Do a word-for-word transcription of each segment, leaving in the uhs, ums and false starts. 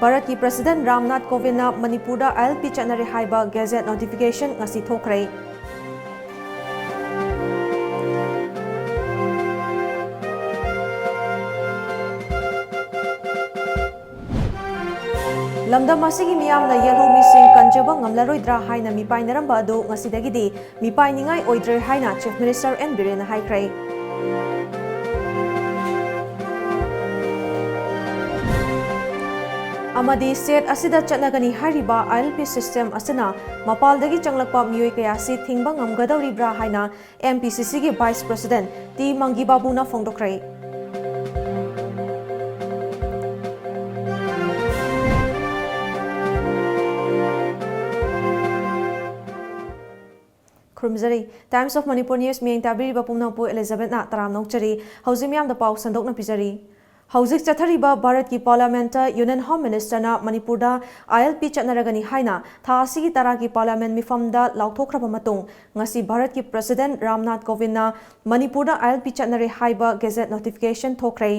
ꯚꯥꯔꯠꯀꯤ ꯄ꯭ꯔꯁꯤꯗꯦꯟꯠ ꯔꯥꯝꯅꯥꯊ ꯀꯣꯕꯤꯟꯗꯅ ꯃꯅꯤꯄꯨꯔꯗ ꯑꯥꯏ L P ꯆꯠꯅꯔꯦ ꯍꯥꯏꯕ ꯒꯦꯖꯦꯠ ꯅꯣꯇꯤꯐꯤꯀꯦꯁꯟ ꯉꯁꯤ ꯊꯣꯛꯈ꯭ꯔꯦ꯫ ꯂꯝꯗꯝ ꯑꯁꯤꯒꯤ ꯃꯤꯌꯥꯝꯅ ꯌꯦꯜꯍꯧꯃꯤꯁꯤꯡ ꯀꯟꯖꯕ ꯉꯝꯂꯔꯣꯏꯗ꯭ꯔꯥ ꯍꯥꯏꯅ ꯃꯤꯄꯥꯏꯅꯔꯝꯕ ꯑꯗꯨ ꯉꯁꯤꯗꯒꯤꯗꯤ ꯃꯤꯄꯥꯏꯅꯤꯡꯉꯥꯏ ꯑꯣꯏꯗ꯭ꯔꯦ ꯍꯥꯏꯅ ꯆꯤꯐ ꯃꯤꯅꯤꯁꯇꯔ ꯑꯦꯟ ꯕꯤꯔꯦꯟꯅ ꯍꯥꯏꯈ꯭ꯔꯦ꯫ ꯑꯃꯗꯤ ꯁ꯭ꯇꯦꯠ ꯑꯁꯤꯗ ꯆꯠꯅꯒꯅꯤ ꯍꯥꯏꯔꯤꯕ ꯑꯥꯏ ꯑꯦꯜ ꯄꯤ ꯁꯤꯁꯇꯦꯝ ꯑꯁꯤꯅ ꯃꯄꯥꯟꯗꯒꯤ ꯆꯪꯂꯛꯄ ꯃꯤꯑꯣꯏ ꯀꯌꯥꯁꯤ ꯊꯤꯡꯕ ꯉꯝꯒꯗꯧꯔꯤꯕ꯭ꯔꯥ ꯍꯥꯏꯅ ꯑꯦꯝ ꯄꯤ ꯁꯤ ꯁꯤꯒꯤ ꯚꯥꯏꯁ ꯄ꯭ꯔꯁꯤꯗꯦꯟꯠ ꯇꯤ ꯃꯪꯒꯤ ꯕꯥꯕꯨꯅ ꯐꯣꯡꯗꯣꯛꯈ꯭ꯔꯦ꯫ ꯈꯨꯔꯨꯝꯖꯔꯤ꯫ Times of Manipur News ꯃꯤꯠꯌꯦꯡ ꯇꯥꯕꯤꯔꯤꯕ ꯄꯨꯝꯅꯃꯛꯄꯨ ꯑꯦꯂꯤꯖꯥꯕꯦꯠꯅ ꯇꯔꯥꯝꯅ ꯑꯣꯛꯆꯔꯤ꯫ ꯍꯧꯖꯤꯛ ꯃꯤꯌꯥꯝꯗ ꯄꯥꯎ ꯁꯟꯗꯣꯛꯅ ꯄꯤꯖꯔꯤ꯫ ꯍꯧꯖꯤꯛ ꯆꯠꯊꯔꯤꯕ ꯚꯥꯔꯠꯀꯤ ꯄꯥꯔꯂꯤꯌꯥꯃꯦꯟꯠꯇ ꯌꯨꯅꯤꯌꯟ ꯍꯣꯝ ꯃꯤꯅꯤꯁꯇꯔꯅ ꯃꯅꯤꯄꯨꯔꯗ ꯑꯥꯏ ꯑꯦꯜ ꯄꯤ ꯆꯠꯅꯔꯒꯅꯤ ꯍꯥꯏꯅ ꯊꯥ ꯑꯁꯤꯒꯤ ꯇꯔꯥꯒꯤ ꯄꯥꯔꯂꯤꯌꯥꯃꯦꯟꯠ ꯃꯤꯐꯝꯗ ꯂꯥꯎꯊꯣꯛꯈ꯭ꯔꯕ ꯃꯇꯨꯡ, ꯉꯁꯤ ꯚꯥꯔꯠꯀꯤ ꯄ꯭ꯔꯁꯤꯗꯦꯟꯠ ꯔꯥꯝꯅꯥꯊ ꯀꯣꯕꯤꯟꯗꯅ ꯃꯅꯤꯄꯨꯔꯗ ꯑꯥꯏ ꯑꯦꯜ ꯄꯤ ꯆꯠꯅꯔꯦ ꯍꯥꯏꯕ ꯒꯦꯖꯦꯠ ꯅꯣꯇꯤꯐꯤꯀꯦꯁꯟ ꯊꯣꯛꯈ꯭ꯔꯦ꯫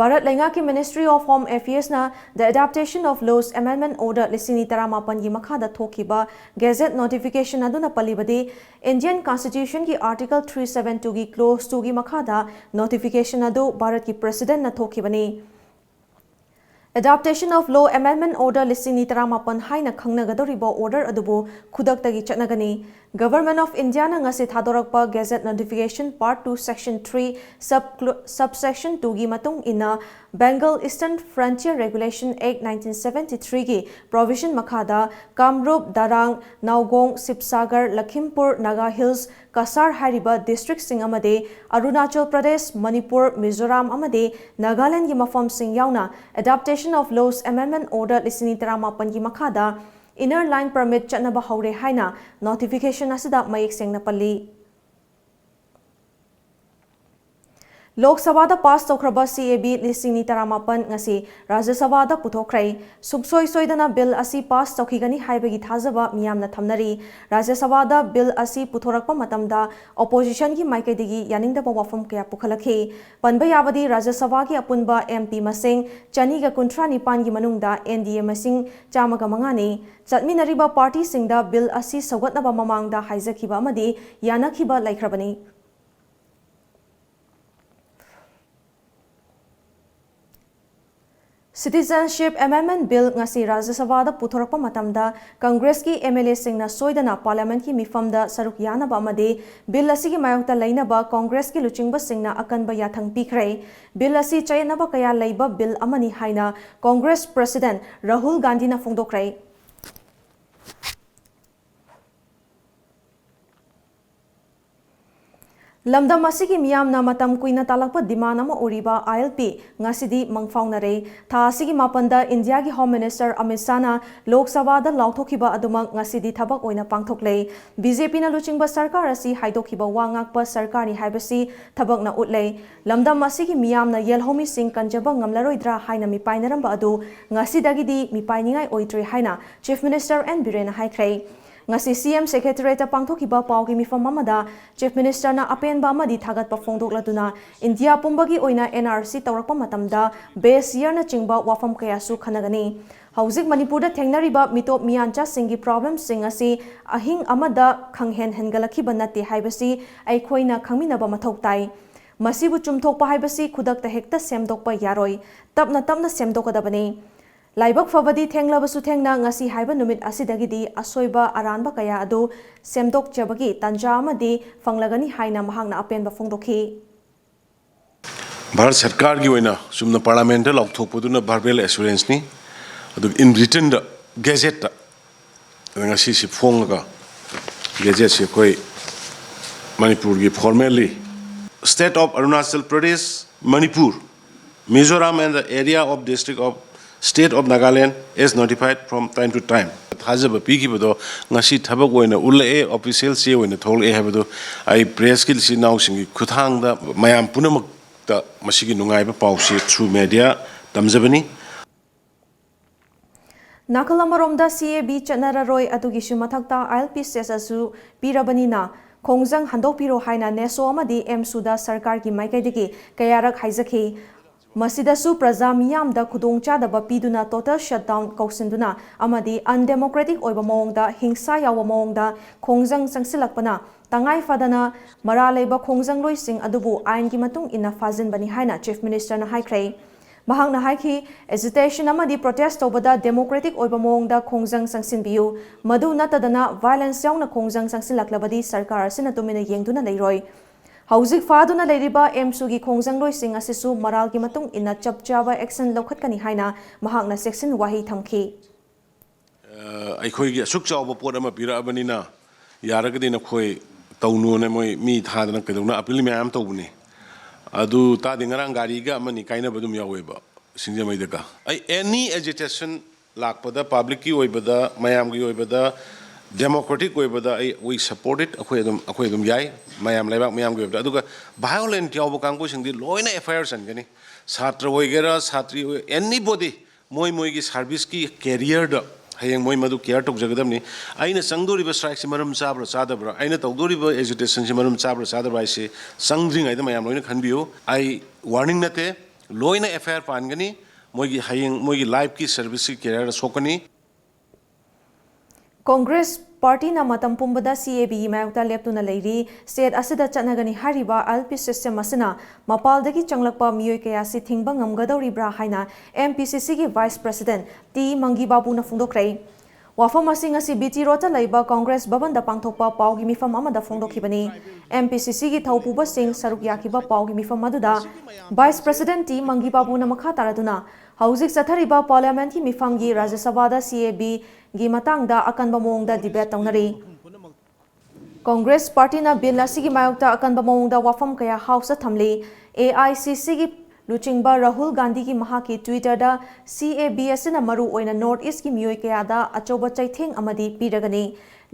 ꯚꯥꯔꯠ ꯂꯩꯉꯥꯛꯀꯤ Ministry of Home Affairsꯅ The Adaptation of Laws Amendment Order ꯂꯤꯁꯤꯡ ꯑꯅꯤ ꯇꯔꯥꯃꯥꯄꯟꯒꯤ ꯃꯈꯥꯗ ꯊꯣꯛꯈꯤꯕ ꯒꯦꯖꯦꯠ ꯅꯣꯇꯤꯐꯤꯀꯦꯁꯟ ꯑꯗꯨꯅ ꯄꯜꯂꯤꯕꯗꯤ, ꯏꯟꯗꯤꯌꯟ ꯀꯟꯁꯇꯤꯇ꯭ꯌꯨꯁꯟꯒꯤ ꯑꯥꯔꯇꯤꯀꯜ ꯊ꯭ꯔꯤ ꯁꯚꯦꯟ ꯇꯨꯒꯤ ꯀ꯭ꯂꯣꯖ ꯇꯨꯒꯤ ꯃꯈꯥꯗ ꯅꯣꯇꯤꯐꯤꯀꯦꯁꯟ ꯑꯗꯨ ꯚꯥꯔꯠꯀꯤ ꯄ꯭ꯔꯁꯤꯗꯦꯟꯠꯅ ꯊꯣꯛꯈꯤꯕꯅꯤ꯫ Adaptation of Law Amendment Order ꯂꯤꯁꯤꯡ ꯑꯅꯤ ꯇꯔꯥꯃꯥꯄꯟ ꯍꯥꯏꯅ ꯈꯪꯅꯒꯗꯧꯔꯤꯕ ꯑꯣꯔꯗꯔ ꯑꯗꯨꯕꯨ ꯈꯨꯗꯛꯇꯒꯤ ꯆꯠꯅꯒꯅꯤ꯫ Government of Indiaꯅ ꯉꯁꯤ ꯊꯥꯗꯣꯔꯛꯄ Gazette Notification Part two Section three Sub Subsection twoꯒꯤ ꯃꯇꯨꯡ ꯏꯟꯅ, Bengal Eastern Frontier Regulation Act nineteen seventy threeꯒꯤ provision ꯃꯈꯥꯗ ꯀꯥꯝꯔꯨꯞ, ꯗꯔꯥꯡ, ꯅꯥꯎꯒꯣꯡ, ꯁꯤꯕꯁꯥꯒꯔ, ꯂꯈꯤꯝꯄꯨꯔ, ꯅꯥꯒꯥ ꯍꯤꯜꯁ, ꯀꯁꯥꯔ ꯍꯥꯏꯔꯤꯕ ꯗꯤꯁꯇ꯭ꯔꯤꯛꯁꯤꯡ ꯑꯃꯗꯤ ꯑꯔꯨꯅꯥꯆꯜ ꯄ꯭ꯔꯗꯦꯁ, ꯃꯅꯤꯄꯨꯔ, ꯃꯤꯖꯣꯔꯥꯝ ꯑꯃꯗꯤ ꯅꯥꯒꯥꯂꯦꯟꯒꯤ ꯃꯐꯝꯁꯤꯡ ꯌꯥꯎꯅ Adaptation of Laws Amendment Order ꯂꯤꯁꯤꯡ ꯑꯅꯤ ꯇꯔꯥꯃꯥꯄꯟꯒꯤ ꯃꯈꯥꯗ Inner Line Permit ꯆꯠꯅꯕ ꯍꯧꯔꯦ ꯍꯥꯏꯅ ꯅꯣꯇꯤꯐꯤꯀꯦꯁꯟ ꯑꯁꯤꯗ ꯃꯌꯦꯛ ꯁꯦꯡꯅ ꯄꯜꯂꯤ꯫ ꯂꯣꯛ ꯁꯚꯥꯗ ꯄꯥꯁ ꯇꯧꯈ꯭ꯔꯕ C A B ꯂꯤꯁꯤꯡ ꯑꯅꯤ ꯇꯔꯥꯃꯥꯄꯟ ꯉꯁꯤ ꯔꯥꯖ꯭ꯌ ꯁꯚꯥꯗ ꯄꯨꯊꯣꯛꯈ꯭ꯔꯦ꯫ ꯁꯨꯡꯁꯣꯏ ꯁꯣꯏꯗꯅ ꯕꯤꯜ ꯑꯁꯤ ꯄꯥꯁ ꯇꯧꯈꯤꯒꯅꯤ ꯍꯥꯏꯕꯒꯤ ꯊꯥꯖꯕ ꯃꯤꯌꯥꯝꯅ ꯊꯝꯅꯔꯤ꯫ ꯔꯥꯖ꯭ꯌ ꯁꯚꯥꯗ ꯕꯤꯜ ꯑꯁꯤ ꯄꯨꯊꯣꯔꯛꯄ ꯃꯇꯝꯗ ꯑꯣꯄꯣꯖꯤꯁꯟꯒꯤ ꯃꯥꯏꯀꯩꯗꯒꯤ ꯌꯥꯅꯤꯡꯗꯕ ꯋꯥꯐꯝ ꯀꯌꯥ ꯄꯨꯈꯠꯂꯛꯈꯤ꯫ ꯄꯟꯕ ꯌꯥꯕꯗꯤ, ꯔꯥꯖ꯭ꯌ ꯁꯚꯥꯒꯤ ꯑꯄꯨꯟꯕ M P ꯃꯁꯤꯡ ꯆꯅꯤꯒ ꯀꯨꯟꯊ꯭ꯔꯥ ꯅꯤꯄꯥꯟꯒꯤ ꯃꯅꯨꯡꯗ N D A ꯃꯁꯤꯡ ꯆꯥꯝꯃꯒ ꯃꯉꯥꯅꯤ꯫ ꯆꯠꯃꯤꯟꯅꯔꯤꯕ ꯄꯥꯔꯇꯤꯁꯤꯡꯗ ꯕꯤꯜ ꯑꯁꯤ ꯁꯧꯒꯠꯅꯕ ꯃꯃꯥꯡꯗ ꯍꯥꯏꯖꯈꯤꯕ ꯑꯃꯗꯤ ꯌꯥꯅꯈꯤꯕ ꯂꯩꯈ꯭ꯔꯕꯅꯤ꯫ Citizenship Amendment Bill ꯉꯁꯤ ꯔꯥꯖ꯭ꯌ ꯁꯚꯥꯗ ꯄꯨꯊꯣꯔꯛꯄ ꯃꯇꯝꯗ ꯀꯪꯒ꯭ꯔꯦꯁꯀꯤ M L A ꯁꯤꯡꯅ ꯁꯣꯏꯗꯅ ꯄꯥꯔꯂꯤꯌꯥꯃꯦꯟꯠꯀꯤ ꯃꯤꯐꯝꯗ ꯁꯔꯨꯛ ꯌꯥꯅꯕ ꯑꯃꯗꯤ ꯕꯤꯜ ꯑꯁꯤꯒꯤ ꯃꯥꯌꯣꯛꯇ ꯂꯩꯅꯕ ꯀꯪꯒ꯭ꯔꯦꯁꯀꯤ ꯂꯨꯆꯤꯡꯕꯁꯤꯡꯅ ꯑꯀꯟꯕ ꯌꯥꯊꯪ ꯄꯤꯈ꯭ꯔꯦ꯫ ꯕꯤꯜ ꯑꯁꯤ ꯆꯌꯦꯠꯅꯕ ꯀꯌꯥ ꯂꯩꯕ ꯕꯤꯜ ꯑꯃꯅꯤ ꯍꯥꯏꯅ ꯀꯪꯒ꯭ꯔꯦꯁ ꯄ꯭ꯔꯦꯁꯤꯗꯦꯟꯠ ꯔꯥꯍꯨꯜ ꯒꯥꯟꯙꯤꯅ ꯐꯣꯡꯗꯣꯛꯈ꯭ꯔꯦ꯫ ꯂꯝꯗꯝ ꯑꯁꯤꯒꯤ ꯃꯤꯌꯥꯝꯅ ꯃꯇꯝ ꯀꯨꯏꯅ ꯇꯥꯂꯛꯄ ꯗꯤꯃꯥꯟ ꯑꯃ ꯑꯣꯏꯔꯤꯕ I L P ꯉꯁꯤꯗꯤ ꯃꯪꯐꯥꯎꯅꯔꯦ꯫ ꯊꯥ ꯑꯁꯤꯒꯤ ꯃꯥꯄꯟꯗ ꯏꯟꯗꯤꯌꯥꯒꯤ ꯍꯣꯝ ꯃꯤꯅꯤꯁꯇꯔ ꯑꯃꯤꯠ ꯁꯥꯍꯅ ꯂꯣꯛ ꯁꯚꯥꯗ ꯂꯥꯎꯊꯣꯛꯈꯤꯕ ꯑꯗꯨꯃꯛ ꯉꯁꯤꯗꯤ ꯊꯕꯛ ꯑꯣꯏꯅ ꯄꯥꯡꯊꯣꯛꯂꯦ꯫ B J P ꯅ ꯂꯨꯆꯤꯡꯕ ꯁꯔꯀꯥꯔ ꯑꯁꯤ ꯍꯥꯏꯗꯣꯛꯈꯤꯕ ꯋꯥ ꯉꯥꯛꯄ ꯁꯔꯀꯥꯔꯅꯤ ꯍꯥꯏꯕꯁꯤ ꯊꯕꯛꯅ ꯎꯠꯂꯦ꯫ ꯂꯝꯗꯝ ꯑꯁꯤꯒꯤ ꯃꯤꯌꯥꯝꯅ ꯌꯦꯜꯍꯧꯃꯤꯁꯤꯡ ꯀꯟꯖꯕ ꯉꯝꯂꯔꯣꯏꯗ꯭ꯔꯥ ꯍꯥꯏꯅ ꯃꯤꯄꯥꯏꯅꯔꯝꯕ ꯑꯗꯨ ꯉꯁꯤꯗꯒꯤꯗꯤ ꯃꯤꯄꯥꯏꯅꯤꯡꯉꯥꯏ ꯑꯣꯏꯗ꯭ꯔꯦ ꯍꯥꯏꯅ Chief Minister N Birenꯅ ꯍꯥꯏꯈ꯭ꯔꯦ꯫ ꯉꯁꯤ C M Secretariatꯇ ꯄꯥꯡꯊꯣꯛꯈꯤꯕ ꯄꯥꯎꯒꯤ ꯃꯤꯐꯝ ꯑꯃꯗ Chief Ministerꯅ ꯑꯄꯦꯟꯕ ꯑꯃꯗꯤ ꯊꯥꯒꯠꯄ ꯐꯣꯡꯗꯣꯛꯂꯗꯨꯅ ꯏꯟꯗꯤꯌꯥ ꯄꯨꯝꯕꯒꯤ ꯑꯣꯏꯅ N R C ꯇꯧꯔꯛꯄ ꯃꯇꯝꯗ base yearꯅꯆꯤꯡꯕ ꯋꯥꯐꯝ ꯀꯌꯥꯁꯨ ꯈꯟꯅꯒꯅꯤ꯫ ꯍꯧꯖꯤꯛ ꯃꯅꯤꯄꯨꯔꯗ ꯊꯦꯡꯅꯔꯤꯕ ꯃꯤꯇꯣꯞ ꯃꯤꯌꯥꯟꯆꯥꯁꯤꯡꯒꯤ problemꯁꯤꯡ ꯑꯁꯤ ꯑꯍꯤꯡ ꯑꯃꯗ ꯈꯪꯍꯦꯟ ꯍꯦꯟꯒꯠꯂꯛꯈꯤꯕ ꯅꯠꯇꯦ ꯍꯥꯏꯕꯁꯤ ꯑꯩꯈꯣꯏꯅ ꯈꯪꯃꯤꯟꯅꯕ ꯃꯊꯧ ꯇꯥꯏ꯫ ꯃꯁꯤꯕꯨ ꯆꯨꯝꯊꯣꯛꯄ ꯍꯥꯏꯕꯁꯤ ꯈꯨꯗꯛꯇ ꯍꯦꯛꯇ ꯁꯦꯝꯗꯣꯛꯄ ꯌꯥꯔꯣꯏ꯫ ꯇꯞꯅ ꯇꯞꯅ ꯁꯦꯝꯗꯣꯛꯀꯗꯕꯅꯤ꯫ ꯂꯥꯏꯕꯛ ꯐꯕꯗꯤ ꯊꯦꯡꯂꯕꯁꯨ ꯊꯦꯡꯅ ꯉꯁꯤ ꯍꯥꯏꯕ ꯅꯨꯃꯤꯠ ꯑꯁꯤꯗꯒꯤꯗꯤ ꯑꯁꯣꯏꯕ ꯑꯔꯥꯟꯕ ꯀꯌꯥ ꯑꯗꯨ ꯁꯦꯝꯗꯣꯛꯆꯕꯒꯤ ꯇꯥꯟꯖꯥ ꯑꯃꯗꯤ ꯐꯪꯂꯒꯅꯤ ꯍꯥꯏꯅ ꯃꯍꯥꯛꯅ ꯑꯄꯦꯟꯕ ꯐꯣꯡꯗꯣꯛꯈꯤ꯫ ꯚꯥꯔꯠ ꯁꯔꯀꯥꯔꯒꯤ ꯑꯣꯏꯅ ꯆꯨꯝꯅ ꯄꯥꯔꯂꯤꯌꯥꯃꯦꯟꯠꯇ ꯂꯥꯎꯊꯣꯛꯄꯗꯨꯅ verbal assuranceꯅꯤ, ꯑꯗꯨꯒ in writtenꯗ, gazetteꯇ, ꯑꯗ ꯉꯁꯤꯁꯤ ꯐꯣꯡꯂꯒ gazetteꯁꯤ ꯑꯩꯈꯣꯏ ꯃꯅꯤꯄꯨꯔꯒꯤ formally State of Arunachal Pradesh, Manipur, Mizoram and the area of District of State of Nagaland as notified from time to time ꯊꯥꯖꯕ ꯄꯤꯈꯤꯕꯗꯣ ꯉꯁꯤ ꯊꯕꯛ ꯑꯣꯏꯅ ꯎꯠꯂꯛꯑꯦ, official ꯆꯦ ꯑꯣꯏꯅ ꯊꯣꯛꯂꯛꯑꯦ ꯍꯥꯏꯕꯗꯣ ꯑꯩ pressꯀꯤ ꯏꯆꯤꯜ ꯏꯅꯥꯎꯁꯤꯡꯒꯤ ꯈꯨꯠꯊꯥꯡꯗ ꯃꯌꯥꯝ ꯄꯨꯝꯅꯃꯛ ꯃꯁꯤꯒꯤ ꯅꯨꯡꯉꯥꯏꯕ ꯄꯥꯎꯁꯤ through media ꯇꯝꯖꯕꯅꯤ꯫ ꯅꯥꯀꯜ ꯑꯃꯔꯣꯝꯗ C A B ꯆꯠꯅꯔꯔꯣꯏ, ꯑꯗꯨꯒꯤꯁꯨ ꯃꯊꯛꯇ I L P status ꯑꯁꯨ ꯄꯤꯔꯕꯅꯤꯅ ꯈꯣꯡꯖꯪ ꯍꯟꯗꯣꯛꯄꯤꯔꯣ ꯍꯥꯏꯅ NESO ꯑꯃꯗꯤ AMSU ꯗ ꯁꯔꯀꯥꯔꯒꯤ ꯃꯥꯏꯀꯩꯗꯒꯤ ꯀꯌꯥꯔꯛ ꯍꯥꯏꯖꯈꯤ꯫ ꯃꯁꯤꯗꯁꯨ ꯄ꯭ꯔꯖꯥ ꯃꯤꯌꯥꯝꯗ ꯈꯨꯗꯣꯡꯆꯥꯗꯕ ꯄꯤꯗꯨꯅ total shutdown ꯀꯧꯁꯤꯟꯗꯨꯅ ꯑꯃꯗꯤ undemocratic ꯑꯣꯏꯕ ꯃꯑꯣꯡꯗ, ꯍꯤꯡꯁꯥ ꯌꯥꯎꯕ ꯃꯑꯣꯡꯗ ꯈꯣꯡꯖꯪ ꯆꯪꯁꯤꯜꯂꯛꯄꯅ ꯇꯉꯥꯏ ꯐꯗꯅ ꯃꯔꯥꯜ ꯂꯩꯕ ꯈꯣꯡꯖꯪꯂꯣꯏꯁꯤꯡ ꯑꯗꯨꯕꯨ ꯑꯥꯏꯟꯒꯤ ꯃꯇꯨꯡ ꯏꯟꯅ ꯐꯥꯖꯤꯟꯕꯅꯤ ꯍꯥꯏꯅ Chief Minister ꯅ ꯍꯥꯏꯈ꯭ꯔꯦ꯫ ꯃꯍꯥꯛꯅ ꯍꯥꯏꯈꯤ, agitation ꯑꯃꯗꯤ protest ꯇꯧꯕꯗ democratic ꯑꯣꯏꯕ ꯃꯑꯣꯡꯗ ꯈꯣꯡꯖꯪ ꯆꯪꯁꯤꯟꯕꯤꯌꯨ, ꯃꯗꯨ ꯅꯠꯇꯗꯅ violence ꯌꯥꯎꯅ ꯈꯣꯡꯖꯪ ꯆꯪꯁꯤꯜꯂꯛꯂꯕꯗꯤ ꯁꯔꯀꯥꯔ ꯑꯁꯤꯅ ꯇꯨꯃꯤꯟꯅ ꯌꯦꯡꯗꯨꯅ ꯂꯩꯔꯣꯏ꯫ ꯍꯧꯖꯤꯛ ꯐꯥꯗꯨꯅ ꯂꯩꯔꯤꯕ AMSU ꯒꯤ ꯈꯣꯡꯖꯪꯂꯣꯏꯁꯤꯡ ꯑꯁꯤꯁꯨ ꯃꯔꯥꯜꯒꯤ ꯃꯇꯨꯡ ꯏꯟꯅ ꯆꯞ ꯆꯥꯕ action ꯂꯧꯈꯠꯀꯅꯤ ꯍꯥꯏꯅ ꯃꯍꯥꯛꯅ ꯆꯦꯛꯁꯤꯟ ꯋꯥꯍꯩ ꯊꯝꯈꯤ꯫ ꯑ, ꯑꯩꯈꯣꯏꯒꯤ ꯑꯁꯨꯛ ꯆꯥꯎꯕ ꯄꯣꯠ ꯑꯃ ꯄꯤꯔꯛꯑꯕꯅꯤꯅ ꯌꯥꯔꯒꯗꯤ ꯅꯈꯣꯏ ꯇꯧꯅꯨꯅ ꯃꯣꯏ ꯃꯤ ꯊꯥꯗꯅ ꯀꯩꯗꯧꯅ appeal ꯃꯌꯥꯝ ꯑꯃ ꯇꯧꯕꯅꯤ꯫ ꯑꯗꯨ ꯇꯥꯗꯤ ꯉꯔꯥꯡ ꯒꯥꯔꯤꯒ ꯑꯃꯅꯤ ꯀꯥꯏꯅꯕ ꯑꯗꯨꯝ ꯌꯥꯎꯋꯦꯕ ꯁꯤꯡꯖꯃꯩꯗꯒ꯫ ꯑꯩ any agitation ꯂꯥꯛꯄꯗ, public ꯀꯤ ꯑꯣꯏꯕꯗ, ꯃꯌꯥꯝꯒꯤ ꯑꯣꯏꯕꯗ, democratic ꯑꯣꯏꯕꯗ ꯑꯩ, we support it꯫ ꯑꯩꯈꯣꯏ ꯑꯗꯨꯝ, ꯑꯩꯈꯣꯏ ꯑꯗꯨꯝ ꯌꯥꯏ, ꯃꯌꯥꯝ, ꯂꯩꯕꯥꯛ ꯃꯌꯥꯝꯒꯤ ꯑꯣꯏꯕꯗ꯫ ꯑꯗꯨꯒ violent ꯌꯥꯎꯕ ꯀꯥꯡꯕꯨꯁꯤꯡꯗꯤ ꯂꯣꯏꯅ F I R ꯆꯟꯒꯅꯤ꯫ ꯁꯥꯇ꯭ꯔ ꯑꯣꯏꯒꯦꯔꯥ, ꯁꯥꯇ꯭ꯔꯤ ꯑꯣꯏ, anybody, ꯃꯣꯏ ꯃꯣꯏꯒꯤ service ꯀꯤ career ꯗ ꯍꯌꯦꯡ ꯃꯣꯏ ꯃꯗꯨ care ꯇꯧꯖꯒꯗꯕꯅꯤ꯫ ꯑꯩꯅ ꯆꯪꯗꯣꯔꯤꯕ strike ꯁꯤ ꯃꯔꯝ ꯆꯥꯕ꯭ꯔꯥ ꯆꯥꯗꯕ꯭ꯔꯥ, ꯑꯩꯅ ꯇꯧꯗꯣꯔꯤꯕ agitation ꯁꯤ ꯃꯔꯝ ꯆꯥꯕ꯭ꯔꯥ ꯆꯥꯗꯕ꯭ꯔꯥ ꯍꯥꯏꯁꯤ ꯆꯪꯗ꯭ꯔꯤꯉꯩꯗ ꯃꯌꯥꯝ ꯂꯣꯏꯅ ꯈꯟꯕꯤꯌꯨ꯫ ꯑꯩ warning ꯅꯠꯇꯦ, ꯂꯣꯏꯅ F I R ꯄꯥꯟꯒꯅꯤ꯫ ꯃꯣꯏꯒꯤ ꯍꯌꯦꯡ ꯃꯣꯏꯒꯤ life ꯀꯤ service ꯀꯤ career ꯗ ꯁꯣꯛꯀꯅꯤ꯫ Congress party ꯅ ꯃꯇꯝ ꯄꯨꯝꯕꯗ C A B ꯒꯤ ꯃꯥꯌꯣꯛꯇ ꯂꯦꯞꯇꯨꯅ ꯂꯩꯔꯤ꯫ State ꯑꯁꯤꯗ ꯆꯠꯅꯒꯅꯤ ꯍꯥꯏꯔꯤꯕ I L P system ꯑꯁꯤꯅ ꯃꯄꯥꯜꯗꯒꯤ ꯆꯪꯂꯛꯄ ꯃꯤꯑꯣꯏ ꯀꯌꯥꯁꯤ ꯊꯤꯡꯕ ꯉꯝꯒꯗꯧꯔꯤꯕ꯭ꯔꯥ ꯍꯥꯏꯅ M P C C ꯒꯤ Vice President ꯇꯤ ꯃꯪꯒꯤ ꯕꯥꯕꯨꯅ ꯐꯣꯡꯗꯣꯛꯈ꯭ꯔꯦ꯫ ꯋꯥꯐꯝ ꯑꯁꯤ ꯉꯁꯤ B T Road ꯇ ꯂꯩꯕ Congress ꯚꯕꯟꯗ ꯄꯥꯡꯊꯣꯛꯄ ꯄꯥꯎꯒꯤ ꯃꯤꯐꯝ ꯑꯃꯗ ꯐꯣꯡꯗꯣꯛꯈꯤꯕꯅꯤ꯫ M P C C ꯒꯤ ꯊꯧꯄꯨꯕꯁꯤꯡ ꯁꯔꯨꯛ ꯌꯥꯈꯤꯕ ꯄꯥꯎꯒꯤ ꯃꯤꯐꯝ ꯑꯗꯨꯗ Vice President ꯇꯤ ꯃꯪꯒꯤ ꯕꯥꯕꯨꯅ ꯃꯈꯥ ꯇꯥꯔꯗꯨꯅ ꯍꯧꯖꯤꯛ ꯆꯠꯊꯔꯤꯕ Parliament ꯀꯤ ꯃꯤꯐꯝꯒꯤ ꯔꯥꯖ꯭ꯌ ꯁꯚꯥꯗ C A B ꯒꯤ ꯃꯇꯥꯡꯗ ꯑꯀꯟꯕ ꯃꯑꯣꯡꯗ debate ꯇꯧꯅꯔꯤ꯫ Congress party ꯅ bill ꯑꯁꯤꯒꯤ ꯃꯥꯌꯣꯛꯇ ꯑꯀꯟꯕ ꯃꯑꯣꯡꯗ ꯋꯥꯐꯝ ꯀꯌꯥ House ꯇ ꯊꯝꯂꯤ꯫ A I C C ꯒꯤ ꯂꯨꯆꯤꯡꯕ ꯔꯥꯍꯨꯜ ꯒꯥꯟꯙꯤꯒꯤ ꯃꯍꯥꯛꯀꯤ Twitter-ꯗ C A B ꯑꯁꯤꯅ ꯃꯔꯨ ꯑꯣꯏꯅ North East-ꯀꯤ ꯃꯤꯑꯣꯏ ꯀꯌꯥꯗ ꯑꯆꯧꯕ ꯆꯩꯊꯦꯡ ꯑꯃꯗꯤ ꯄꯤꯔꯒꯅꯤ꯫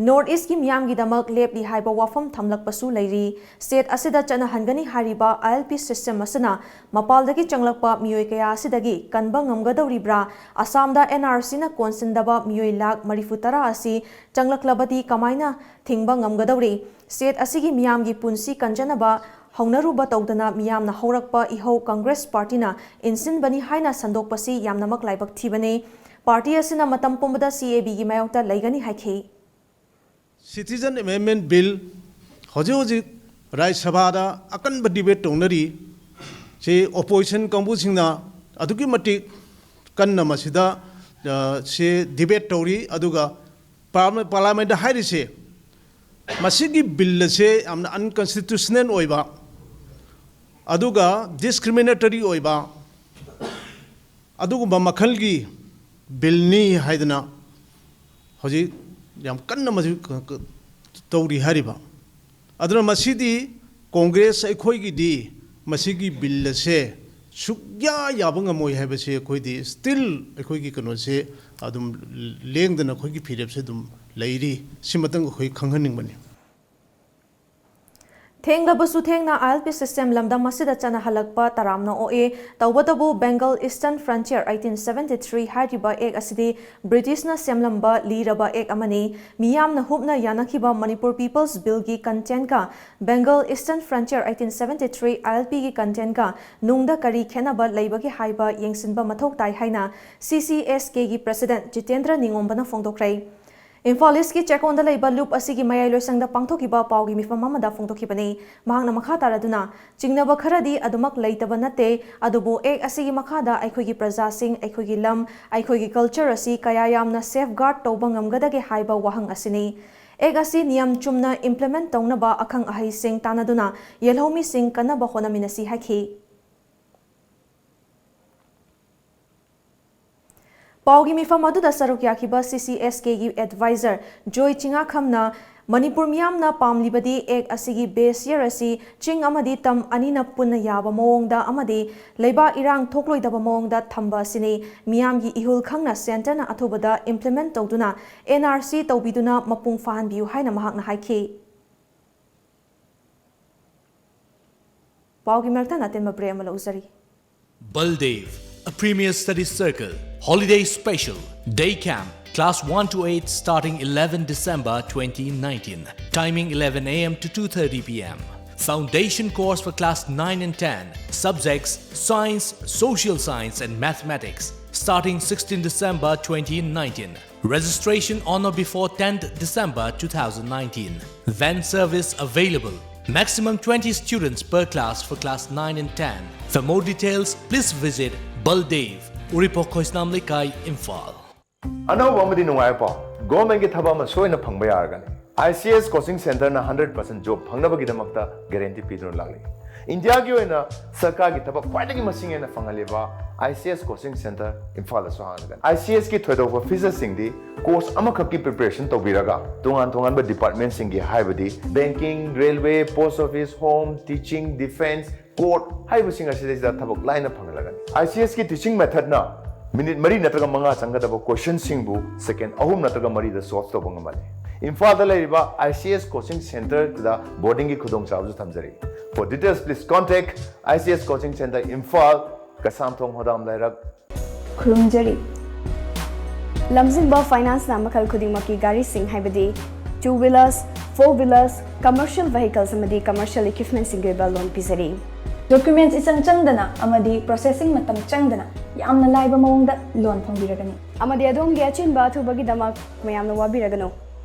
North East-ꯀꯤ ꯃꯤꯌꯥꯝꯒꯤꯗꯃꯛ ꯂꯦꯞꯂꯤ ꯍꯥꯏꯕ ꯋꯥꯐꯝ ꯊꯝꯂꯛꯄꯁꯨ ꯂꯩꯔꯤ꯫ State ꯑꯁꯤꯗ ꯆꯠꯅꯍꯟꯒꯅꯤ ꯍꯥꯏꯔꯤꯕ I L P system ꯑꯁꯤꯅ ꯃꯄꯥꯜꯗꯒꯤ ꯆꯪꯂꯛꯄ ꯃꯤꯑꯣꯏ ꯀꯌꯥ ꯑꯁꯤꯗꯒꯤ ꯀꯟꯕ ꯉꯝꯒꯗꯧꯔꯤꯕ꯭ꯔꯥ? ꯑꯁꯥꯝꯗ N R C-ꯅ ꯀꯣꯟꯁꯤꯟꯗꯕ ꯃꯤꯑꯣꯏ ꯂꯥꯈ ꯃꯔꯤꯐꯨ ꯇꯔꯥ ꯑꯁꯤ ꯆꯪꯂꯛꯂꯕꯗꯤ ꯀꯃꯥꯏꯅ ꯊꯤꯡꯕ ꯉꯝꯒꯗꯧꯔꯤ? State ꯑꯁꯤꯒꯤ ꯃꯤꯌꯥꯝꯒꯤ ꯄꯨꯟꯁꯤ ꯀꯟꯖꯅꯕ ꯍꯧꯅꯔꯨꯕ ꯇꯧꯗꯅ ꯃꯤꯌꯥꯝꯅ ꯍꯧꯔꯛꯄ ꯏꯍꯧ Congress Party-ꯅ ꯏꯟꯁꯤꯟꯕꯅꯤ ꯍꯥꯏꯅ ꯁꯟꯗꯣꯛꯄꯁꯤ ꯌꯥꯝꯅꯃꯛ ꯂꯥꯏꯕꯛ ꯊꯤꯕꯅꯤ꯫ Party ꯑꯁꯤꯅ ꯃꯇꯝ ꯄꯨꯝꯕꯗ C A B-ꯒꯤ ꯃꯥꯌꯣꯛꯇ ꯂꯩꯒꯅꯤ ꯍꯥꯏꯈꯤ꯫ Citizen Amendment Bill ꯍꯧꯖꯤꯛ ꯍꯧꯖꯤꯛ ꯔꯥꯖ꯭ꯌ ꯁꯚꯥꯗ ꯑꯀꯟꯕ debate ꯇꯧꯅꯔꯤ꯫ ꯁꯤ opposition ꯀꯥꯡꯕꯨꯁꯤꯡꯅ ꯑꯗꯨꯛꯀꯤ ꯃꯇꯤꯛ ꯀꯟꯅ ꯃꯁꯤꯗ, ꯑ, ꯁꯤ debate ꯇꯧꯔꯤ꯫ ꯑꯗꯨꯒ ꯄꯥꯔꯂꯥꯃꯦꯟ-, ꯄꯥꯔꯂꯥꯃꯦꯟꯗ ꯍꯥꯏꯔꯤꯁꯦ, ꯃꯁꯤꯒꯤ bill ꯑꯁꯦ ꯌꯥꯝꯅ unconstitutional ꯑꯣꯏꯕ, ꯑꯗꯨꯒ discriminatory ꯑꯣꯏꯕ, ꯑꯗꯨꯒꯨꯝꯕ ꯃꯈꯜꯒꯤ bill-ꯅꯤ ꯍꯥꯏꯗꯅ ꯍꯧꯖꯤꯛ ꯌꯥꯝ ꯀꯟꯅ ꯃꯁꯤ ꯀ-, ꯀ-, ꯇꯧꯔꯤ ꯍꯥꯏꯔꯤꯕ꯫ ꯑꯗꯨꯅ ꯃꯁꯤꯗꯤ Congress ꯑꯩꯈꯣꯏꯒꯤꯗꯤ ꯃꯁꯤꯒꯤ bill ꯑꯁꯦ ꯁꯨꯛꯌꯥ ꯌꯥꯕ ꯉꯝꯃꯣꯏ ꯍꯥꯏꯕꯁꯦ ꯑꯩꯈꯣꯏꯗꯤ still ꯑꯩꯈꯣꯏꯒꯤ ꯀꯩꯅꯣꯁꯦ ꯑꯗꯨꯝ ꯂꯦꯡꯗꯅ ꯑꯩꯈꯣꯏꯒꯤ ꯐꯤꯔꯦꯞꯁꯦ ꯑꯗꯨꯝ ꯂꯩꯔꯤ꯫ ꯁꯤꯃꯇꯪ ꯑꯩꯈꯣꯏ ꯈꯪꯍꯟꯅꯤꯡꯕꯅꯤ꯫ ꯊꯦꯡꯂꯕꯁꯨ ꯊꯦꯡꯅ I L P system ꯂꯝꯗꯝ ꯑꯁꯤꯗ ꯆꯠꯅꯍꯜꯂꯛꯄ ꯇꯔꯥꯝꯅ ꯑꯣꯛꯏ꯫ ꯇꯧꯕꯇꯕꯨ Bengal Eastern Frontier eighteen seventy three ꯍꯥꯏꯔꯤꯕ Act ꯑꯁꯤꯗꯤ British-ꯅ ꯁꯦꯝꯂꯝꯕ ꯂꯤꯔꯕ Act ꯑꯃꯅꯤ꯫ ꯃꯤꯌꯥꯝꯅ ꯍꯨꯞꯅ ꯌꯥꯅꯈꯤꯕ Manipur People's Bill-ꯒꯤ content-ꯀ Bengal Eastern Frontier eighteen seventy three I L P-ꯒꯤ content-ꯀ ꯅꯨꯡꯗ ꯀꯔꯤ ꯈꯦꯠꯅꯕ ꯂꯩꯕꯒꯦ ꯍꯥꯏꯕ ꯌꯦꯡꯁꯤꯟꯕ ꯃꯊꯧ ꯇꯥꯏ ꯍꯥꯏꯅ C C S K-ꯒꯤ President Jitendra ꯅꯤꯉꯣꯝꯕꯅ ꯐꯣꯡꯗꯣꯛꯈ꯭ꯔꯦ꯫ Imphal ꯏꯁꯀꯤ ꯆꯦꯛꯀꯣꯟꯗ ꯂꯩꯕ ꯂꯨꯞ ꯑꯁꯤꯒꯤ ꯃꯌꯥꯏ ꯂꯣꯏꯁꯪꯗ ꯄꯥꯡꯊꯣꯛꯈꯤꯕ ꯄꯥꯎꯒꯤ ꯃꯤꯐꯝ ꯑꯃꯗ ꯐꯣꯡꯗꯣꯛꯈꯤꯕꯅꯤ꯫ ꯃꯍꯥꯛꯅ ꯃꯈꯥ ꯇꯥꯔꯗꯨꯅ, ꯆꯤꯡꯅꯕ ꯈꯔꯗꯤ ꯑꯗꯨꯃꯛ ꯂꯩꯇꯕ ꯅꯠꯇꯦ, ꯑꯗꯨꯕꯨ Act ꯑꯁꯤꯒꯤ ꯃꯈꯥꯗ ꯑꯩꯈꯣꯏꯒꯤ ꯄ꯭ꯔꯖꯥꯁꯤꯡ, ꯑꯩꯈꯣꯏꯒꯤ ꯂꯝ, ꯑꯩꯈꯣꯏꯒꯤ culture ꯑꯁꯤ ꯀꯌꯥ ꯌꯥꯝꯅ safeguard ꯇꯧꯕ ꯉꯝꯒꯗꯒꯦ ꯍꯥꯏꯕ ꯋꯥꯍꯪ ꯑꯁꯤꯅꯤ꯫ Act ꯑꯁꯤ ꯅꯤꯌꯝ ꯆꯨꯝꯅ implement ꯇꯧꯅꯕ ꯑꯈꯪ ꯑꯍꯩꯁꯤꯡ ꯇꯥꯟꯅꯗꯨꯅ ꯌꯦꯜꯍꯧꯃꯤꯁꯤꯡ ꯀꯟꯅꯕ ꯍꯣꯠꯅꯃꯤꯟꯅꯁꯤ ꯍꯥꯏꯈꯤ꯫ ꯄꯥꯎꯒꯤ ꯃꯤꯐꯝ ꯑꯗꯨꯗ ꯁꯔꯨꯛ ꯌꯥꯈꯤꯕ C C S Kꯒꯤ advisor ꯖꯣꯏ ꯆꯤꯉꯥꯈꯝꯅ ꯃꯅꯤꯄꯨꯔ ꯃꯤꯌꯥꯝꯅ ꯄꯥꯝꯂꯤꯕꯗꯤ Act ꯑꯁꯤꯒꯤ base year ꯑꯁꯤ ꯆꯤꯡ ꯑꯃꯗꯤ ꯇꯝ ꯑꯅꯤꯅ ꯄꯨꯟꯅ ꯌꯥꯕ ꯃꯑꯣꯡꯗ ꯑꯃꯗꯤ ꯂꯩꯕꯥꯛ ꯏꯔꯥꯡ ꯊꯣꯛꯂꯣꯏꯗꯕ ꯃꯑꯣꯡꯗ ꯊꯝꯕ ꯑꯁꯤꯅꯤ꯫ ꯃꯤꯌꯥꯝꯒꯤ ꯏꯍꯨꯜ ꯈꯪꯅ centreꯅ ꯑꯊꯨꯕꯗ implement ꯇꯧꯗꯨꯅ N R C ꯇꯧꯕꯤꯗꯨꯅ ꯃꯄꯨꯡ ꯐꯥꯍꯟꯕꯤꯌꯨ ꯍꯥꯏꯅ ꯃꯍꯥꯛꯅ ꯍꯥꯏꯈꯤ꯫ ꯄꯥꯎꯒꯤ ꯃꯔꯛꯇ ꯑꯇꯦꯟꯕ break ꯑꯃ ꯂꯧꯖꯔꯤ꯫ Baldev, a premier study circle, holiday special, day camp, class one to eight, starting eleven December twenty nineteen. Timing eleven A M to two thirty P M. Foundation course for class nine and ten. Subjects: science, social science, and mathematics. Starting sixteen December twenty nineteen. Registration on or before tenth December two thousand nineteen. Van service available. Maximum twenty students per class for class nine and ten. For more details, please visit Baldev, Uripok Khoisnam Lekai, Imphal. ꯑꯅꯧꯕ ꯑꯃꯗꯤ ꯅꯨꯡꯉꯥꯏꯕ ꯄꯥꯎ, ꯒꯣꯔꯃꯦꯟꯒꯤ ꯊꯕꯛ ꯑꯃ ꯁꯣꯏꯅ ꯐꯪꯕ ꯌꯥꯔꯒꯅꯤ꯫ I C S coaching centreꯅ hundred percent job ꯐꯪꯅꯕꯒꯤꯗꯃꯛꯇ guarantee ꯄꯤꯗꯨꯅ ꯂꯥꯛꯂꯤ꯫ ꯏꯟꯗꯤꯌꯥꯒꯤ ꯑꯣꯏꯅ ꯁꯔꯀꯥꯔꯒꯤ ꯊꯕꯛ ꯈ꯭ꯋꯥꯏꯗꯒꯤ ꯃꯁꯤꯡ ꯍꯦꯟꯅ ꯐꯪꯍꯜꯂꯤꯕ I C S coaching centre ꯏꯝꯐꯥꯜꯗꯁꯨ ꯍꯥꯡꯂꯒꯅꯤ꯫ I C S ꯀꯤ ꯊꯣꯏꯗꯣꯛꯄ featureꯁꯤꯡꯗꯤ course ꯑꯃꯈꯛꯀꯤ preparation ꯇꯧꯕꯤꯔꯒ ꯇꯣꯉꯥꯟ ꯇꯣꯉꯥꯟꯕ departmentꯁꯤꯡꯒꯤ, ꯍꯥꯏꯕꯗꯤ banking, railway, post office, home, teaching, defence, court ꯍꯥꯏꯔꯤꯕꯁꯤꯡ ꯑꯁꯤꯗꯩꯁꯤꯗ ꯊꯕꯛ ꯂꯥꯏꯅ ꯐꯪꯍꯜꯂꯒꯅꯤ꯫ I C S ꯀꯤ teaching methodꯅ minute ꯃꯔꯤ ꯅꯠꯇ꯭ꯔꯒ ꯃꯉꯥ ꯆꯪꯒꯗꯕ questionꯁꯤꯡꯕꯨ second ꯑꯍꯨꯝ ꯅꯠꯇ꯭ꯔꯒ ꯃꯔꯤꯗ solve ꯇꯧꯕ ꯉꯝꯍꯜꯂꯤ꯫ ꯏꯝꯐꯥꯜꯗ ꯂꯩꯔꯤꯕ I C S coaching centreꯗ boardingꯒꯤ ꯈꯨꯗꯣꯡꯆꯥꯕꯁꯨ ꯊꯝꯖꯔꯤ꯫ For details, please contact I C S coaching centre Imphal, ꯀꯁꯥꯝꯊꯣꯡ, ꯍꯣꯗꯥꯝ ꯂꯩꯔꯛ꯫ ꯈꯨꯔꯨꯝꯖꯔꯤ꯫ ꯂꯝꯖꯤꯡꯕ Financeꯅ ꯃꯈꯜ ꯈꯨꯗꯤꯡꯃꯛꯀꯤ ꯒꯥꯔꯤꯁꯤꯡ, ꯍꯥꯏꯕꯗꯤ two wheelers, four wheelers, commercial vehicles ꯑꯃꯗꯤ commercial equipmentꯁꯤꯡꯒꯤ ꯑꯣꯏꯕ loan ꯄꯤꯖꯔꯤ꯫ Documents ꯏꯆꯪ ꯆꯪꯗꯅ ꯑꯃꯗꯤ processing ꯃꯇꯝ ꯆꯪꯗꯅ ꯌꯥꯝꯅ ꯂꯥꯏꯕ ꯃꯑꯣꯡꯗ loan ꯐꯪꯕꯤꯔꯒꯅꯤ꯫ ꯑꯃꯗꯤ ꯑꯗꯣꯝꯒꯤ ꯑꯆꯤꯟꯕ ꯑꯊꯨꯕꯒꯤꯗꯃꯛ ꯃꯌꯥꯝꯅ ꯋꯥꯕꯤꯔꯒꯅꯨ꯫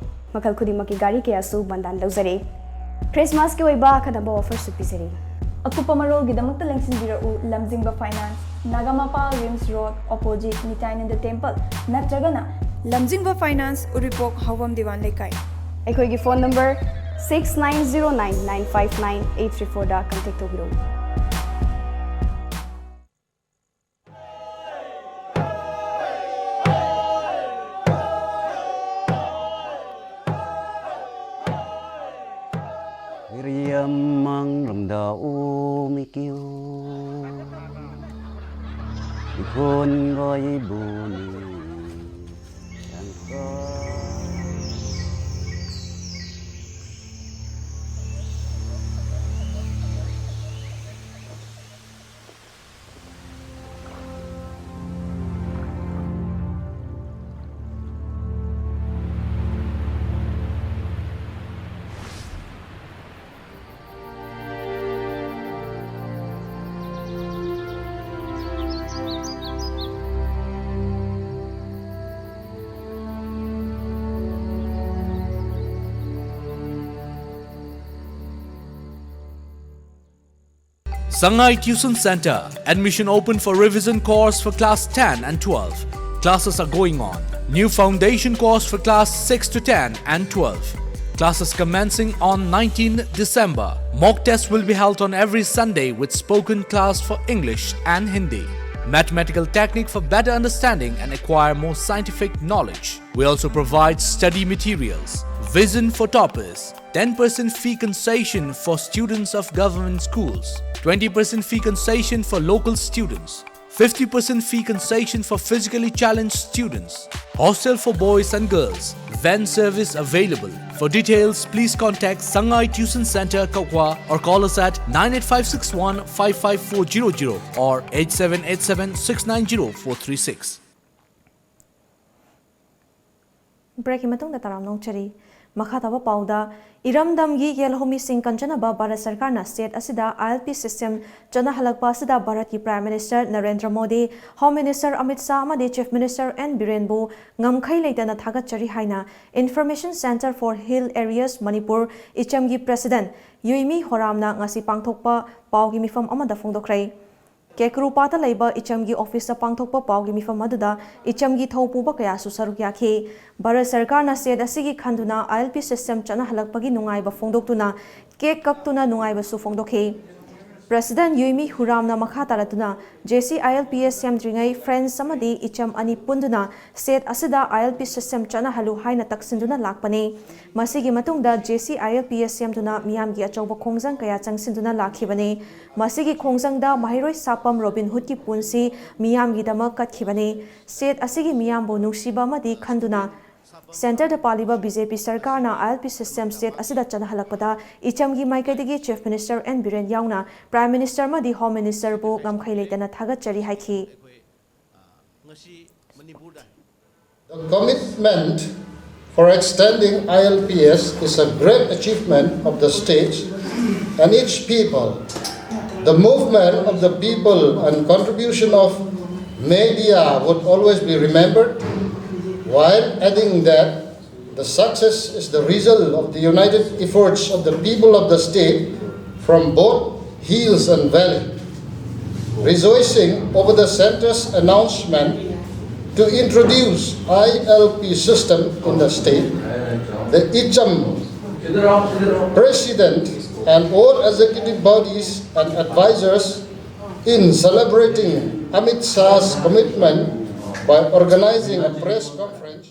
ꯃꯈꯜ ꯈꯨꯗꯤꯡꯃꯛꯀꯤ ꯒꯥꯔꯤ ꯀꯌꯥꯁꯨ ꯕꯟꯗꯥꯟ ꯂꯧꯖꯔꯤ꯫ Christmasꯀꯤ ꯑꯣꯏꯕ ꯑꯈꯟꯅꯕ offerꯁꯨ ꯄꯤꯖꯔꯤ꯫ ꯑꯀꯨꯞꯄ ꯃꯔꯣꯜꯒꯤꯗꯃꯛꯇ ꯂꯦꯡꯁꯤꯟꯕꯤꯔꯛꯎ, ꯂꯝꯖꯤꯡꯕ Finance, Nagampal RIMS road, opposite ꯅꯤꯇꯥꯏꯅꯟꯗ temple, ꯅꯠꯇ꯭ꯔꯒꯅ ꯂꯝꯖꯤꯡꯕ Finance, ꯎꯔꯤꯄꯣꯛ, ꯍꯥꯎꯕꯝ ꯗꯤꯋꯥꯟ ꯂꯩꯀꯥꯏ꯫ ꯑꯩꯈꯣꯏꯒꯤ phone number six nine zero nine nine five nine eight three fourꯗ contact ꯇꯧꯕꯤꯔꯛꯎ꯫ Riam mang ram da u mi kiu. Khun goi bu ni. Sangai Tuition Center. Admission open for revision course for class ten and twelve. Classes are going on. New foundation course for class six to ten and twelve. Classes commencing on nineteenth December. Mock test will be held on every Sunday with spoken class for English and Hindi. Mathematical technique for better understanding and acquire more scientific knowledge. We also provide study materials. Vision for toppers. Ten percent fee concession for students of government schools. Twenty percent fee concession for local students. Fifty percent fee concession for physically challenged students. Hostel for boys and girls. Van service available. For details, please contact Sangai Tuition Center, Kokwa, or call us at nine eight five six one five five four zero zero or eight seven eight seven six nine zero four three six. Break ꯀꯤ ꯃꯇꯨꯡꯗ ꯇꯔꯥꯝꯅ ꯑꯣꯛꯆꯔꯤ꯫ ꯃꯈꯥ ꯇꯥꯕ ꯄꯥꯎꯗ, ꯏꯔꯝꯗꯝꯒꯤ ꯌꯦꯜꯍꯧꯃꯤꯁꯤꯡ ꯀꯟꯖꯅꯕ ꯚꯥꯔꯠ ꯁꯔꯀꯥꯔꯅ state ꯑꯁꯤꯗ I L P system ꯆꯠꯅꯍꯜꯂꯛꯄ ꯑꯁꯤꯗ ꯚꯥꯔꯠꯀꯤ Prime Minister Narendra Modi, Home Minister Amit Shah ꯑꯃꯗꯤ Chief Minister ꯑꯦꯟ ꯕꯤꯔꯦꯟꯕꯨ ꯉꯝꯈꯩ ꯂꯩꯇꯅ ꯊꯥꯒꯠꯆꯔꯤ ꯍꯥꯏꯅ Information Centre for Hill Areas Manipur, ꯏꯆꯝꯒꯤ President ꯌꯨꯏꯃꯤ ꯍꯣꯔꯥꯝꯅ ꯉꯁꯤ ꯄꯥꯡꯊꯣꯛꯄ ꯄꯥꯎꯒꯤ ꯃꯤꯐꯝ ꯑꯃꯗ ꯐꯣꯡꯗꯣꯛꯈ꯭ꯔꯦ꯫ ꯀꯦꯀ꯭ꯔꯨꯄꯥꯠꯇ ꯂꯩꯕ ꯏꯆꯝꯒꯤ office ꯇ ꯄꯥꯡꯊꯣꯛꯄ ꯄꯥꯎꯒꯤ ꯃꯤꯐꯝ ꯑꯗꯨꯗ ꯏꯆꯝꯒꯤ ꯊꯧ ꯄꯨꯕ ꯀꯌꯥꯁꯨ ꯁꯔꯨꯛ ꯌꯥꯈꯤ꯫ ꯚꯥꯔꯠ ꯁꯔꯀꯥꯔꯅ state ꯑꯁꯤꯒꯤ ꯈꯟꯗꯨꯅ I L P system ꯆꯠꯅꯍꯜꯂꯛꯄꯒꯤ ꯅꯨꯡꯉꯥꯏꯕ ꯐꯣꯡꯗꯣꯛꯇꯨꯅ cake ꯀꯛꯇꯨꯅ ꯅꯨꯡꯉꯥꯏꯕꯁꯨ ꯐꯣꯡꯗꯣꯛꯈꯤ꯫ President ꯌꯨꯏꯃꯤ ꯍꯨꯔꯥꯝꯅ ꯃꯈꯥ ꯇꯥꯔꯛꯇꯨꯅ, JC ILPS ꯁꯦꯝꯗ꯭ꯔꯤꯉꯩ French ꯑꯃꯗꯤ ꯏꯆꯝ ꯑꯅꯤ ꯄꯨꯟꯗꯨꯅ state ꯑꯁꯤꯗ ILP system ꯆꯠꯅꯍꯜꯂꯨ ꯍꯥꯏꯅ ꯇꯛꯁꯤꯟꯗꯨꯅ ꯂꯥꯛꯄꯅꯤ꯫ ꯃꯁꯤꯒꯤ ꯃꯇꯨꯡꯗ JC ILPS ꯁꯦꯝꯗꯨꯅ ꯃꯤꯌꯥꯝꯒꯤ ꯑꯆꯧꯕ ꯈꯣꯡꯖꯪ ꯀꯌꯥ ꯆꯪꯁꯤꯟꯗꯨꯅ ꯂꯥꯛꯈꯤꯕꯅꯤ꯫ ꯃꯁꯤꯒꯤ ꯈꯣꯡꯖꯪꯗ ꯃꯍꯩꯔꯣꯏ ꯁꯥꯄꯝ ꯔꯣꯕꯤꯟ ꯍꯨꯗꯀꯤ ꯄꯨꯟꯁꯤ ꯃꯤꯌꯥꯝꯒꯤꯗꯃꯛ ꯀꯠꯈꯤꯕꯅꯤ꯫ State ꯑꯁꯤꯒꯤ ꯃꯤꯌꯥꯝꯕꯨ ꯅꯨꯡꯁꯤꯕ ꯑꯃꯗꯤ ꯈꯟꯗꯨꯅ, centreꯗ ꯄꯥꯜꯂꯤꯕ BJP ꯁꯔꯀꯥꯔꯅ ILP system state ꯑꯁꯤꯗ ꯆꯠꯅꯍꯜꯂꯛꯄꯗ ꯏꯆꯝꯒꯤ ꯃꯥꯏꯀꯩꯗꯒꯤ Chief Minister N ꯕꯤꯔꯦꯟ ꯌꯥꯎꯅ Prime Minister ꯑꯃꯗꯤ Home Ministerꯕꯨ ꯉꯝꯈꯩ ꯂꯩꯇꯅ ꯊꯥꯒꯠꯆꯔꯤ ꯍꯥꯏꯈꯤ꯫ The commitment for extending ILPS is a great achievement of the state and its people. The movement of the people and contribution of media would always be remembered, while adding that the success is the result of the united efforts of the people of the state from both hills and valley. Rejoicing over the centre's announcement to introduce ILP system in the state, the Icham president and all executive bodies and advisors in celebrating Amit Shah's commitment by organizing a press conference.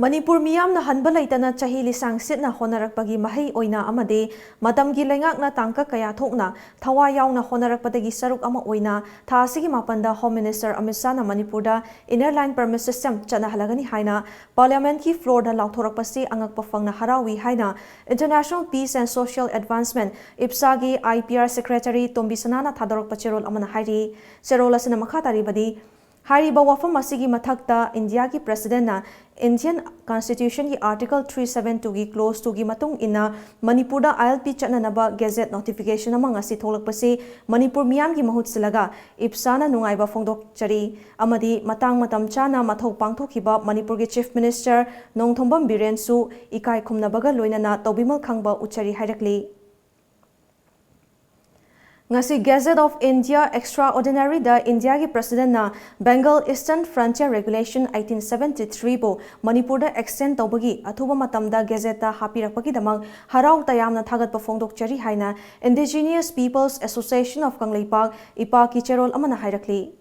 Manipur ꯃꯤꯌꯥꯝꯅ ꯍꯟꯕ ꯂꯩꯇꯅ ꯆꯍꯤ ꯂꯤꯁꯥꯡ ꯁꯤꯠꯅ ꯍꯣꯠꯅꯔꯛꯄꯒꯤ ꯃꯍꯩ ꯑꯣꯏꯅ ꯑꯃꯗꯤ ꯃꯇꯝꯒꯤ ꯂꯩꯉꯥꯛꯅ ꯇꯥꯡꯀꯛ ꯀꯌꯥ ꯊꯣꯛꯅ ꯊꯋꯥꯏ ꯌꯥꯎꯅ ꯍꯣꯠꯅꯔꯛꯄꯗꯒꯤ ꯁꯔꯨꯛ ꯑꯃ ꯑꯣꯏꯅ ꯊꯥ ꯑꯁꯤꯒꯤ ꯃꯥꯄꯟꯗ Home Minister ꯑꯃꯤꯠ ꯁꯥꯍꯅ ꯃꯅꯤꯄꯨꯔꯗ Inner Line Permit System ꯆꯠꯅꯍꯜꯂꯒꯅꯤ ꯍꯥꯏꯅ Parliamentꯀꯤ floorꯗ ꯂꯥꯎꯊꯣꯔꯛꯄꯁꯤ ꯑꯉꯛꯄ ꯐꯪꯅ ꯍꯔꯥꯎꯏ ꯍꯥꯏꯅ International Peace and Social Advancement, IPSAꯒꯤ IPR Secretary ꯇꯣꯝꯕꯤ ꯁꯅꯥꯅ ꯊꯥꯗꯣꯔꯛꯄ ꯆꯦꯔꯣꯜ ꯑꯃꯅ ꯍꯥꯏꯔꯤ꯫ ꯆꯦꯔꯣꯜ ꯑꯁꯤꯅ ꯃꯈꯥ ꯇꯥꯔꯤꯕꯗꯤ, ꯍꯥꯏꯔꯤꯕ ꯋꯥꯐꯝ ꯑꯁꯤꯒꯤ ꯃꯊꯛꯇ ꯏꯟꯗꯤꯌꯥꯒꯤ Presidentꯅ Indian Constitutionꯒꯤ Article three seven twoꯒꯤ Clause twoꯒꯤ ꯃꯇꯨꯡ ꯏꯟꯅ ꯃꯅꯤꯄꯨꯔꯗ ILP ꯆꯠꯅꯅꯕ Gazette notification ꯑꯃ ꯉꯁꯤ ꯊꯣꯛꯂꯛꯄꯁꯤ ꯃꯅꯤꯄꯨꯔ ꯃꯤꯌꯥꯝꯒꯤ ꯃꯍꯨꯠ ꯁꯤꯜꯂꯒ IPSAꯅ ꯅꯨꯡꯉꯥꯏꯕ ꯐꯣꯡꯗꯣꯛꯆꯔꯤ ꯑꯃꯗꯤ ꯃꯇꯥꯡ ꯃꯇꯝ ꯆꯥꯅ ꯃꯊꯧ ꯄꯥꯡꯊꯣꯛꯈꯤꯕ ꯃꯅꯤꯄꯨꯔꯒꯤ Chief Minister ꯅꯣꯡꯊꯣꯝꯕꯝ ꯕꯤꯔꯦꯟꯁꯨ ꯏꯀꯥꯏ ꯈꯨꯝꯅꯕꯒ ꯂꯣꯏꯅꯅ ꯇꯧꯕꯤꯃꯜ ꯈꯪꯕ ꯎꯠꯆꯔꯤ ꯍꯥꯏꯔꯛꯂꯤ꯫ ꯉꯁꯤ Gazette of India Extraordinary ꯗ ꯏꯟꯗꯤꯌꯥꯒꯤ ꯄ꯭ꯔꯁꯤꯗꯦꯟꯅ Bengal Eastern Frontier Regulation eighteen seventy three ꯕꯨ ꯃꯅꯤꯄꯨꯔꯗ extend ꯇꯧꯕꯒꯤ ꯑꯊꯨꯕ ꯃꯇꯝꯗ Gazette ꯇ ꯍꯥꯞꯄꯤꯔꯛꯄꯒꯤꯗꯃꯛ ꯍꯔꯥꯎ ꯇꯌꯥꯝꯅ ꯊꯥꯒꯠꯄ ꯐꯣꯡꯗꯣꯛꯆꯔꯤ ꯍꯥꯏꯅ Indigenous Peoples Association of Kangleipak, ꯏꯄꯥꯛꯀꯤ ꯆꯦꯔꯣꯜ ꯑꯃꯅ ꯍꯥꯏꯔꯛꯂꯤ꯫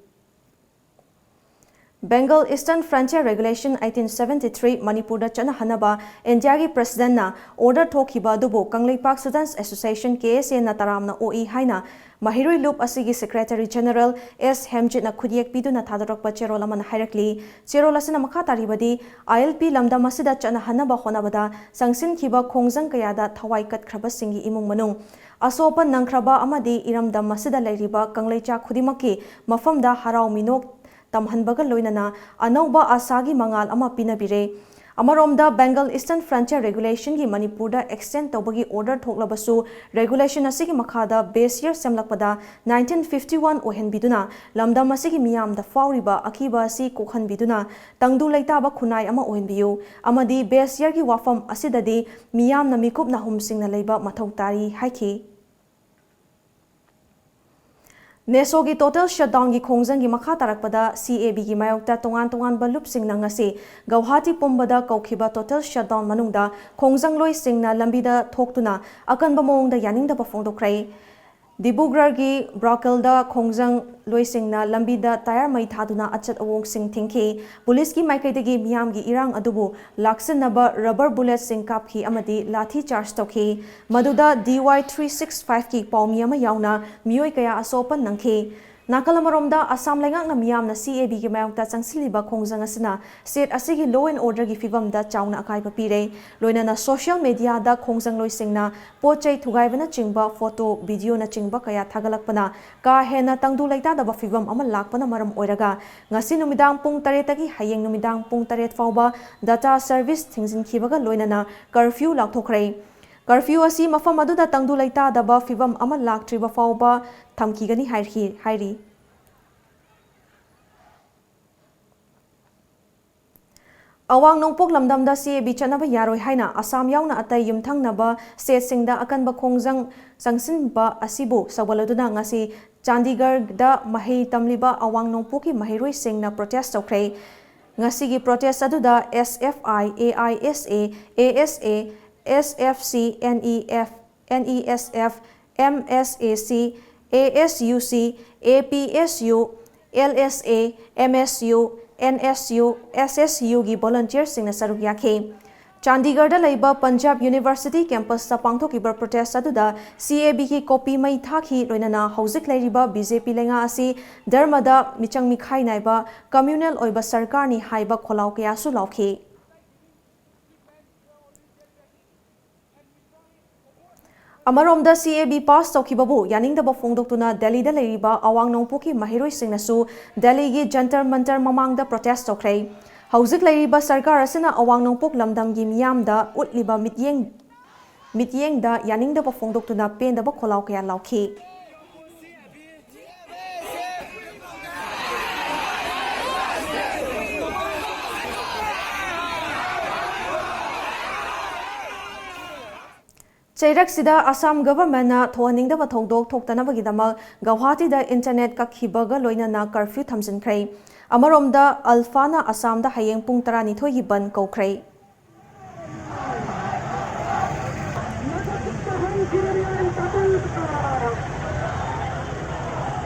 Bengal Eastern Frontier Regulation eighteen seventy three ꯃꯅꯤꯄꯨꯔꯗ ꯆꯠꯅꯍꯟꯅꯕ ꯏꯟꯗꯤꯌꯥꯒꯤ ꯄ꯭ꯔꯁꯤꯗꯦꯟꯅ order ꯊꯣꯛꯈꯤꯕ ꯑꯗꯨꯕꯨ Kangleipak Students Association, K S A ꯅ ꯇꯔꯥꯝꯅ ꯑꯣꯛꯏ ꯍꯥꯏꯅ ꯃꯍꯩꯔꯣꯏ ꯂꯨꯞ ꯑꯁꯤꯒꯤ Secretary General S ꯍꯦꯝꯖꯤꯠꯅ ꯈꯨꯠꯌꯦꯛ ꯄꯤꯗꯨꯅ ꯊꯥꯗꯣꯔꯛꯄ ꯆꯦꯔꯣꯜ ꯑꯃꯅ ꯍꯥꯏꯔꯛꯂꯤ꯫ ꯆꯦꯔꯣꯜ ꯑꯁꯤꯅ ꯃꯈꯥ ꯇꯥꯔꯤꯕꯗꯤ, I L P ꯂꯝꯗꯝ ꯑꯁꯤꯗ ꯆꯠꯅꯍꯟꯅꯕ ꯍꯣꯠꯅꯕꯗ ꯆꯪꯁꯤꯟꯈꯤꯕ ꯈꯣꯡꯖꯪ ꯀꯌꯥꯗ ꯊꯋꯥꯏ ꯀꯠꯈ꯭ꯔꯕꯁꯤꯡꯒꯤ ꯏꯃꯨꯡ ꯃꯅꯨꯡ, ꯑꯁꯣꯛ ꯑꯄꯟ ꯅꯪꯈ꯭ꯔꯕ ꯑꯃꯗꯤ ꯏꯔꯝꯗꯝ ꯑꯁꯤꯗ ꯂꯩꯔꯤꯕ ꯀꯪꯂꯩꯆꯥ ꯈꯨꯗꯤꯡꯃꯛꯀꯤ ꯃꯐꯝꯗ ꯍꯔꯥꯎ ꯃꯤꯅꯣꯛ ꯇꯝꯍꯟꯕꯒ ꯂꯣꯏꯅꯅ ꯑꯅꯧꯕ ꯑꯥꯁꯥꯒꯤ ꯃꯉꯥꯜ ꯑꯃ ꯄꯤꯅꯕꯤꯔꯦ꯫ ꯑꯃꯔꯣꯝꯗ, Bengal Eastern Frontier Regulation ꯒꯤ ꯃꯅꯤꯄꯨꯔꯗ extend ꯇꯧꯕꯒꯤ order ꯊꯣꯛꯂꯕꯁꯨ, regulation ꯑꯁꯤꯒꯤ ꯃꯈꯥꯗ base year ꯁꯦꯝꯂꯛꯄꯗ nineteen fifty one ꯑꯣꯏꯍꯟꯕꯤꯗꯨꯅ ꯂꯝꯗꯝ ꯑꯁꯤꯒꯤ ꯃꯤꯌꯥꯝꯗ ꯐꯥꯎꯔꯤꯕ ꯑꯀꯤꯕ ꯑꯁꯤ ꯀꯣꯛꯍꯟꯕꯤꯗꯨꯅ ꯇꯪꯗꯨ ꯂꯩꯇꯥꯕ ꯈꯨꯟꯅꯥꯏ ꯑꯃ ꯑꯣꯏꯍꯟꯕꯤꯌꯨ ꯑꯃꯗꯤ base year ꯒꯤ ꯋꯥꯐꯝ ꯑꯁꯤꯗꯗꯤ ꯃꯤꯌꯥꯝꯅ ꯃꯤꯀꯨꯞ ꯅꯥꯍꯨꯝꯁꯤꯡꯅ ꯂꯩꯕ ꯃꯊꯧ ꯇꯥꯔꯤ ꯍꯥꯏꯈꯤ꯫ ꯅꯦꯁꯣꯒꯤ total shutdown ꯒꯤ ꯈꯣꯡꯖꯪꯒꯤ ꯃꯈꯥ ꯇꯥꯔꯛꯄꯗ C A B ꯒꯤ ꯃꯥꯌꯣꯛꯇ ꯇꯣꯉꯥꯟ ꯇꯣꯉꯥꯟꯕ ꯂꯨꯞꯁꯤꯡꯅ ꯉꯁꯤ ꯒꯧꯍꯥꯇꯤ ꯄꯨꯝꯕꯗ ꯀꯧꯈꯤꯕ total shutdown ꯃꯅꯨꯡꯗ ꯈꯣꯡꯖꯪꯂꯣꯏꯁꯤꯡꯅ ꯂꯝꯕꯤꯗ ꯊꯣꯛꯇꯨꯅ ꯑꯀꯟꯕ ꯃꯑꯣꯡꯗ ꯌꯥꯅꯤꯡꯗꯕ ꯐꯣꯡꯗꯣꯛꯈ꯭ꯔꯦ꯫ ꯗꯤꯕꯨꯒꯔꯒꯤ ꯕ꯭ꯔꯥꯀꯜꯗ ꯈꯣꯡꯖꯪꯂꯣꯏꯁꯤꯡꯅ ꯂꯝꯕꯤꯗ tyre ꯃꯩ ꯊꯥꯗꯨꯅ ꯑꯆꯠ ꯑꯋꯣꯡꯁꯤꯡ ꯊꯤꯡꯈꯤ꯫ ꯄꯨꯂꯤꯁꯀꯤ ꯃꯥꯏꯀꯩꯗꯒꯤ ꯃꯤꯌꯥꯝꯒꯤ ꯏꯔꯥꯡ ꯑꯗꯨꯕꯨ ꯂꯥꯛꯁꯤꯟꯅꯕ rubber bullet ꯁꯤꯡ ꯀꯥꯞꯈꯤ ꯑꯃꯗꯤ ꯂꯥꯊꯤ charge ꯇꯧꯈꯤ꯫ ꯃꯗꯨꯗ D Y three six five ꯀꯤ ꯄꯥꯎꯃꯤ ꯑꯃ ꯌꯥꯎꯅ ꯃꯤꯑꯣꯏ ꯀꯌꯥ ꯑꯁꯣꯛ ꯑꯄꯟ ꯅꯪꯈꯤ꯫ ꯅꯥꯀꯜ ꯑꯃꯔꯣꯝꯗ, ꯑꯁꯥꯝ ꯂꯩꯉꯥꯛꯅ ꯃꯤꯌꯥꯝꯅ C A B ꯒꯤ ꯃꯥꯌꯣꯛꯇ ꯆꯪꯁꯤꯜꯂꯤꯕ ꯈꯣꯡꯖꯪ ꯑꯁꯤꯅ state ꯑꯁꯤꯒꯤ law and order ꯒꯤ ꯐꯤꯕꯝꯗ ꯆꯥꯎꯅ ꯑꯀꯥꯏꯕ ꯄꯤꯔꯦ꯫ ꯂꯣꯏꯅꯅ social media ꯗ ꯈꯣꯡꯖꯪꯂꯣꯏꯁꯤꯡꯅ ꯄꯣꯠ ꯆꯩ ꯊꯨꯒꯥꯏꯕꯅꯆꯤꯡꯕ photo, video ꯅꯆꯤꯡꯕ ꯀꯌꯥ ꯊꯥꯒꯠꯂꯛꯄꯅ ꯀꯥ ꯍꯦꯟꯅ ꯇꯪꯗꯨ ꯂꯩꯇꯥꯗꯕ ꯐꯤꯕꯝ ꯑꯃ ꯂꯥꯛꯄꯅ ꯃꯔꯝ ꯑꯣꯏꯔꯒ, ꯉꯁꯤ ꯅꯨꯃꯤꯗꯥꯡ ꯄꯨꯡ ꯇꯔꯦꯠꯇꯒꯤ ꯍꯌꯦꯡ ꯅꯨꯃꯤꯗꯥꯡ ꯄꯨꯡ ꯇꯔꯦꯠ ꯐꯥꯎꯕ data service ꯊꯤꯡꯖꯤꯟꯈꯤꯕꯒ ꯂꯣꯏꯅꯅ curfew ꯂꯥꯎꯊꯣꯛꯈ꯭ꯔꯦ꯫ Curfew ꯑꯁꯤ ꯃꯐꯝ ꯑꯗꯨꯗ ꯇꯪꯗꯨ ꯂꯩꯇꯥꯗꯕ ꯐꯤꯕꯝ ꯑꯃ ꯂꯥꯛꯇ꯭ꯔꯤꯕ ꯐꯥꯎꯕ ꯊꯝꯈꯤꯒꯅꯤ ꯍꯥꯏꯔꯤ, ꯍꯥꯏꯔꯤ꯫ ꯑꯋꯥꯡ ꯅꯣꯡꯄꯣꯛ ꯂꯝꯗꯝꯗ C A B ꯆꯠꯅꯕ ꯌꯥꯔꯣꯏ ꯍꯥꯏꯅ ꯑꯁꯥꯝ ꯌꯥꯎꯅ ꯑꯇꯩ ꯌꯨꯝꯊꯪꯅꯕ stateꯁꯤꯡꯗ ꯑꯀꯟꯕ ꯈꯣꯡꯖꯪ ꯆꯪꯁꯤꯟꯕ ꯑꯁꯤꯕꯨ ꯁꯧꯒꯠꯂꯗꯨꯅ ꯉꯁꯤ ꯆꯥꯟꯗꯤꯒꯔꯗ ꯃꯍꯩ ꯇꯝꯂꯤꯕ ꯑꯋꯥꯡ ꯅꯣꯡꯄꯣꯛꯀꯤ ꯃꯍꯩꯔꯣꯏꯁꯤꯡꯅ protest ꯇꯧꯈ꯭ꯔꯦ꯫ ꯉꯁꯤꯒꯤ protest ꯑꯗꯨꯗ S F I, A I S A, A S A, S F C, N E F, N E S F, M S A C, A S U C, A P S U, L S A, M S U, N S U, S S U ꯒꯤ volunteerꯁꯤꯡꯅ ꯁꯔꯨꯛ ꯌꯥꯈꯤ꯫ ꯆꯥꯟꯗꯤꯒꯔꯗ ꯂꯩꯕ Punjab University campusꯇ ꯄꯥꯡꯊꯣꯛꯈꯤꯕ protest ꯑꯗꯨꯗ C A Bꯒꯤ copy ꯃꯩ ꯊꯥꯈꯤ꯫ ꯂꯣꯏꯅꯅ ꯍꯧꯖꯤꯛ ꯂꯩꯔꯤꯕ B J P ꯂꯩꯉꯥꯛ ꯑꯁꯤ ꯙꯔꯃꯗ ꯃꯤꯆꯪ ꯃꯤꯈꯥꯏ ꯅꯥꯏꯕ communal ꯑꯣꯏꯕ ꯁꯔꯀꯥꯔꯅꯤ ꯍꯥꯏꯕ ꯈꯣꯜꯂꯥꯎ ꯀꯌꯥꯁꯨ ꯂꯥꯎꯈꯤ꯫ ꯑꯃꯔꯣꯝꯗ, C A B pass ꯇꯧꯈꯤꯕꯕꯨ ꯌꯥꯅꯤꯡꯗꯕ ꯐꯣꯡꯗꯣꯛꯇꯨꯅ ꯗꯦꯜꯂꯤꯗ ꯂꯩꯔꯤꯕ ꯑꯋꯥꯡ ꯅꯣꯡꯄꯣꯛꯀꯤ ꯃꯍꯩꯔꯣꯏꯁꯤꯡꯅꯁꯨ ꯗꯦꯜꯂꯤꯒꯤ ꯖꯟꯇꯔ ꯃꯟꯇꯔ ꯃꯃꯥꯡꯗ protest ꯇꯧꯈ꯭ꯔꯦ꯫ ꯍꯧꯖꯤꯛ ꯂꯩꯔꯤꯕ ꯁꯔꯀꯥꯔ ꯑꯁꯤꯅ ꯑꯋꯥꯡ ꯅꯣꯡꯄꯣꯛ ꯂꯝꯗꯝꯒꯤ ꯃꯤꯌꯥꯝꯗ ꯎꯠꯂꯤꯕ ꯃꯤꯠꯌꯦꯡ, ꯃꯤꯠꯌꯦꯡꯗ ꯌꯥꯅꯤꯡꯗꯕ ꯐꯣꯡꯗꯣꯛꯇꯨꯅ ꯄꯦꯟꯗꯕ ꯈꯣꯜꯂꯥꯎ ꯀꯌꯥ ꯂꯥꯎꯈꯤ꯫ ꯆꯩꯔꯛꯁꯤꯗ ꯑꯁꯥꯝ governmentꯅ ꯊꯣꯛꯍꯟꯅꯤꯡꯗꯕ ꯊꯧꯗꯣꯛ ꯊꯣꯛꯇꯅꯕꯒꯤꯗꯃꯛ ꯒꯧꯍꯥꯇꯤꯗ internet ꯀꯛꯈꯤꯕꯒ ꯂꯣꯏꯅꯅ curfew ꯊꯝꯖꯤꯟꯈ꯭ꯔꯦ꯫ ꯑꯃꯔꯣꯝꯗ, ULFAꯅ ꯑꯁꯥꯝꯗ ꯍꯌꯦꯡ ꯄꯨꯡ ꯇꯔꯥꯅꯤꯊꯣꯏꯒꯤ ꯕꯟꯗ ꯀꯧꯈ꯭ꯔꯦ꯫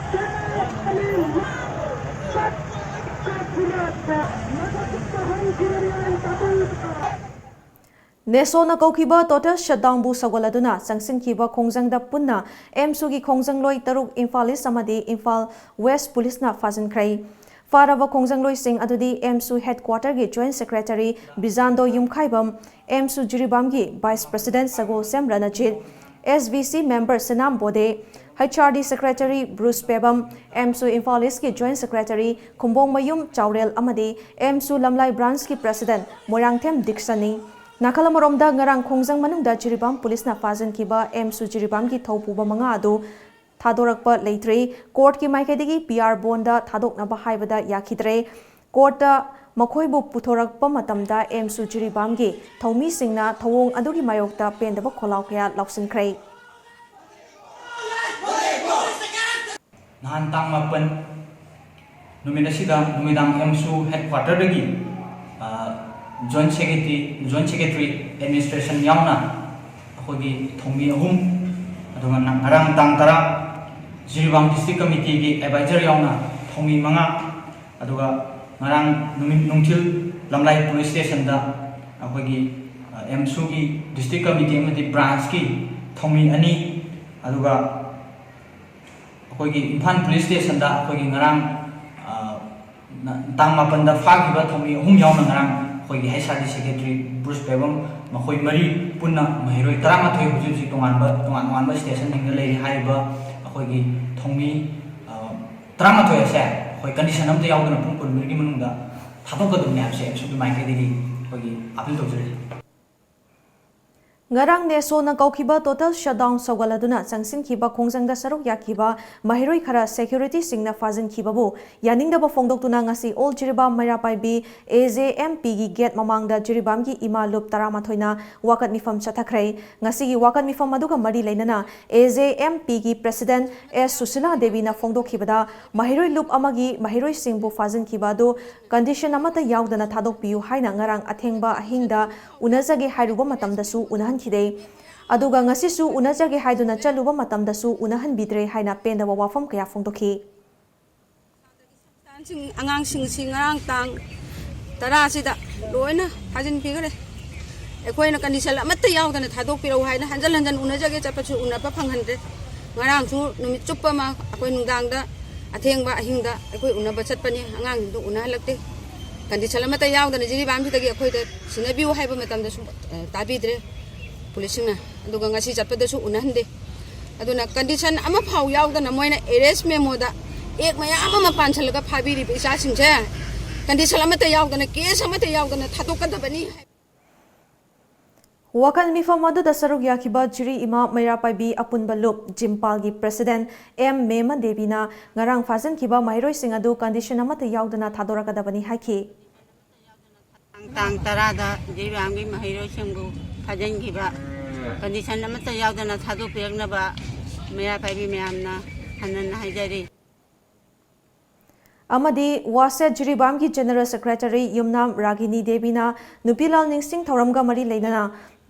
NESOꯅ ꯀꯧꯈꯤꯕ total shutdownꯕꯨ ꯁꯧꯒꯠꯂꯗꯨꯅ ꯆꯪꯁꯤꯟꯈꯤꯕ ꯈꯣꯡꯖꯪꯗ ꯄꯨꯟꯅ ꯑꯦꯝꯁꯨꯒꯤ ꯈꯣꯡꯖꯪꯂꯣꯏ ꯇꯔꯨꯛ ꯏꯝꯐꯥꯜ ꯏꯁ ꯑꯃꯗꯤ ꯏꯝꯐꯥꯜ ꯋꯦꯁ ꯄꯨꯂꯤꯁꯅ ꯐꯥꯖꯤꯟꯈ꯭ꯔꯦ꯫ ꯐꯥꯔꯕ ꯈꯣꯡꯖꯪꯂꯣꯏꯁꯤꯡ ꯑꯗꯨꯗꯤ ꯑꯦꯝꯁꯨ headquarterꯒꯤ joint secretary Bijando Yumkhaibam, AMSU ꯖꯤꯔꯤꯕꯥꯝꯒꯤ vice president Sagolsem Ranjit, S V C member Sanam Bode, H R D secretary Bruce Pebam, AMSU Imphal ꯏꯁꯀꯤ joint secretary ꯈꯨꯝꯕꯣꯡꯃꯌꯨꯝ ꯆꯥꯎꯔꯦꯜ ꯑꯃꯗꯤ ꯑꯦꯝꯁꯨ ꯂꯝꯂꯥꯏ branchꯀꯤ president ꯃꯣꯏꯔꯥꯡꯊꯦꯝ ꯗꯤꯛꯁꯟꯅꯤ꯫ ꯅꯥꯀꯜ ꯑꯃꯔꯣꯝꯗ, ꯉꯔꯥꯡ ꯈꯣꯡꯖꯪ ꯃꯅꯨꯡꯗ ꯖꯤꯔꯤꯕꯥꯝ ꯄꯨꯂꯤꯁꯅ ꯐꯥꯖꯤꯟꯈꯤꯕ ꯑꯦꯝꯁꯨ ꯖꯤꯔꯤꯕꯥꯝꯒꯤ ꯊꯧꯄꯨꯕ ꯃꯉꯥ ꯑꯗꯨ ꯊꯥꯗꯣꯔꯛꯄ ꯂꯩꯇ꯭ꯔꯤ꯫ Courtꯀꯤ ꯃꯥꯏꯀꯩꯗꯒꯤ P R bondꯗ ꯊꯥꯗꯣꯛꯅꯕ ꯍꯥꯏꯕꯗ ꯌꯥꯈꯤꯗ꯭ꯔꯦ꯫ Courtꯇ ꯃꯈꯣꯏꯕꯨ ꯄꯨꯊꯣꯔꯛꯄ ꯃꯇꯝꯗ ꯑꯦꯝꯁꯨ ꯖꯤꯔꯤꯕꯥꯝꯒꯤ ꯊꯧꯃꯤꯁꯤꯡꯅ ꯊꯧꯑꯣꯡ ꯑꯗꯨꯒꯤ ꯃꯥꯌꯣꯛꯇ ꯄꯦꯟꯗꯕ ꯈꯣꯜꯂꯥꯎ ꯀꯌꯥ ꯂꯥꯎꯁꯤꯟꯈ꯭ꯔꯦ꯫ ꯅꯍꯥꯟ ꯇꯥꯡ ꯃꯥꯄꯟ ꯅꯨꯃꯤꯠ ꯑꯁꯤꯗ ꯅꯨꯃꯤꯗꯥꯡ ꯑꯦꯝꯁꯨ ꯍꯦꯗꯀ꯭ꯋꯥꯇꯔꯗꯒꯤ joint secretary joint secretary administration ꯌꯥꯎꯅ ꯑꯩꯈꯣꯏꯒꯤ ꯊꯧꯃꯤ ꯑꯍꯨꯝ, ꯑꯗꯨꯒ ꯉꯔꯥꯡ ꯇꯥꯡ ꯇꯔꯥ ꯖꯤꯔꯤꯕꯥꯝ ꯗꯤꯁꯇ꯭ꯔꯤꯛ ꯀꯃꯤꯇꯤꯒꯤ ꯑꯦꯗꯚꯥꯏꯖꯔ ꯌꯥꯎꯅ ꯊꯧꯃꯤ ꯃꯉꯥ, ꯑꯗꯨꯒ ꯉꯔꯥꯡ ꯅꯨꯃꯤꯠ ꯅꯨꯡꯊꯤꯜ ꯂꯝꯂꯥꯏ ꯄꯨꯂꯤꯁ ꯁ꯭ꯇꯦꯁꯟꯗ ꯑꯩꯈꯣꯏꯒꯤ ꯑꯦꯝꯁꯨꯒꯤ ꯗꯤꯁꯇ꯭ꯔꯤꯛ ꯀꯃꯤꯇꯤ ꯑꯃꯗꯤ ꯕ꯭ꯔꯥꯟꯁꯀꯤ ꯊꯧꯃꯤ ꯑꯅꯤ, ꯑꯗꯨꯒ ꯑꯩꯈꯣꯏꯒꯤ ꯏꯝꯐꯥꯜ ꯄꯨꯂꯤꯁ ꯁ꯭ꯇꯦꯁꯟꯗ ꯑꯩꯈꯣꯏꯒꯤ ꯉꯔꯥꯡ ꯇꯥꯡ ꯃꯥꯄꯟꯗ ꯐꯥꯈꯤꯕ ꯊꯧꯃꯤ ꯑꯍꯨꯝ ꯌꯥꯎꯅ ꯉꯔꯥꯡ ꯑꯩꯈꯣꯏꯒꯤ ꯍꯩꯁ R D secretary brush Pebam, ꯃꯈꯣꯏ ꯃꯔꯤ ꯄꯨꯟꯅ ꯃꯍꯩꯔꯣꯏ ꯇꯔꯥꯃꯥꯊꯣꯏ ꯍꯧꯖꯤꯛ ꯍꯧꯖꯤꯛ ꯇꯣꯉꯥꯟꯕ ꯇꯣꯉꯥꯟ ꯇꯣꯉꯥꯟꯕ ꯁ꯭ꯇꯦꯁꯟꯁꯤꯡꯗ ꯂꯩꯔꯤ꯫ ꯍꯥꯏꯔꯤꯕ ꯑꯩꯈꯣꯏꯒꯤ ꯊꯧꯃꯤ ꯇꯔꯥꯃꯥꯊꯣꯏ ꯑꯁꯦ ꯑꯩꯈꯣꯏ ꯀꯟꯗꯤꯁꯟ ꯑꯝꯇ ꯌꯥꯎꯗꯅ ꯄꯨꯡ ꯀꯨꯟꯃꯔꯤꯒꯤ ꯃꯅꯨꯡꯗ ꯊꯥꯗꯣꯛꯀꯗꯕꯅꯤ ꯍꯥꯏꯕꯁꯦ ꯑꯦꯝꯁꯨꯒꯤ ꯃꯥꯏꯀꯩꯗꯒꯤ ꯑꯩꯈꯣꯏꯒꯤ ꯑꯥꯄꯤꯜ ꯇꯧꯖꯔꯤ꯫ ꯉꯔꯥꯡ ꯅꯦꯁꯣꯅ ꯀꯧꯈꯤꯕ ꯇꯣꯇꯦꯜ ꯁꯠꯗꯥꯎꯟ ꯁꯧꯒꯠꯂꯗꯨꯅ ꯆꯪꯁꯤꯟꯈꯤꯕ ꯈꯣꯡꯖꯪꯗ ꯁꯔꯨꯛ ꯌꯥꯈꯤꯕ ꯃꯍꯩꯔꯣꯏ ꯈꯔ ꯁꯦꯀ꯭ꯌꯨꯔꯤꯇꯤꯁꯤꯡꯅ ꯐꯥꯖꯤꯟꯈꯤꯕꯕꯨ ꯌꯥꯅꯤꯡꯗꯕ ꯐꯣꯡꯗꯣꯛꯇꯨꯅ ꯉꯁꯤ ꯑꯣꯜ ꯖꯤꯔꯤꯕꯥꯝ ꯃꯩꯔꯥ ꯄꯥꯏꯕꯤ ꯑꯦ ꯖꯦ ꯑꯦꯝ ꯄꯤꯒꯤ ꯒꯦꯠ ꯃꯃꯥꯡꯗ ꯖꯤꯔꯤꯕꯥꯝꯒꯤ ꯏꯃꯥ ꯂꯨꯞ ꯇꯔꯥꯃꯥꯊꯣꯏꯅ ꯋꯥꯀꯠ ꯃꯤꯐꯝ ꯆꯠꯊꯈ꯭ꯔꯦ꯫ ꯉꯁꯤꯒꯤ ꯋꯥꯀꯠ ꯃꯤꯐꯝ ꯑꯗꯨꯒ ꯃꯔꯤ ꯂꯩꯅꯅ ꯑꯦ ꯖꯦ ꯑꯦꯝ ꯄꯤꯒꯤ ꯄ꯭ꯔꯦꯁꯤꯗꯦꯟꯠ ꯑꯦꯁ ꯁꯨꯁꯤꯂꯥ ꯗꯦꯕꯤꯅ ꯐꯣꯡꯗꯣꯛꯈꯤꯕꯗ, ꯃꯍꯩꯔꯣꯏ ꯂꯨꯞ ꯑꯃꯒꯤ ꯃꯍꯩꯔꯣꯏꯁꯤꯡꯕꯨ ꯐꯥꯖꯤꯟꯈꯤꯕ ꯑꯗꯨ ꯀꯟꯗꯤꯁꯟ ꯑꯃꯠꯇ ꯌꯥꯎꯗꯅ ꯊꯥꯗꯣꯛꯄꯤꯌꯨ ꯍꯥꯏꯅ ꯉꯔꯥꯡ ꯑꯊꯦꯡꯕ ꯑꯍꯤꯡꯗ ꯎꯅꯖꯒꯦ ꯍꯥꯏꯔꯨꯕ ꯃꯇꯝꯗꯁꯨ ꯎꯅꯍꯟꯈꯤꯗꯦ꯫ ꯑꯗꯨꯒ ꯉꯁꯤꯁꯨ ꯎꯅꯖꯒꯦ ꯍꯥꯏꯗꯨꯅ ꯆꯠꯂꯨꯕ ꯃꯇꯝꯗꯁꯨ ꯎꯅꯍꯟꯕꯤꯗ꯭ꯔꯦ ꯍꯥꯏꯅ ꯄꯦꯟꯗꯕ ꯋꯥꯐꯝ ꯀꯌꯥ ꯐꯣꯡꯗꯣꯛꯈꯤ꯫ ꯑꯉꯥꯡꯁꯤꯡꯁꯤ ꯉꯔꯥꯡ ꯇꯥꯡ ꯇꯔꯥꯁꯤꯗ ꯂꯣꯏꯅ ꯐꯥꯖꯤꯟꯕꯤꯈ꯭ꯔꯦ꯫ ꯑꯩꯈꯣꯏꯅ ꯀꯟꯗꯤꯁꯟ ꯑꯃꯠꯇ ꯌꯥꯎꯗꯅ ꯊꯥꯗꯣꯛꯄꯤꯔꯛꯎ ꯍꯥꯏꯅ ꯍꯟꯖꯟ ꯍꯟꯖꯟ ꯎꯅꯖꯒꯦ ꯆꯠꯄꯁꯨ ꯎꯅꯕ ꯐꯪꯍꯟꯗ꯭ꯔꯦ꯫ ꯉꯔꯥꯡꯁꯨ ꯅꯨꯃꯤꯠ ꯆꯨꯞꯄ ꯑꯃ ꯑꯩꯈꯣꯏ ꯅꯨꯡꯗꯥꯡꯗ ꯑꯊꯦꯡꯕ ꯑꯍꯤꯡꯗ ꯑꯩꯈꯣꯏ ꯎꯅꯕ ꯆꯠꯄꯅꯤ, ꯑꯉꯥꯡꯁꯤꯡꯗꯣ ꯎꯅꯍꯜꯂꯛꯇꯦ꯫ ꯀꯟꯗꯤꯁꯟ ꯑꯃꯠꯇ ꯌꯥꯎꯗꯅ ꯖꯤꯔꯤꯕꯥꯝꯁꯤꯗꯒꯤ ꯑꯩꯈꯣꯏꯗ ꯁꯤꯟꯅꯕꯤꯌꯨ ꯍꯥꯏꯕ ꯃꯇꯝꯗꯁꯨ ꯇꯥꯕꯤꯗ꯭ꯔꯦ ꯄꯨꯂꯤꯁꯁꯤꯡꯅ꯫ ꯑꯗꯨꯒ ꯉꯁꯤ ꯆꯠꯄꯗꯁꯨ ꯎꯅꯍꯟꯗꯦ꯫ ꯑꯗꯨꯅ ꯀꯟꯗꯤꯁꯟ ꯑꯃꯐꯥꯎ ꯌꯥꯎꯗꯅ ꯃꯣꯏꯅ ꯑꯦꯔꯦꯁ ꯃꯦꯃꯣꯗ ꯑꯦꯛ ꯃꯌꯥꯝ ꯑꯃ ꯄꯥꯟꯁꯤꯜꯂꯒ ꯐꯥꯕꯤꯔꯤꯕ ꯏꯆꯥꯁꯤꯡꯁꯦ ꯀꯟꯗꯤꯁꯟ ꯑꯃꯠꯇ ꯌꯥꯎꯗꯅ, ꯀꯦꯁ ꯑꯃꯠꯇ ꯌꯥꯎꯗꯅ ꯊꯥꯗꯣꯛꯀꯗꯕꯅꯤ ꯍꯥꯏ꯫ ꯋꯥꯀꯠ ꯃꯤꯐꯝ ꯑꯗꯨꯗ ꯁꯔꯨꯛ ꯌꯥꯈꯤꯕ ꯖꯤꯔꯤ ꯏꯃꯥ ꯃꯩꯔꯥ ꯄꯥꯏꯕꯤ ꯑꯄꯨꯟꯕ ꯂꯨꯞ ꯖꯤꯝꯄꯥꯜꯒꯤ ꯄ꯭ꯔꯦꯁꯤꯗꯦꯟꯠ ꯑꯦꯝ ꯃꯦꯃ ꯗꯦꯕꯤꯅ ꯉꯔꯥꯡ ꯐꯥꯖꯤꯟꯈꯤꯕ ꯃꯍꯩꯔꯣꯏꯁꯤꯡ ꯑꯗꯨ ꯀꯟꯗꯤꯁꯟ ꯑꯃꯠꯇ ꯌꯥꯎꯗꯅ ꯊꯥꯗꯣꯔꯛꯀꯗꯕꯅꯤ ꯍꯥꯏꯈꯤ꯫ ꯇꯥꯡ ꯇꯔꯥꯗ ꯖꯤꯔꯤꯕꯥꯝꯒꯤ ꯃꯍꯩꯔꯣꯏꯁꯤꯡꯕꯨ ꯐꯥꯖꯤꯟꯈꯤꯕ ꯀꯟꯗꯤꯁꯟ ꯑꯃꯠꯇ ꯌꯥꯎꯗꯅ ꯊꯥꯗꯣꯛꯄꯤꯔꯛꯅꯕ ꯃꯩꯔꯥ ꯄꯥꯏꯕꯤ ꯃꯌꯥꯝꯅ ꯍꯟꯅ ꯍꯟꯅ ꯍꯥꯏꯖꯔꯤ꯫ ꯑꯃꯗꯤ ꯋꯥꯁꯦꯠ ꯖꯤꯔꯤꯕꯥꯝꯒꯤ ꯖꯦꯅꯔꯦꯜ ꯁꯦꯀ꯭ꯔꯦꯇꯔꯤ ꯌꯨꯝꯅꯥꯝ ꯔꯥꯒꯤꯅꯤ ꯗꯦꯕꯤꯅ ꯅꯨꯄꯤ ꯂꯥꯜ ꯅꯤꯡꯁꯤꯡ ꯊꯧꯔꯝꯒ ꯃꯔꯤ ꯂꯩꯅꯅ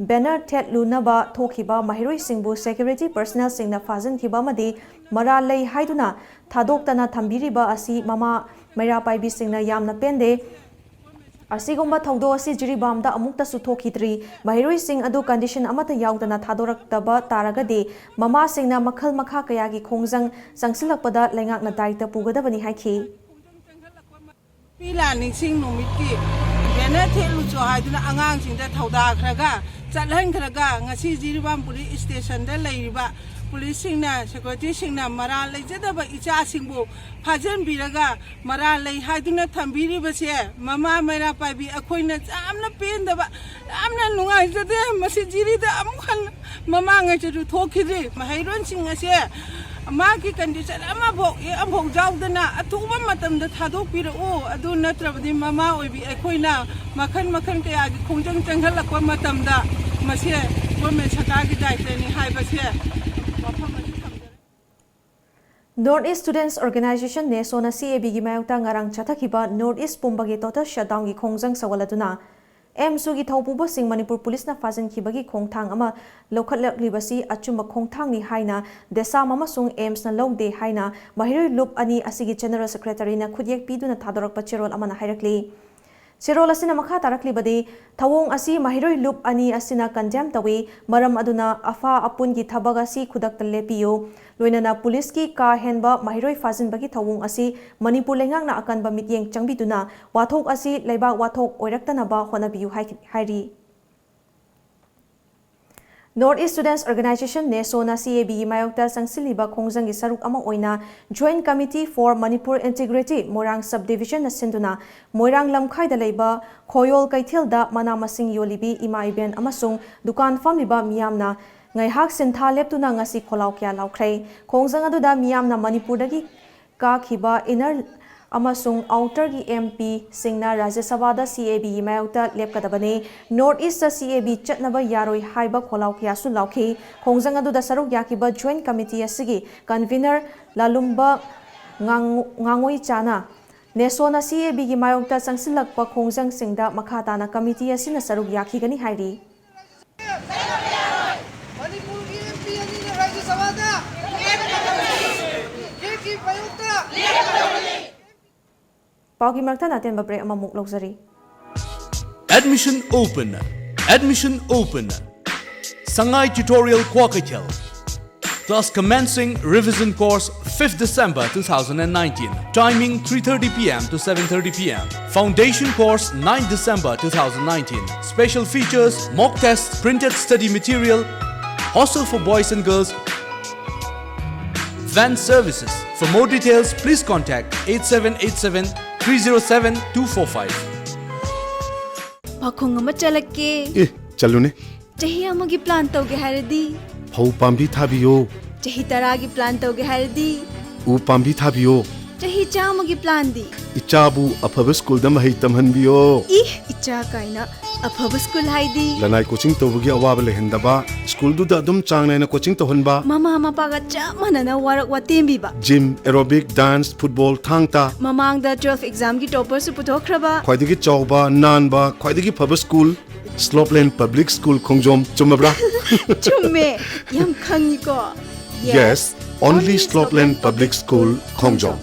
ꯕꯦꯅꯔ ꯊꯦꯠꯂꯨꯅꯕ ꯊꯣꯛꯈꯤꯕ ꯃꯍꯩꯔꯣꯏꯁꯤꯡꯕꯨ ꯁꯦꯀ꯭ꯌꯨꯔꯤꯇꯤ ꯄꯔꯁꯅꯦꯜꯁꯤꯡꯅ ꯐꯥꯖꯤꯟꯈꯤꯕ ꯑꯃꯗꯤ ꯃꯔꯥꯜ ꯂꯩ ꯍꯥꯏꯗꯨꯅ ꯊꯥꯗꯣꯛꯇꯅ ꯊꯝꯕꯤꯔꯤꯕ ꯑꯁꯤ ꯃꯃꯥ ꯃꯩꯔꯥ ꯄꯥꯏꯕꯤꯁꯤꯡꯅ ꯌꯥꯝꯅ ꯄꯦꯟꯗꯦ꯫ ꯑꯁꯤꯒꯨꯝꯕ ꯊꯧꯗꯣꯛ ꯑꯁꯤ ꯖꯤꯔꯤꯕꯥꯝꯗ ꯑꯃꯨꯛꯇꯁꯨ ꯊꯣꯛꯈꯤꯗ꯭ꯔꯤ꯫ ꯃꯍꯩꯔꯣꯏꯁꯤꯡ ꯑꯗꯨ ꯀꯟꯗꯤꯁꯟ ꯑꯃꯠꯇ ꯌꯥꯎꯗꯅ ꯊꯥꯗꯣꯔꯛꯇꯕ ꯇꯥꯔꯒꯗꯤ ꯃꯃꯥꯁꯤꯡꯅ ꯃꯈꯜ ꯃꯈꯥ ꯀꯌꯥꯒꯤ ꯈꯣꯡꯖꯪ ꯆꯪꯁꯤꯜꯂꯛꯄꯗ ꯂꯩꯉꯥꯛꯅ ꯗꯥꯏꯇ ꯄꯨꯒꯗꯕꯅꯤ ꯍꯥꯏꯈꯤ꯫ ꯅꯨꯄꯤ ꯂꯥꯟ ꯅꯤꯡꯁꯤꯡ ꯅꯨꯃꯤꯠꯀꯤ ꯕꯦꯅꯔ ꯊꯦꯠꯂꯨꯆꯣ ꯍꯥꯏꯗꯨꯅ ꯑꯉꯥꯡꯁꯤꯡꯗ ꯊꯧꯗꯥꯈ꯭ꯔꯒ ꯆꯠꯍꯟꯈ꯭ꯔꯒ ꯉꯁꯤ ꯖꯤꯔꯤꯕꯥꯝ ꯄꯨꯂꯤꯁ ꯁ꯭ꯇꯦꯁꯟꯗ ꯂꯩꯔꯤꯕ ꯄꯨꯂꯤꯁꯁꯤꯡꯅ, ꯁꯦꯀ꯭ꯌꯨꯔꯤꯇꯤꯁꯤꯡꯅ ꯃꯔꯥꯜ ꯂꯩꯖꯗꯕ ꯏꯆꯥꯁꯤꯡꯕꯨ ꯐꯥꯖꯤꯟꯕꯤꯔꯒ ꯃꯔꯥꯜ ꯂꯩ ꯍꯥꯏꯗꯨꯅ ꯊꯝꯕꯤꯔꯤꯕꯁꯦ ꯃꯃꯥ ꯃꯩꯔꯥ ꯄꯥꯏꯕꯤ ꯑꯩꯈꯣꯏꯅ ꯌꯥꯝꯅ ꯄꯦꯟꯗꯕ, ꯌꯥꯝꯅ ꯅꯨꯡꯉꯥꯏꯖꯗꯦ꯫ ꯃꯁꯤ ꯖꯤꯔꯤꯗ ꯑꯃꯨꯛ ꯍꯟꯅ ꯃꯃꯥꯡꯉꯩꯗꯁꯨ ꯊꯣꯛꯈꯤꯗ꯭ꯔꯤ꯫ ꯃꯍꯩꯔꯣꯏꯁꯤꯡ ꯑꯁꯦ ꯃꯥꯒꯤ ꯀꯟꯗꯤꯁꯟ ꯑꯃꯐꯥꯎ, ꯑꯃꯐꯥꯎ ꯌꯥꯎꯗꯅ ꯑꯊꯨꯕ ꯃꯇꯝꯗ ꯊꯥꯗꯣꯛꯄꯤꯔꯛꯎ꯫ ꯑꯗꯨ ꯅꯠꯇ꯭ꯔꯕꯗꯤ ꯃꯃꯥ ꯑꯣꯏꯕꯤ ꯑꯩꯈꯣꯏꯅ ꯃꯈꯜ ꯃꯈꯜ ꯀꯌꯥꯒꯤ ꯈꯣꯡꯖꯪ ꯆꯪꯍꯜꯂꯛꯄ ꯃꯇꯝꯗ ꯃꯁꯦ ꯒꯣꯔꯃꯦꯟ ꯁꯔꯀꯥꯔꯒꯤ ꯗꯥꯏꯇꯅꯤ ꯍꯥꯏꯕꯁꯦ ꯋꯥꯐꯝ ꯑꯁꯤ ꯊꯝꯖꯔꯤ꯫ North East Students Organization, ꯅꯦꯁꯣꯅ ꯁꯤ ꯑꯦ ꯕꯤꯒꯤ ꯃꯥꯌꯣꯛꯇ ꯉꯔꯥꯡ ꯆꯠꯊꯈꯤꯕ North East ꯄꯨꯝꯕꯒꯤ total shutdownꯒꯤ ꯈꯣꯡꯖꯪ ꯁꯧꯒꯠꯂꯗꯨꯅ ꯑꯦꯝꯁꯨꯒꯤ ꯊꯧꯄꯨꯕꯁꯤꯡ ꯃꯅꯤꯄꯨꯔ ꯄꯨꯂꯤꯁꯅ ꯐꯥꯖꯤꯟꯈꯤꯕꯒꯤ ꯈꯣꯡꯊꯥꯡ ꯑꯃ ꯂꯧꯈꯠꯂꯛꯂꯤꯕꯁꯤ ꯑꯆꯨꯝꯕ ꯈꯣꯡꯊꯥꯡꯅꯤ ꯍꯥꯏꯅ ꯗꯦꯁꯥꯝ ꯑꯃꯁꯨꯡ ꯑꯦꯝꯁꯅ ꯂꯧꯗꯦ ꯍꯥꯏꯅ ꯃꯍꯩꯔꯣꯏ ꯂꯨꯞ ꯑꯅꯤ ꯑꯁꯤꯒꯤ ꯖꯦꯅꯔꯦꯜ ꯁꯦꯀ꯭ꯔꯦꯇꯔꯤꯅ ꯈꯨꯠꯌꯦꯛ ꯄꯤꯗꯨꯅ ꯊꯥꯗꯣꯔꯛꯄ ꯆꯦꯔꯣꯜ ꯑꯃꯅ ꯍꯥꯏꯔꯛꯂꯤ꯫ ꯆꯦꯔꯣꯜ ꯑꯁꯤꯅ ꯃꯈꯥ ꯇꯥꯔꯛꯂꯤꯕꯗꯤ, ꯊꯧꯑꯣꯡ ꯑꯁꯤ ꯃꯍꯩꯔꯣꯏ ꯂꯨꯞ ꯑꯅꯤ ꯑꯁꯤꯅ condemn ꯇꯧꯏ, ꯃꯔꯝ ꯑꯗꯨꯅ ꯑꯐꯥ ꯑꯄꯨꯟꯒꯤ ꯊꯕꯛ ꯑꯁꯤ ꯈꯨꯗꯛꯇ ꯂꯦꯞꯄꯤꯌꯨ, ꯂꯣꯏꯅꯅ ꯄꯨꯂꯤꯁꯀꯤ ꯀꯥ ꯍꯦꯟꯕ ꯃꯍꯩꯔꯣꯏ ꯐꯥꯖꯤꯟꯕꯒꯤ ꯊꯧꯑꯣꯡ ꯑꯁꯤ ꯃꯅꯤꯄꯨꯔ ꯂꯩꯉꯥꯛꯅ ꯑꯀꯟꯕ ꯃꯤꯠꯌꯦꯡ ꯆꯪꯕꯤꯗꯨꯅ ꯋꯥꯊꯣꯛ ꯑꯁꯤ ꯂꯩꯕꯥꯛ ꯋꯥꯊꯣꯛ ꯑꯣꯏꯔꯛꯇꯅꯕ ꯍꯣꯠꯅꯕꯤꯌꯨ ꯍꯥꯏ-, ꯍꯥꯏꯔꯤ꯫ North East Students Organization, ꯅꯦꯁꯣꯅ ꯁꯤ ꯑꯦ ꯕꯤꯒꯤ ꯃꯥꯌꯣꯛꯇ ꯆꯪꯁꯤꯜꯂꯤꯕ ꯈꯣꯡꯖꯪꯒꯤ ꯁꯔꯨꯛ ꯑꯃ ꯑꯣꯏꯅ Joint Committee for Manipur Integrity Moirang Sub Divisionꯅ ꯁꯤꯟꯗꯨꯅ ꯃꯣꯏꯔꯥꯡ ꯂꯝꯈꯥꯏꯗ ꯂꯩꯕ ꯈꯣꯌꯣꯜ ꯀꯩꯊꯦꯜꯗ ꯃꯅꯥ ꯃꯁꯤꯡ ꯌꯣꯜꯂꯤꯕꯤ ꯏꯃꯥ ꯏꯕꯦꯟ ꯑꯃꯁꯨꯡ ꯗꯨꯀꯥꯟ ꯐꯝꯂꯤꯕ ꯃꯤꯌꯥꯝꯅ ꯉꯥꯏꯍꯥꯛ ꯁꯤꯟꯊꯥ ꯂꯦꯞꯇꯨꯅ ꯉꯁꯤ ꯈꯣꯜꯂꯥꯎ ꯀꯌꯥ ꯂꯥꯎꯈ꯭ꯔꯦ꯫ ꯈꯣꯡꯖꯪ ꯑꯗꯨꯗ ꯃꯤꯌꯥꯝꯅ ꯃꯅꯤꯄꯨꯔꯗꯒꯤ ꯀꯥꯈꯤꯕ inner, ꯑꯃꯁꯨꯡ ꯑꯥꯎꯇꯔꯒꯤ ꯑꯦꯝ ꯄꯤꯁꯤꯡꯅ ꯔꯥꯖ꯭ꯌ ꯁꯚꯥꯗ ꯁꯤ ꯑꯦ ꯕꯤꯒꯤ ꯃꯥꯌꯣꯛꯇ ꯂꯦꯞꯀꯗꯕꯅꯤ꯫ ꯅꯣꯔꯠ ꯏꯁꯇ ꯁꯤ ꯑꯦ ꯕꯤ ꯆꯠꯅꯕ ꯌꯥꯔꯣꯏ ꯍꯥꯏꯕ ꯈꯣꯜꯂꯥꯎ ꯀꯌꯥꯁꯨ ꯂꯥꯎꯈꯤ꯫ ꯈꯣꯡꯖꯪ ꯑꯗꯨꯗ ꯁꯔꯨꯛ ꯌꯥꯈꯤꯕ ꯖꯣꯏꯟꯠ ꯀꯃꯤꯇꯤ ꯑꯁꯤꯒꯤ ꯀꯟꯚꯤꯅꯔ ꯂꯥꯂꯨꯝꯕ ꯉꯥꯡ-, ꯉꯥꯉꯣꯏꯆꯥꯅ ꯅꯦꯁꯣꯅ ꯁꯤ ꯑꯦ ꯕꯤꯒꯤ ꯃꯥꯌꯣꯛꯇ ꯆꯪꯁꯤꯜꯂꯛꯄ ꯈꯣꯡꯖꯪꯁꯤꯡꯗ ꯃꯈꯥ ꯇꯥꯅ ꯀꯃꯤꯇꯤ ꯑꯁꯤꯅ ꯁꯔꯨꯛ ꯌꯥꯈꯤꯒꯅꯤ ꯍꯥꯏꯔꯤ꯫ ꯃꯅꯤꯄꯨꯔꯒꯤ ꯑꯦꯝ ꯄꯤ ꯑꯅꯤꯅ ꯔꯥꯖ꯭ꯌ ꯁꯚꯥꯗ ꯀꯦꯒꯤ ꯃꯥꯌꯣꯛꯇ꯫ ꯄꯥꯎꯒꯤ ꯃꯔꯛꯇ ꯑꯇꯦꯟꯕ ꯕ꯭ꯔꯦꯛ ꯑꯃꯃꯨꯛ ꯂꯧꯖꯔꯤ꯫ Admission open. Admission open. Sangai Tutorial Kuakaitel. Class commencing revision course fifth December two thousand nineteen. Timing three thirty p m to seven thirty p m. Foundation course ninth December two thousand nineteen. Special features, mock tests, printed study material, hostel for boys and girls, van services. For more details, please contact eight seven eight seven three zero seven two four five. ꯄꯥꯈꯣꯡ ꯑꯃ ꯆꯠꯂꯛꯀꯦ꯫ ꯑꯦ, ꯆꯠꯂꯨꯅꯦ꯫ ꯆꯍꯤ ꯑꯃꯒꯤ plan ꯇꯧꯒꯦ ꯍꯥꯏꯔꯗꯤ? ꯐꯧ ꯄꯥꯝꯕꯤ ꯊꯥꯕꯤꯌꯣ꯫ ꯆꯍꯤ ꯇꯔꯥꯒꯤ plan ꯇꯧꯒꯦ ꯍꯥꯏꯔꯗꯤ? ꯎ ꯄꯥꯝꯕꯤ ꯊꯥꯕꯤꯌꯣ꯫ ꯆꯍꯤ ꯆꯥꯝꯃꯒꯤ ꯄ꯭ꯂꯥꯟꯗꯤ? ꯏꯆꯥꯕꯨ ꯑꯐꯕ ꯁ꯭ꯀꯨꯜꯗ ꯃꯍꯩ ꯇꯝꯍꯟꯕꯤꯌꯣ꯫ ꯏ, ꯏꯆꯥ ꯀꯥꯏꯅ, ꯑꯐꯕ ꯁ꯭ꯀꯨꯜ ꯍꯥꯏꯗꯤ? ꯂꯅꯥꯏ ꯀꯣꯆꯤꯡ ꯇꯧꯕꯒꯤ ꯑꯋꯥꯕ ꯂꯩꯍꯟꯗꯕ, ꯁ꯭ꯀꯨꯜꯗꯨꯗ ꯑꯗꯨꯝ ꯆꯥꯡ ꯅꯥꯏꯅ ꯀꯣꯆꯤꯡ ꯇꯧꯍꯟꯕ꯫ ꯃꯃꯥ ꯃꯄꯥꯒ ꯆꯞ ꯃꯥꯟꯅꯅ ꯋꯥꯔꯛ ꯋꯥꯇꯦꯝꯕꯤꯕ꯫ ꯖꯤꯝ, ꯑꯦꯔꯣꯕꯤꯛ, ꯗꯥꯟꯁ, ꯐꯨꯠꯕꯣꯜ, ꯊꯥꯡ ꯇꯥ꯫ ꯃꯃꯥꯡꯗ ꯇꯨꯋꯦꯜꯐ ꯑꯦꯛꯖꯥꯝꯒꯤ ꯇꯣꯄꯔꯁꯨ ꯄꯨꯊꯣꯛꯈ꯭ꯔꯕ꯫ ꯈ꯭ꯋꯥꯏꯗꯒꯤ ꯆꯥꯎꯕ, ꯅꯥꯟꯕ, ꯈ꯭ꯋꯥꯏꯗꯒꯤ ꯐꯕ ꯁ꯭ꯀꯨꯜ, ꯁ꯭ꯂꯣꯞꯂꯦꯟ ꯄꯕ꯭ꯂꯤꯛ ꯁ꯭ꯀꯨꯜ ꯈꯣꯡꯖꯣꯝ꯫ ꯆꯨꯝꯃꯕ꯭ꯔꯥ? ꯆꯨꯝꯃꯦ, ꯌꯥꯝ ꯈꯪꯉꯤꯀꯣ꯫ Yes, only Slopeland Public School, Khongjom.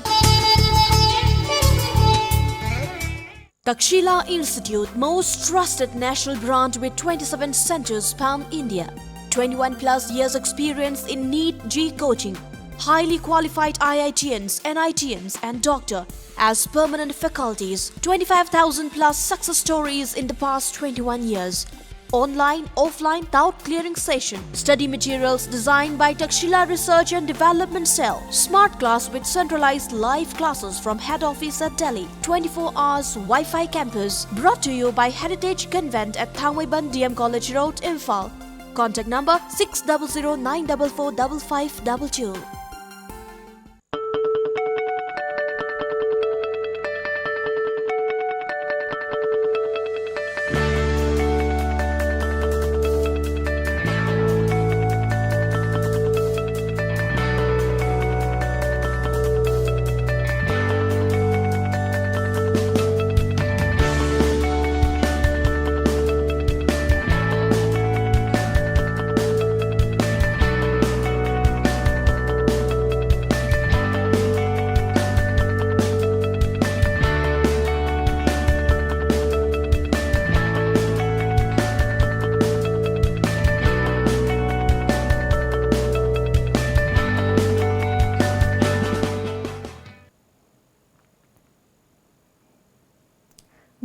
Takshila Institute, most trusted national brand with twenty-seven centers pan India. Twenty-one plus years experience in NEET J E E coaching. Highly qualified I I T Ns, N I T Ns, and doctor as permanent faculties. Twenty-five thousand plus success stories in the past twenty-one years. Online, offline, doubt clearing session. Study materials designed by Takshila Research and Development Cell. Smart class with centralized live classes from head office at Delhi. Twenty-four hours Wi-Fi campus. Brought to you by Heritage Convent at Thangmeiban D M College Road, Imphal. Contact number six double zero nine double four double five double two.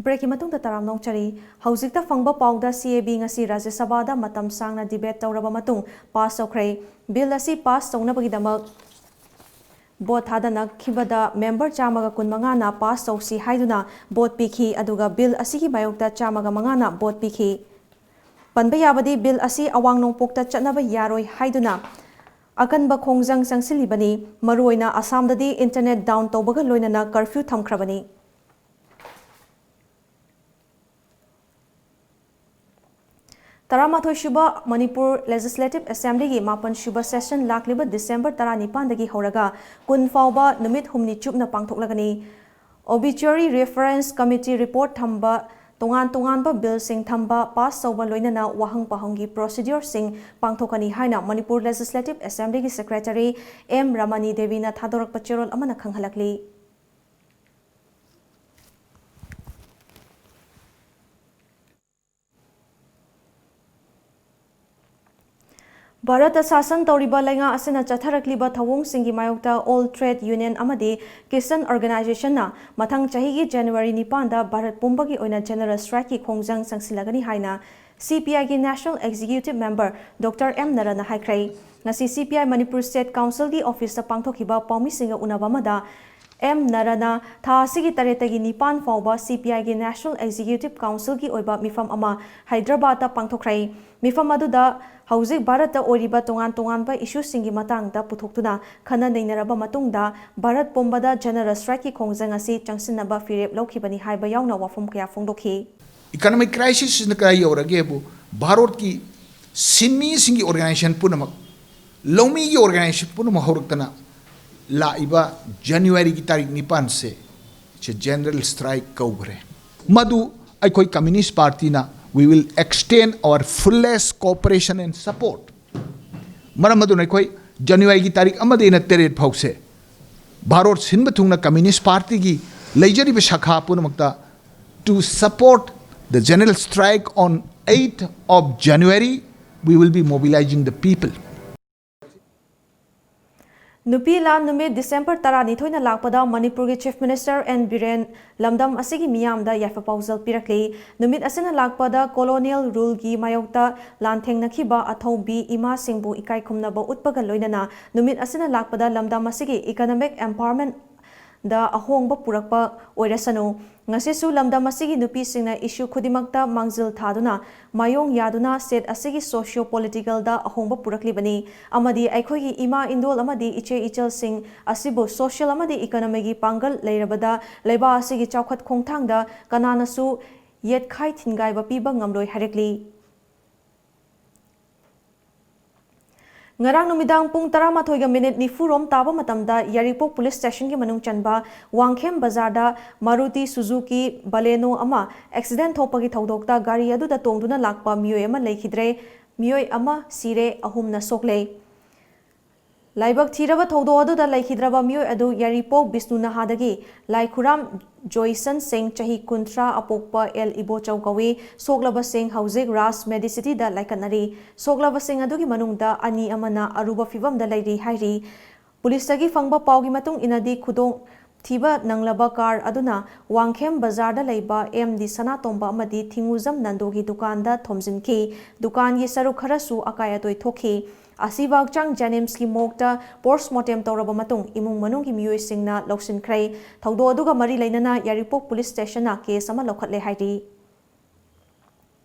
ꯕ꯭ꯔꯦꯛꯀꯤ ꯃꯇꯨꯡꯗ ꯇꯔꯥꯝꯅ ꯑꯣꯛꯆꯔꯤ꯫ ꯍꯧꯖꯤꯛꯇ ꯐꯪꯕ ꯄꯥꯎꯗ, ꯁꯤ A B ꯉꯁꯤ ꯔꯥꯖ꯭ꯌ ꯁꯚꯥꯗ ꯃꯇꯝ ꯁꯥꯡꯅ ꯗꯤꯕꯦꯠ ꯇꯧꯔꯕ ꯃꯇꯨꯡ ꯄꯥꯁ ꯇꯧꯈ꯭ꯔꯦ꯫ ꯕꯤꯜ ꯑꯁꯤ ꯄꯥꯁ ꯇꯧꯅꯕꯒꯤꯗꯃꯛ ꯚꯣꯠ ꯊꯥꯗꯅꯈꯤꯕꯗ ꯃꯦꯝꯕꯔ ꯆꯥꯝꯃꯒ ꯀꯨꯟꯃꯉꯥꯅ ꯄꯥꯁ ꯇꯧꯁꯤ ꯍꯥꯏꯗꯨꯅ ꯚꯣꯠ ꯄꯤꯈꯤ, ꯑꯗꯨꯒ ꯕꯤꯜ ꯑꯁꯤꯒꯤ ꯃꯥꯌꯣꯛꯇ ꯆꯥꯝꯃꯒ ꯃꯉꯥꯅ ꯚꯣꯠ ꯄꯤꯈꯤ꯫ ꯄꯟꯕ ꯌꯥꯕꯗꯤ, ꯕꯤꯜ ꯑꯁꯤ ꯑꯋꯥꯡ ꯅꯣꯡꯄꯣꯛꯇ ꯆꯠꯅꯕ ꯌꯥꯔꯣꯏ ꯍꯥꯏꯗꯨꯅ ꯑꯀꯟꯕ ꯈꯣꯡꯖꯪ ꯆꯪꯁꯤꯜꯂꯤꯕꯅꯤ꯫ ꯃꯔꯨꯑꯣꯏꯅ ꯑꯁꯥꯝꯗꯗꯤ ꯏꯟꯇꯔꯅꯦꯠ ꯗꯥꯎꯟ ꯇꯧꯕꯒ ꯂꯣꯏꯅꯅ ꯀꯔꯐ꯭ꯌꯨ ꯊꯝꯈ꯭ꯔꯕꯅꯤ꯫ ꯇꯔꯥꯃꯥꯊꯣꯏ ꯁꯨꯕ ꯃꯅꯤꯄꯨꯔ ꯂꯦꯖꯤꯁꯂꯦꯇꯤꯚ ꯑꯦꯁꯦꯝꯕ꯭ꯂꯤꯒꯤ ꯃꯥꯄꯟ ꯁꯨꯕ ꯁꯦꯁꯟ ꯂꯥꯛꯂꯤꯕ ꯗꯤꯁꯦꯝꯕꯔ ꯇꯔꯥꯅꯤꯄꯥꯟꯗꯒꯤ ꯍꯧꯔꯒ ꯀꯨꯟ ꯐꯥꯎꯕ ꯅꯨꯃꯤꯠ ꯍꯨꯝꯅꯤ ꯆꯨꯞꯅ ꯄꯥꯡꯊꯣꯛꯂꯒꯅꯤ꯫ ꯑꯣꯕꯤꯆꯨꯋꯔꯤ ꯔꯤꯐꯔꯦꯟꯁ ꯀꯃꯤꯇꯤ ꯔꯤꯄꯣꯔꯠ ꯊꯝꯕ, ꯇꯣꯉꯥꯟ ꯇꯣꯉꯥꯟꯕ ꯕꯤꯜꯁꯤꯡ ꯊꯝꯕ, ꯄꯥꯁ ꯇꯧꯕ, ꯂꯣꯏꯅꯅ ꯋꯥꯍꯪ ꯄꯥꯎꯍꯪꯒꯤ ꯄ꯭ꯔꯣꯁꯤꯗ꯭ꯌꯨꯔꯁꯤꯡ ꯄꯥꯡꯊꯣꯛꯀꯅꯤ ꯍꯥꯏꯅ ꯃꯅꯤꯄꯨꯔ ꯂꯦꯖꯤꯁꯂꯦꯇꯤꯚ ꯑꯦꯁꯦꯝꯕ꯭ꯂꯤꯒꯤ ꯁꯦꯀ꯭ꯔꯦꯇꯔꯤ ꯑꯦꯝ ꯔꯃꯅꯤ ꯗꯦꯕꯤꯅ ꯊꯥꯗꯣꯔꯛꯄ ꯆꯦꯔꯣꯜ ꯑꯃꯅ ꯈꯪꯍꯜꯂꯛꯂꯤ꯫ ꯚꯥꯔꯠꯇ ꯁꯥꯁꯟ ꯇꯧꯔꯤꯕ ꯂꯩꯉꯥꯛ ꯑꯁꯤꯅ ꯆꯠꯊꯔꯛꯂꯤꯕ ꯊꯧꯑꯣꯡꯁꯤꯡꯒꯤ ꯃꯥꯌꯣꯛꯇ ꯑꯣꯜ ꯇ꯭ꯔꯦꯗ ꯌꯨꯅꯤꯌꯟ ꯑꯃꯗꯤ ꯀꯤꯁꯥꯟ ꯑꯣꯔꯒꯅꯥꯏꯖꯦꯁꯟꯅ ꯃꯊꯪ ꯆꯍꯤꯒꯤ ꯖꯅꯋꯥꯔꯤ ꯅꯤꯄꯥꯟꯗ ꯚꯥꯔꯠ ꯄꯨꯝꯕꯒꯤ ꯑꯣꯏꯅ ꯖꯦꯅꯔꯦꯜ ꯁ꯭ꯇ꯭ꯔꯥꯏꯛꯀꯤ ꯈꯣꯡꯖꯪ ꯆꯪꯁꯤꯜꯂꯒꯅꯤ ꯍꯥꯏꯅ ꯁꯤ ꯄꯤ ꯑꯥꯏꯒꯤ national executive member doctor M ꯅꯔꯥꯅ ꯍꯥꯏꯈ꯭ꯔꯦ꯫ ꯉꯁꯤ ꯁꯤ ꯄꯤ ꯑꯥꯏ ꯃꯅꯤꯄꯨꯔ ꯁ꯭ꯇꯦꯠ ꯀꯥꯎꯟꯁꯤꯜꯒꯤ ꯑꯣꯐꯤꯁꯇ ꯄꯥꯡꯊꯣꯛꯈꯤꯕ ꯄꯥꯎꯃꯤꯁꯤꯡꯒ ꯎꯅꯕ ꯑꯃꯗ ꯑꯦꯝ ꯅꯔꯥꯅ ꯊꯥ ꯑꯁꯤꯒꯤ ꯇꯔꯦꯠꯇꯒꯤ ꯅꯤꯄꯥꯟ ꯐꯥꯎꯕ ꯁꯤ ꯄꯤ ꯑꯥꯏꯒꯤ ꯅꯦꯁꯅꯦꯜ ꯑꯦꯛꯖꯤꯀ꯭ꯌꯨꯇꯤꯚ ꯀꯥꯎꯟꯁꯤꯜꯒꯤ ꯑꯣꯏꯕ ꯃꯤꯐꯝ ꯑꯃ ꯍꯥꯏꯗ꯭ꯔꯕꯥꯗꯇ ꯄꯥꯡꯊꯣꯛꯈ꯭ꯔꯦ꯫ ꯃꯤꯐꯝ ꯑꯗꯨꯗ ꯍꯧꯖꯤꯛ ꯚꯥꯔꯠꯇ ꯑꯣꯏꯔꯤꯕ ꯇꯣꯉꯥꯟ ꯇꯣꯉꯥꯟꯕ ꯏꯁꯨꯁꯤꯡꯒꯤ ꯃꯇꯥꯡꯗ ꯄꯨꯊꯣꯛꯇꯨꯅ ꯈꯟꯅ ꯅꯩꯅꯔꯕ ꯃꯇꯨꯡꯗ ꯚꯥꯔꯠ ꯄꯨꯝꯕꯗ ꯖꯦꯅꯔꯦꯜ ꯁ꯭ꯇ꯭ꯔꯥꯏꯛꯀꯤ ꯈꯣꯡꯖꯪ ꯑꯁꯤ ꯆꯪꯁꯤꯟꯅꯕ ꯐꯤꯔꯦꯞ ꯂꯧꯈꯤꯕꯅꯤ ꯍꯥꯏꯕ ꯌꯥꯎꯅ ꯋꯥꯐꯝ ꯀꯌꯥ ꯐꯣꯡꯗꯣꯛꯈꯤ꯫ Economic crisisꯅ ꯀꯗꯥꯏ ꯌꯧꯔꯒꯦꯕꯨ, ꯚꯥꯔꯠꯀꯤ ꯁꯤꯟꯃꯤꯁꯤꯡꯒꯤ ꯑꯣꯔꯒꯅꯥꯏꯖꯦꯁꯟ ꯄꯨꯝꯅꯃꯛ, ꯂꯧꯃꯤꯒꯤ ꯑꯣꯔꯒꯅꯥꯏꯖꯦꯁꯟ ꯄꯨꯝꯅꯃꯛ ꯍꯧꯔꯛꯇꯅ ꯂꯥꯛꯏꯕ ꯖꯅꯋꯥꯔꯤꯒꯤ ꯇꯥꯔꯤꯛ ꯅꯤꯄꯥꯟꯁꯦ ꯁꯦ ꯖꯦꯅꯔꯦꯜ ꯁ꯭ꯇ꯭ꯔꯥꯏꯛ ꯀꯧꯈ꯭ꯔꯦ꯫ ꯃꯗꯨ ꯑꯩꯈꯣꯏ communist ꯄꯥꯔꯇꯤꯅ, we will extend our fullest cooperation and support꯫ ꯃꯔꯝ ꯑꯗꯨꯅ ꯑꯩꯈꯣꯏ ꯖꯅꯋꯥꯔꯤꯒꯤ ꯇꯥꯔꯤꯛ ꯑꯃꯗꯩꯅ ꯇꯔꯦꯠ ꯐꯥꯎꯁꯦ ꯚꯥꯔꯠ ꯁꯤꯟꯕ ꯊꯨꯡꯅ ꯀꯝꯃ꯭ꯌꯨꯅꯤꯁ ꯄꯥꯔꯇꯤꯒꯤ ꯂꯩꯖꯔꯤꯕ ꯁꯥꯈꯥ ꯄꯨꯝꯅꯃꯛꯇ, to support the general strike on eighth of January, we will be mobilizing the people꯫ ꯅꯨꯄꯤ ꯂꯥꯟ ꯅꯨꯃꯤꯠ ꯗꯤꯁꯦꯝꯕꯔ ꯇꯔꯥꯅꯤꯊꯣꯏꯅ ꯂꯥꯛꯄꯗ ꯃꯅꯤꯄꯨꯔꯒꯤ Chief Minister N Biren ꯂꯝꯗꯝ ꯑꯁꯤꯒꯤ ꯃꯤꯌꯥꯝꯗ ꯌꯥꯏꯐ ꯄꯥꯎꯖꯦꯜ ꯄꯤꯔꯛꯂꯤ꯫ ꯅꯨꯃꯤꯠ ꯑꯁꯤꯅ ꯂꯥꯛꯄꯗ colonial ruleꯒꯤ ꯃꯥꯌꯣꯛꯇ ꯂꯥꯟꯊꯦꯡꯅꯈꯤꯕ ꯑꯊꯧꯕꯤ ꯏꯃꯥꯁꯤꯡꯕꯨ ꯏꯀꯥꯏ ꯈꯨꯝꯅꯕ ꯎꯠꯄꯒ ꯂꯣꯏꯅꯅ ꯅꯨꯃꯤꯠ ꯑꯁꯤꯅ ꯂꯥꯛꯄꯗ ꯂꯝꯗꯝ ꯑꯁꯤꯒꯤ economic empowerment ꯗ ꯑꯍꯣꯡꯕ ꯄꯨꯔꯛꯄ ꯑꯣꯏꯔꯁꯅꯨ꯫ ꯉꯁꯤꯁꯨ ꯂꯝꯗꯝ ꯑꯁꯤꯒꯤ ꯅꯨꯄꯤꯁꯤꯡꯅ issue ꯈꯨꯗꯤꯡꯃꯛꯇ ꯃꯥꯡꯖꯤꯜ ꯊꯥꯗꯨꯅ ꯃꯥꯌꯣꯡ ꯌꯥꯗꯨꯅ state ꯑꯁꯤꯒꯤ socio political ꯗ ꯑꯍꯣꯡꯕ ꯄꯨꯔꯛꯂꯤꯕꯅꯤ ꯑꯃꯗꯤ ꯑꯩꯈꯣꯏꯒꯤ ꯏꯃꯥ ꯏꯟꯗꯣꯜ ꯑꯃꯗꯤ ꯏꯆꯦ ꯏꯆꯜꯁꯤꯡ ꯑꯁꯤꯕꯨ social ꯑꯃꯗꯤ economyꯒꯤ ꯄꯥꯡꯒꯜ ꯂꯩꯔꯕꯗ ꯂꯩꯕꯥꯛ ꯑꯁꯤꯒꯤ ꯆꯥꯎꯈꯠ ꯈꯣꯡꯊꯥꯡꯗ ꯀꯅꯥꯅꯁꯨ ꯌꯦꯠꯈꯥꯏ ꯊꯤꯟꯒꯥꯏꯕ ꯄꯤꯕ ꯉꯝꯂꯣꯏ ꯍꯥꯏꯔꯛꯂꯤ꯫ ꯉꯔꯥꯡ ꯅꯨꯃꯤꯗꯥꯡ ꯄꯨꯡ ꯇꯔꯥꯃꯥꯊꯣꯏꯒ ꯃꯤꯅꯤꯠ ꯅꯤꯐꯨ ꯔꯣꯝ ꯇꯥꯕ ꯃꯇꯝꯗ ꯌꯥꯏꯔꯤꯄꯣꯛ police stationꯒꯤ ꯃꯅꯨꯡ ꯆꯟꯕ ꯋꯥꯡꯈꯦꯝ ꯕꯖꯥꯔꯗ Maruti Suzuki Baleno ꯑꯃ accident ꯊꯣꯛꯄꯒꯤ ꯊꯧꯗꯣꯛꯇ ꯒꯥꯔꯤ ꯑꯗꯨꯗ ꯇꯣꯡꯗꯨꯅ ꯂꯥꯛꯄ ꯃꯤꯑꯣꯏ ꯑꯃ ꯂꯩꯈꯤꯗ꯭ꯔꯦ, ꯃꯤꯑꯣꯏ ꯑꯃ ꯁꯤꯔꯦ, ꯑꯍꯨꯝꯅ ꯁꯣꯛꯂꯦ꯫ ꯂꯥꯏꯕꯛ ꯊꯤꯔꯕ ꯊꯧꯗꯣꯛ ꯑꯗꯨꯗ ꯂꯩꯈꯤꯗ꯭ꯔꯕ ꯃꯤꯑꯣꯏ ꯑꯗꯨ ꯌꯥꯏꯔꯤꯄꯣꯛ ꯕꯤꯁꯅꯨ ꯅꯍꯥꯗꯒꯤ ꯂꯥꯏꯈꯨꯔꯥꯝ ꯖꯣꯏꯁꯟ ꯁꯤꯡ, ꯆꯍꯤ ꯀꯨꯟꯊ꯭ꯔꯥ, ꯑꯄꯣꯛꯄ ꯑꯦꯜ ꯏꯕꯣꯆꯧ ꯀꯧꯏ꯫ ꯁꯣꯛꯂꯕꯁꯤꯡ ꯍꯧꯖꯤꯛ ꯔꯥꯖ ꯃꯦꯗꯤꯁꯤꯇꯤꯗ ꯂꯥꯏꯀꯠꯅꯔꯤ꯫ ꯁꯣꯛꯂꯕꯁꯤꯡ ꯑꯗꯨꯒꯤ ꯃꯅꯨꯡꯗ ꯑꯅꯤ ꯑꯃꯅ ꯑꯔꯨꯕ ꯐꯤꯕꯝꯗ ꯂꯩꯔꯤ ꯍꯥꯏꯔꯤ꯫ ꯄꯨꯂꯤꯁꯇꯒꯤ ꯐꯪꯕ ꯄꯥꯎꯒꯤ ꯃꯇꯨꯡ ꯏꯟꯅꯗꯤ, ꯈꯨꯗꯣꯡ ꯊꯤꯕ ꯅꯪꯂꯕ ꯀꯥꯔ ꯑꯗꯨꯅ ꯋꯥꯡꯈꯦꯝ ꯕꯖꯥꯔꯗ ꯂꯩꯕ ꯑꯦꯝ ꯗꯤ ꯁꯅꯥꯇꯣꯝꯕ ꯑꯃꯗꯤ ꯊꯤꯡꯉꯨꯖꯝ ꯅꯟꯗꯣꯒꯤ ꯗꯨꯀꯥꯟꯗ ꯊꯣꯝꯖꯤꯟꯈꯤ꯫ ꯗꯨꯀꯥꯟꯒꯤ ꯁꯔꯨꯛ ꯈꯔꯁꯨ ꯑꯀꯥꯏ ꯑꯇꯣꯏ ꯊꯣꯛꯈꯤ꯫ ꯑꯁꯤꯕ ꯍꯛꯆꯥꯡ JNIMSꯀꯤ morgueꯇ post mortem ꯇꯧꯔꯕ ꯃꯇꯨꯡ ꯏꯃꯨꯡ ꯃꯅꯨꯡꯒꯤ ꯃꯤꯑꯣꯏꯁꯤꯡꯅ ꯂꯧꯁꯤꯟꯈ꯭ꯔꯦ꯫ ꯊꯧꯗꯣꯛ ꯑꯗꯨꯒ ꯃꯔꯤ ꯂꯩꯅꯅ ꯌꯥꯏꯔꯤꯄꯣꯛ police stationꯅ case ꯑꯃ ꯂꯧꯈꯠꯂꯦ ꯍꯥꯏꯔꯤ꯫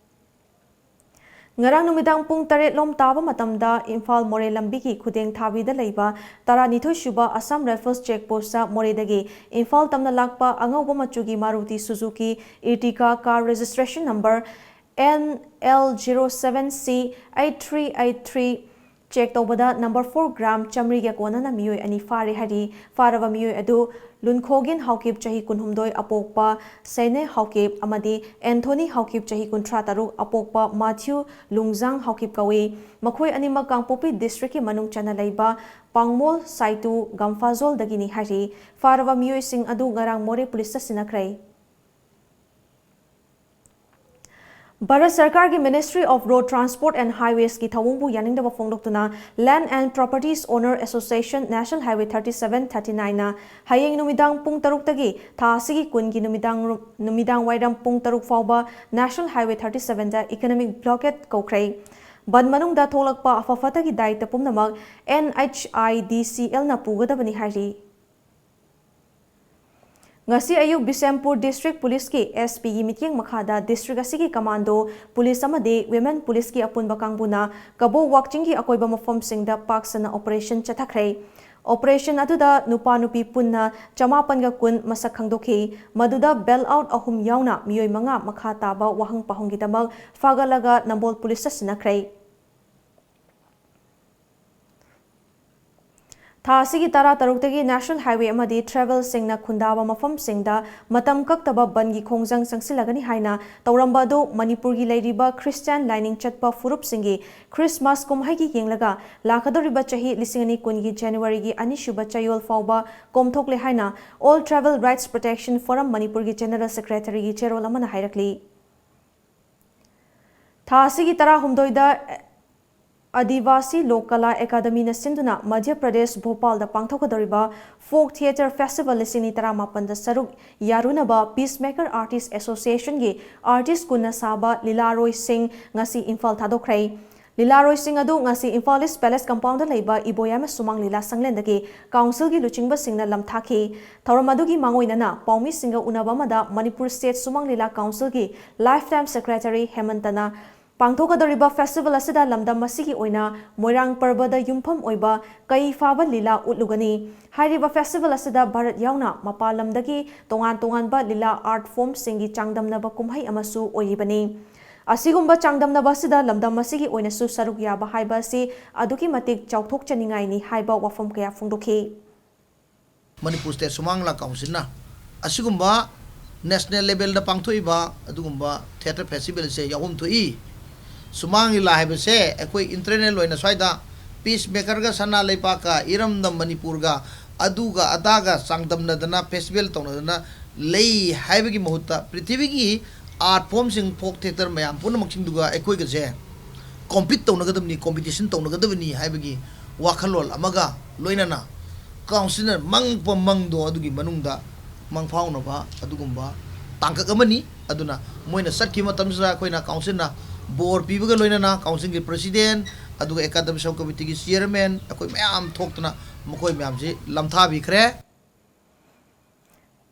ꯉꯔꯥꯡ ꯅꯨꯃꯤꯗꯥꯡ ꯄꯨꯡ ꯇꯔꯦꯠ ꯂꯣꯝ ꯇꯥꯕ ꯃꯇꯝꯗ ꯏꯝꯐꯥꯜ ꯃꯣꯔꯦ ꯂꯝꯕꯤꯒꯤ ꯈꯨꯗꯦꯡ ꯊꯥꯕꯤꯗ ꯂꯩꯕ ꯇꯔꯥꯅꯤꯊꯣꯏ ꯁꯨꯕ Assam Rifles check postꯇ ꯃꯣꯔꯦꯗꯒꯤ ꯏꯝꯐꯥꯜ ꯇꯝꯅ ꯂꯥꯛꯄ ꯑꯉꯧꯕ ꯃꯆꯨꯒꯤ Maruti Suzuki Ertiga car registration number N L zero seven C eight three eight three check ꯇꯧꯕꯗ number four gram ꯆꯥꯃꯔꯤꯒ ꯀꯣꯟꯅꯅ ꯃꯤꯑꯣꯏ ꯑꯅꯤ ꯐꯥꯔꯦ ꯍꯥꯏꯔꯤ꯫ ꯐꯥꯔꯕ ꯃꯤꯑꯣꯏ ꯑꯗꯨ ꯂꯨꯟꯈꯣꯒꯤꯟ ꯍꯥꯎꯀꯤꯞ ꯆꯍꯤ ꯀꯨꯟꯍꯨꯝꯗꯣꯏ ꯑꯄꯣꯛꯄ ꯁꯦꯅꯦ ꯍꯥꯎꯀꯤꯞ ꯑꯃꯗꯤ ꯑꯦꯟꯊꯣꯅꯤ ꯍꯥꯎꯀꯤꯞ ꯆꯍꯤ ꯀꯨꯟꯊ꯭ꯔꯥ ꯇꯔꯨꯛ ꯑꯄꯣꯛꯄ ꯃꯥꯊ꯭ꯌꯨ ꯂꯨꯡꯖꯥꯡ ꯍꯥꯎꯀꯤꯞ ꯀꯧꯏ꯫ ꯃꯈꯣꯏ ꯑꯅꯤꯃꯛ ꯀꯥꯡꯄꯣꯛꯄꯤ districtꯀꯤ ꯃꯅꯨꯡ ꯆꯟꯅ ꯂꯩꯕ ꯄꯥꯡꯃꯣꯜ ꯁꯥꯏꯇꯨ ꯒꯝꯐꯥꯖꯣꯜꯗꯒꯤꯅꯤ ꯍꯥꯏꯔꯤ꯫ ꯐꯥꯔꯕ ꯃꯤꯑꯣꯏꯁꯤꯡ ꯑꯗꯨ ꯉꯔꯥꯡ ꯃꯣꯔꯦ ꯄꯨꯂꯤꯁꯇ ꯁꯤꯟꯅꯈ꯭ꯔꯦ꯫ ꯚꯥꯔꯠ ꯁꯔꯀꯥꯔꯒꯤ Ministry of Road Transport and Highways ꯀꯤ ꯊꯧꯑꯣꯡꯕꯨ ꯌꯥꯅꯤꯡꯗꯕ ꯐꯣꯡꯗꯣꯛꯇꯨꯅ Land and Properties Owner Association National Highway thirty-seven thirty-nine ꯅ ꯍꯌꯦꯡ ꯅꯨꯃꯤꯗꯥꯡ ꯄꯨꯡ ꯇꯔꯨꯛꯇꯒꯤ ꯊꯥ ꯑꯁꯤꯒꯤ ꯀꯨꯟꯒꯤ ꯅꯨꯃꯤꯗꯥꯡ, ꯅꯨꯃꯤꯗꯥꯡ ꯋꯥꯏꯔꯝ ꯄꯨꯡ ꯇꯔꯨꯛ ꯐꯥꯎꯕ National Highway thirty-seven ꯗ economic blockade ꯀꯧꯈ꯭ꯔꯦ꯫ ꯕꯟ ꯃꯅꯨꯡꯗ ꯊꯣꯛꯂꯛꯄ ꯑꯐ ꯐꯠꯇꯒꯤ ꯗꯥꯏꯇ ꯄꯨꯝꯅꯃꯛ N H I D C L ꯅ ꯄꯨꯒꯗꯕꯅꯤ ꯍꯥꯏꯔꯤ꯫ ꯉꯁꯤ ꯑꯌꯨꯛ ꯕꯤꯁꯦꯝꯄꯨꯔ District Police ꯀꯤ S P ꯒꯤ ꯃꯤꯠꯌꯦꯡ ꯃꯈꯥꯗ district ꯑꯁꯤꯒꯤ commando police ꯑꯃꯗꯤ women police ꯀꯤ ꯑꯄꯨꯟꯕ ꯀꯥꯡꯕꯨꯅ ꯀꯕꯣꯛ ꯋꯥꯛꯆꯤꯡꯒꯤ ꯑꯀꯣꯏꯕ ꯃꯐꯝꯁꯤꯡꯗ ꯄꯥꯛ ꯁꯟꯅ operation ꯆꯠꯊꯈ꯭ꯔꯦ꯫ Operation ꯑꯗꯨꯗ ꯅꯨꯄꯥ ꯅꯨꯄꯤ ꯄꯨꯟꯅ ꯆꯃꯥꯄꯟꯒ ꯀꯨꯟ ꯃꯁꯛ ꯈꯪꯗꯣꯛꯈꯤ꯫ ꯃꯗꯨꯗ belt out ꯑꯍꯨꯝ ꯌꯥꯎꯅ ꯃꯤꯑꯣꯏ ꯃꯉꯥ ꯃꯈꯥ ꯇꯥꯕ ꯋꯥꯍꯪ ꯄꯥꯎꯍꯪꯒꯤꯗꯃꯛ ꯐꯥꯒꯠꯂꯒ ꯅꯝꯕꯣꯜ police ꯇ ꯁꯤꯟꯅꯈ꯭ꯔꯦ꯫ ꯊꯥ ꯑꯁꯤꯒꯤ ꯇꯔꯥꯇꯔꯨꯛꯇꯒꯤ National Highway ꯑꯃꯗꯤ travel ꯁꯤꯡꯅ ꯈꯨꯟꯗꯥꯕ ꯃꯐꯝꯁꯤꯡꯗ ꯃꯇꯝ ꯀꯛꯇꯕ ꯕꯟꯒꯤ ꯈꯣꯡꯖꯪ ꯆꯪꯁꯤꯜꯂꯒꯅꯤ ꯍꯥꯏꯅ ꯇꯧꯔꯝꯕ ꯑꯗꯨ ꯃꯅꯤꯄꯨꯔꯒꯤ ꯂꯩꯔꯤꯕ Christian ꯂꯥꯏꯅꯤꯡ ꯆꯠꯄ ꯐꯨꯔꯨꯞꯁꯤꯡꯒꯤ Christmas ꯀꯨꯝꯍꯩꯒꯤ ꯌꯦꯡꯂꯒ ꯂꯥꯛꯀꯗꯧꯔꯤꯕ ꯆꯍꯤ ꯂꯤꯁꯤꯡ ꯑꯅꯤ ꯀꯨꯟꯒꯤ January ꯒꯤ ꯑꯅꯤꯁꯨꯕ ꯆꯌꯣꯜ ꯐꯥꯎꯕ ꯀꯣꯝꯊꯣꯛꯂꯦ ꯍꯥꯏꯅ All Travel Rights Protection Forum ꯃꯅꯤꯄꯨꯔꯒꯤ General Secretary ꯒꯤ ꯆꯦꯔꯣꯜ ꯑꯃꯅ ꯍꯥꯏꯔꯛꯂꯤ꯫ ꯊꯥ ꯑꯁꯤꯒꯤ ꯇꯔꯥꯍꯨꯝꯗꯣꯏꯗ ꯑꯗꯤꯕꯥꯁꯤ ꯂꯣꯛ ꯀꯂꯥ ꯑꯦꯀꯥꯗꯃꯤꯅ ꯁꯤꯟꯗꯨꯅ Madhya Pradesh ꯚꯣꯄꯥꯜꯗ ꯄꯥꯡꯊꯣꯛꯀꯗꯧꯔꯤꯕ Folk Theatre Festival ꯂꯤꯁꯤꯡ ꯑꯅꯤ ꯇꯔꯥꯃꯥꯄꯟꯗ ꯁꯔꯨꯛ ꯌꯥꯔꯨꯅꯕ Peacemaker Artist Association ꯒꯤ artist ꯀꯨꯟꯅ ꯁꯥꯕ ꯂꯤꯂꯥꯔꯣꯏꯁꯤꯡ ꯉꯁꯤ ꯏꯝꯐꯥꯜ ꯊꯥꯗꯣꯛꯈ꯭ꯔꯦ꯫ ꯂꯤꯂꯥꯔꯣꯏꯁꯤꯡ ꯑꯗꯨ ꯉꯁꯤ ꯏꯝꯐꯥꯜ East Palace compound ꯗ ꯂꯩꯕ ꯏꯕꯣꯌꯥꯏꯃ ꯁꯨꯃꯥꯡ ꯂꯤꯂꯥ ꯁꯪꯂꯦꯟꯗꯒꯤ council ꯒꯤ ꯂꯨꯆꯤꯡꯕꯁꯤꯡꯅ ꯂꯝꯊꯥꯈꯤ꯫ ꯊꯧꯔꯝ ꯑꯗꯨꯒꯤ ꯃꯥꯡꯑꯣꯏꯅꯅ ꯄꯥꯎꯃꯤꯁꯤꯡꯒ ꯎꯅꯕ ꯑꯃꯗ ꯃꯅꯤꯄꯨꯔ State ꯁꯨꯃꯥꯡ ꯂꯤꯂꯥ council ꯒꯤ lifetime secretary ꯍꯦꯃꯟꯇꯅ ꯄꯥꯡꯊꯣꯛꯀꯗꯧꯔꯤꯕ festival ꯑꯁꯤꯗ ꯂꯝꯗꯝ ꯑꯁꯤꯒꯤ ꯑꯣꯏꯅ ꯃꯣꯏꯔꯥꯡ ꯄꯔꯕꯗ ꯌꯨꯝꯐꯝ ꯑꯣꯏꯕ ꯀꯩ ꯐꯥꯕ ꯂꯤꯂꯥ ꯎꯠꯂꯨꯒꯅꯤ꯫ ꯍꯥꯏꯔꯤꯕ festival ꯑꯁꯤꯗ ꯚꯥꯔꯠ ꯌꯥꯎꯅ ꯃꯄꯥꯟ ꯂꯝꯗꯒꯤ ꯇꯣꯉꯥꯟ ꯇꯣꯉꯥꯟꯕ ꯂꯤꯂꯥ art form ꯁꯤꯡꯒꯤ ꯆꯥꯡꯗꯝꯅꯕ ꯀꯨꯝꯍꯩ ꯑꯃꯁꯨ ꯑꯣꯏꯔꯤꯕꯅꯤ꯫ ꯑꯁꯤꯒꯨꯝꯕ ꯆꯥꯡꯗꯝꯅꯕ ꯑꯁꯤꯗ ꯂꯝꯗꯝ ꯑꯁꯤꯒꯤ ꯑꯣꯏꯅꯁꯨ ꯁꯔꯨꯛ ꯌꯥꯕ ꯍꯥꯏꯕ ꯑꯁꯤ ꯑꯗꯨꯛꯀꯤ ꯃꯇꯤꯛ ꯆꯥꯎꯊꯣꯛꯆꯅꯤꯡꯉꯥꯏꯅꯤ ꯍꯥꯏꯕ ꯋꯥꯐꯝ ꯀꯌꯥ ꯐꯣꯡꯗꯣꯛꯈꯤ꯫ ꯃꯅꯤꯄꯨꯔ State ꯁꯨꯃꯥꯡ ꯂꯤꯂꯥ council ꯅ ꯑꯁꯤꯒꯨꯝꯕ national level ꯗ ꯄꯥꯡꯊꯣꯛꯏꯕ ꯑꯗꯨꯒꯨꯝꯕ theatre festival ꯁꯦ ꯌꯥꯎꯐꯝ ꯊꯣꯛꯏ꯫ ꯁꯨꯃꯥꯡ ꯂꯤꯂꯥ ꯍꯥꯏꯕꯁꯦ ꯑꯩꯈꯣꯏ internal ꯑꯣꯏꯅ ꯁ꯭ꯋꯥꯏꯗ Peacemaker ꯒ ꯁꯅꯥ ꯂꯩꯕꯥꯛꯀ ꯏꯔꯝꯗꯝ ꯃꯅꯤꯄꯨꯔꯒ ꯑꯗꯨꯒ ꯑꯗꯥꯒ ꯆꯥꯡꯗꯝꯅꯗꯅ festival ꯇꯧꯅꯗꯅ ꯂꯩ ꯍꯥꯏꯕꯒꯤ ꯃꯍꯨꯠꯇ ꯄ꯭ꯔꯤꯊꯤꯕꯤꯒꯤ art formꯁꯤꯡ, folk theatre ꯃꯌꯥꯝ ꯄꯨꯝꯅꯃꯛꯁꯤꯡꯗꯨꯒ ꯑꯩꯈꯣꯏꯒꯁꯦ compete ꯇꯧꯅꯒꯗꯕꯅꯤ, competition ꯇꯧꯅꯒꯗꯕꯅꯤ ꯍꯥꯏꯕꯒꯤ ꯋꯥꯈꯜꯂꯣꯟ ꯑꯃꯒ ꯂꯣꯏꯅꯅ councilꯅ ꯃꯪꯕ ꯃꯪꯗꯣ ꯑꯗꯨꯒꯤ ꯃꯅꯨꯡꯗ ꯃꯪꯐꯥꯎꯅꯕ ꯑꯗꯨꯒꯨꯝꯕ ꯇꯥꯡꯀꯛ ꯑꯃꯅꯤ꯫ ꯑꯗꯨꯅ ꯃꯣꯏꯅ ꯆꯠꯈꯤꯕ ꯃꯇꯝꯁꯤꯗ ꯑꯩꯈꯣꯏꯅ councilꯅ ꯕꯣꯔ ꯄꯤꯕꯒ ꯂꯣꯏꯅꯅ councilꯒꯤ president, ꯑꯗꯨꯒ academic sub committeeꯒꯤ chairman, ꯑꯩꯈꯣꯏ ꯃꯌꯥꯝ ꯊꯣꯛꯇꯅ ꯃꯈꯣꯏ ꯃꯌꯥꯝꯁꯤ ꯂꯝꯊꯥꯕꯤꯈ꯭ꯔꯦ꯫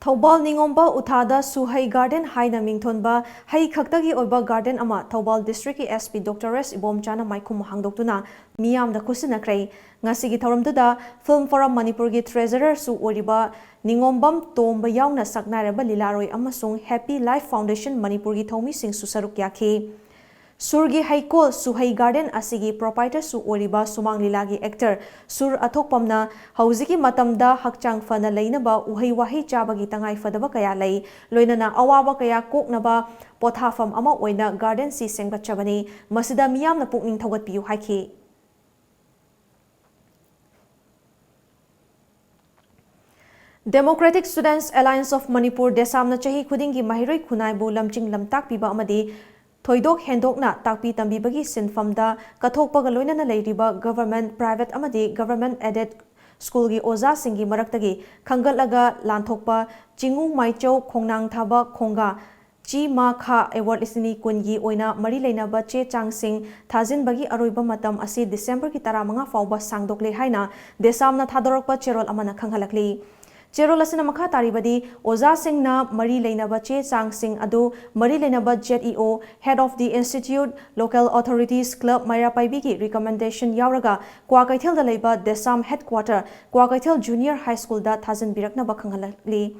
ꯊꯧꯕꯥꯜ ꯅꯤꯉꯣꯝꯕ ꯎꯊꯥꯗ ꯁꯨꯍꯩ garden ꯍꯥꯏꯅ ꯃꯤꯡꯊꯣꯟꯕ ꯍꯩ ꯈꯛꯇꯒꯤ ꯑꯣꯏꯕ garden ꯑꯃ ꯊꯧꯕꯥꯜ districtꯀꯤ SP Doctor S ꯏꯕꯣꯝꯆꯥꯅ ꯃꯥꯏꯈꯨꯝ ꯍꯥꯡꯗꯣꯛꯇꯨꯅ ꯃꯤꯌꯥꯝꯗ ꯈꯨꯠꯁꯤꯟꯅꯈ꯭ꯔꯦ꯫ ꯉꯁꯤꯒꯤ ꯊꯧꯔꯝꯗꯨꯗ Film Forum ꯃꯅꯤꯄꯨꯔꯒꯤ treasurerꯁꯨ ꯑꯣꯏꯔꯤꯕ ꯅꯤꯉꯣꯝꯕꯝ ꯇꯣꯝꯕ ꯌꯥꯎꯅ ꯁꯛꯅꯥꯏꯔꯕ ꯂꯤꯂꯥꯔꯣꯏ ꯑꯃꯁꯨꯡ Happy Life Foundation ꯃꯅꯤꯄꯨꯔꯒꯤ ꯊꯧꯃꯤꯁꯤꯡꯁꯨ ꯁꯔꯨꯛ ꯌꯥꯈꯤ꯫ ꯁꯨꯔꯒꯤ ꯍꯩꯀꯣꯜ ꯁꯨꯍꯩ garden ꯑꯁꯤꯒꯤ proprietorꯁꯨ ꯑꯣꯏꯔꯤꯕ ꯁꯨꯃꯥꯡ ꯂꯤꯂꯥꯒꯤ actor ꯁꯨꯔ ꯑꯊꯣꯛꯄꯝꯅ ꯍꯧꯖꯤꯛꯀꯤ ꯃꯇꯝꯗ ꯍꯛꯆꯥꯡ ꯐꯅ ꯂꯩꯅꯕ ꯎꯍꯩ ꯋꯥꯍꯩ ꯆꯥꯕꯒꯤ ꯇꯉꯥꯏ ꯐꯗꯕ ꯀꯌꯥ ꯂꯩ, ꯂꯣꯏꯅꯅ ꯑꯋꯥꯕ ꯀꯌꯥ ꯀꯣꯛꯅꯕ ꯄꯣꯊꯥꯐꯝ ꯑꯃ ꯑꯣꯏꯅ gardenꯁꯤ ꯁꯦꯝꯒꯠꯆꯕꯅꯤ, ꯃꯁꯤꯗ ꯃꯤꯌꯥꯝꯅ ꯄꯨꯛꯅꯤꯡ ꯊꯧꯒꯠꯄꯤꯌꯨ ꯍꯥꯏꯈꯤ꯫ Democratic Students Alliance of Manipur, ꯗꯦꯁꯥꯝꯅ ꯆꯍꯤ ꯈꯨꯗꯤꯡꯒꯤ ꯃꯍꯩꯔꯣꯏ ꯈꯨꯟꯅꯥꯏꯕꯨ ꯂꯝꯖꯤꯡ ꯂꯝꯇꯥꯛꯄꯤꯕ ꯑꯃꯗꯤ ꯊꯣꯏꯗꯣꯛ ꯍꯦꯟꯗꯣꯛꯅ ꯇꯥꯛꯄꯤ ꯇꯝꯕꯤꯕꯒꯤ ꯁꯤꯟꯐꯝꯗ ꯀꯠꯊꯣꯛꯄꯒ ꯂꯣꯏꯅꯅ ꯂꯩꯔꯤꯕ government, private ꯑꯃꯗꯤ government aided schoolꯒꯤ ꯑꯣꯖꯥꯁꯤꯡꯒꯤ ꯃꯔꯛꯇꯒꯤ ꯈꯟꯒꯠꯂꯒ ꯂꯥꯟꯊꯣꯛꯄ ꯆꯤꯡꯉꯨ ꯃꯥꯏꯆꯧ ꯈꯣꯡꯅꯥꯡ ꯊꯥꯕ ꯈꯣꯡꯒꯥ ꯆꯤ ꯃꯥ ꯈꯥ award ꯂꯤꯁꯤꯡ ꯑꯅꯤ ꯀꯨꯟꯒꯤ ꯑꯣꯏꯅ ꯃꯔꯤ ꯂꯩꯅꯕ ꯆꯦ ꯆꯥꯡꯁꯤꯡ ꯊꯥꯖꯤꯟꯕꯒꯤ ꯑꯔꯣꯏꯕ ꯃꯇꯝ ꯑꯁꯤ Decemberꯒꯤ ꯇꯔꯥꯃꯉꯥ ꯐꯥꯎꯕ ꯁꯥꯡꯗꯣꯛꯂꯦ ꯍꯥꯏꯅ ꯗꯦꯁꯥꯝꯅ ꯊꯥꯗꯣꯔꯛꯄ ꯆꯦꯔꯣꯜ ꯑꯃꯅ ꯈꯪꯍꯜꯂꯛꯂꯤ꯫ ꯆꯦꯔꯣꯜ ꯑꯁꯤꯅ ꯃꯈꯥ ꯇꯥꯔꯤꯕꯗꯤ, ꯑꯣꯖꯥꯁꯤꯡꯅ ꯃꯔꯤ ꯂꯩꯅꯕ ꯆꯦ ꯆꯥꯡꯁꯤꯡ ꯑꯗꯨ ꯃꯔꯤ ꯂꯩꯅꯕ ZEO, Head of the Institute, Local Authorities, Club ꯃꯩꯔꯥ ꯄꯥꯏꯕꯤꯒꯤ recommendation ꯌꯥꯎꯔꯒ ꯀ꯭ꯋꯥꯀꯩꯊꯦꯜꯗ ꯂꯩꯕ ꯗꯦꯁꯥꯝ headquarter ꯀ꯭ꯋꯥꯀꯩꯊꯦꯜ Junior High Schoolꯗ ꯊꯥꯖꯤꯟꯕꯤꯔꯛꯅꯕ ꯈꯪꯍꯜꯂꯛꯂꯤ꯫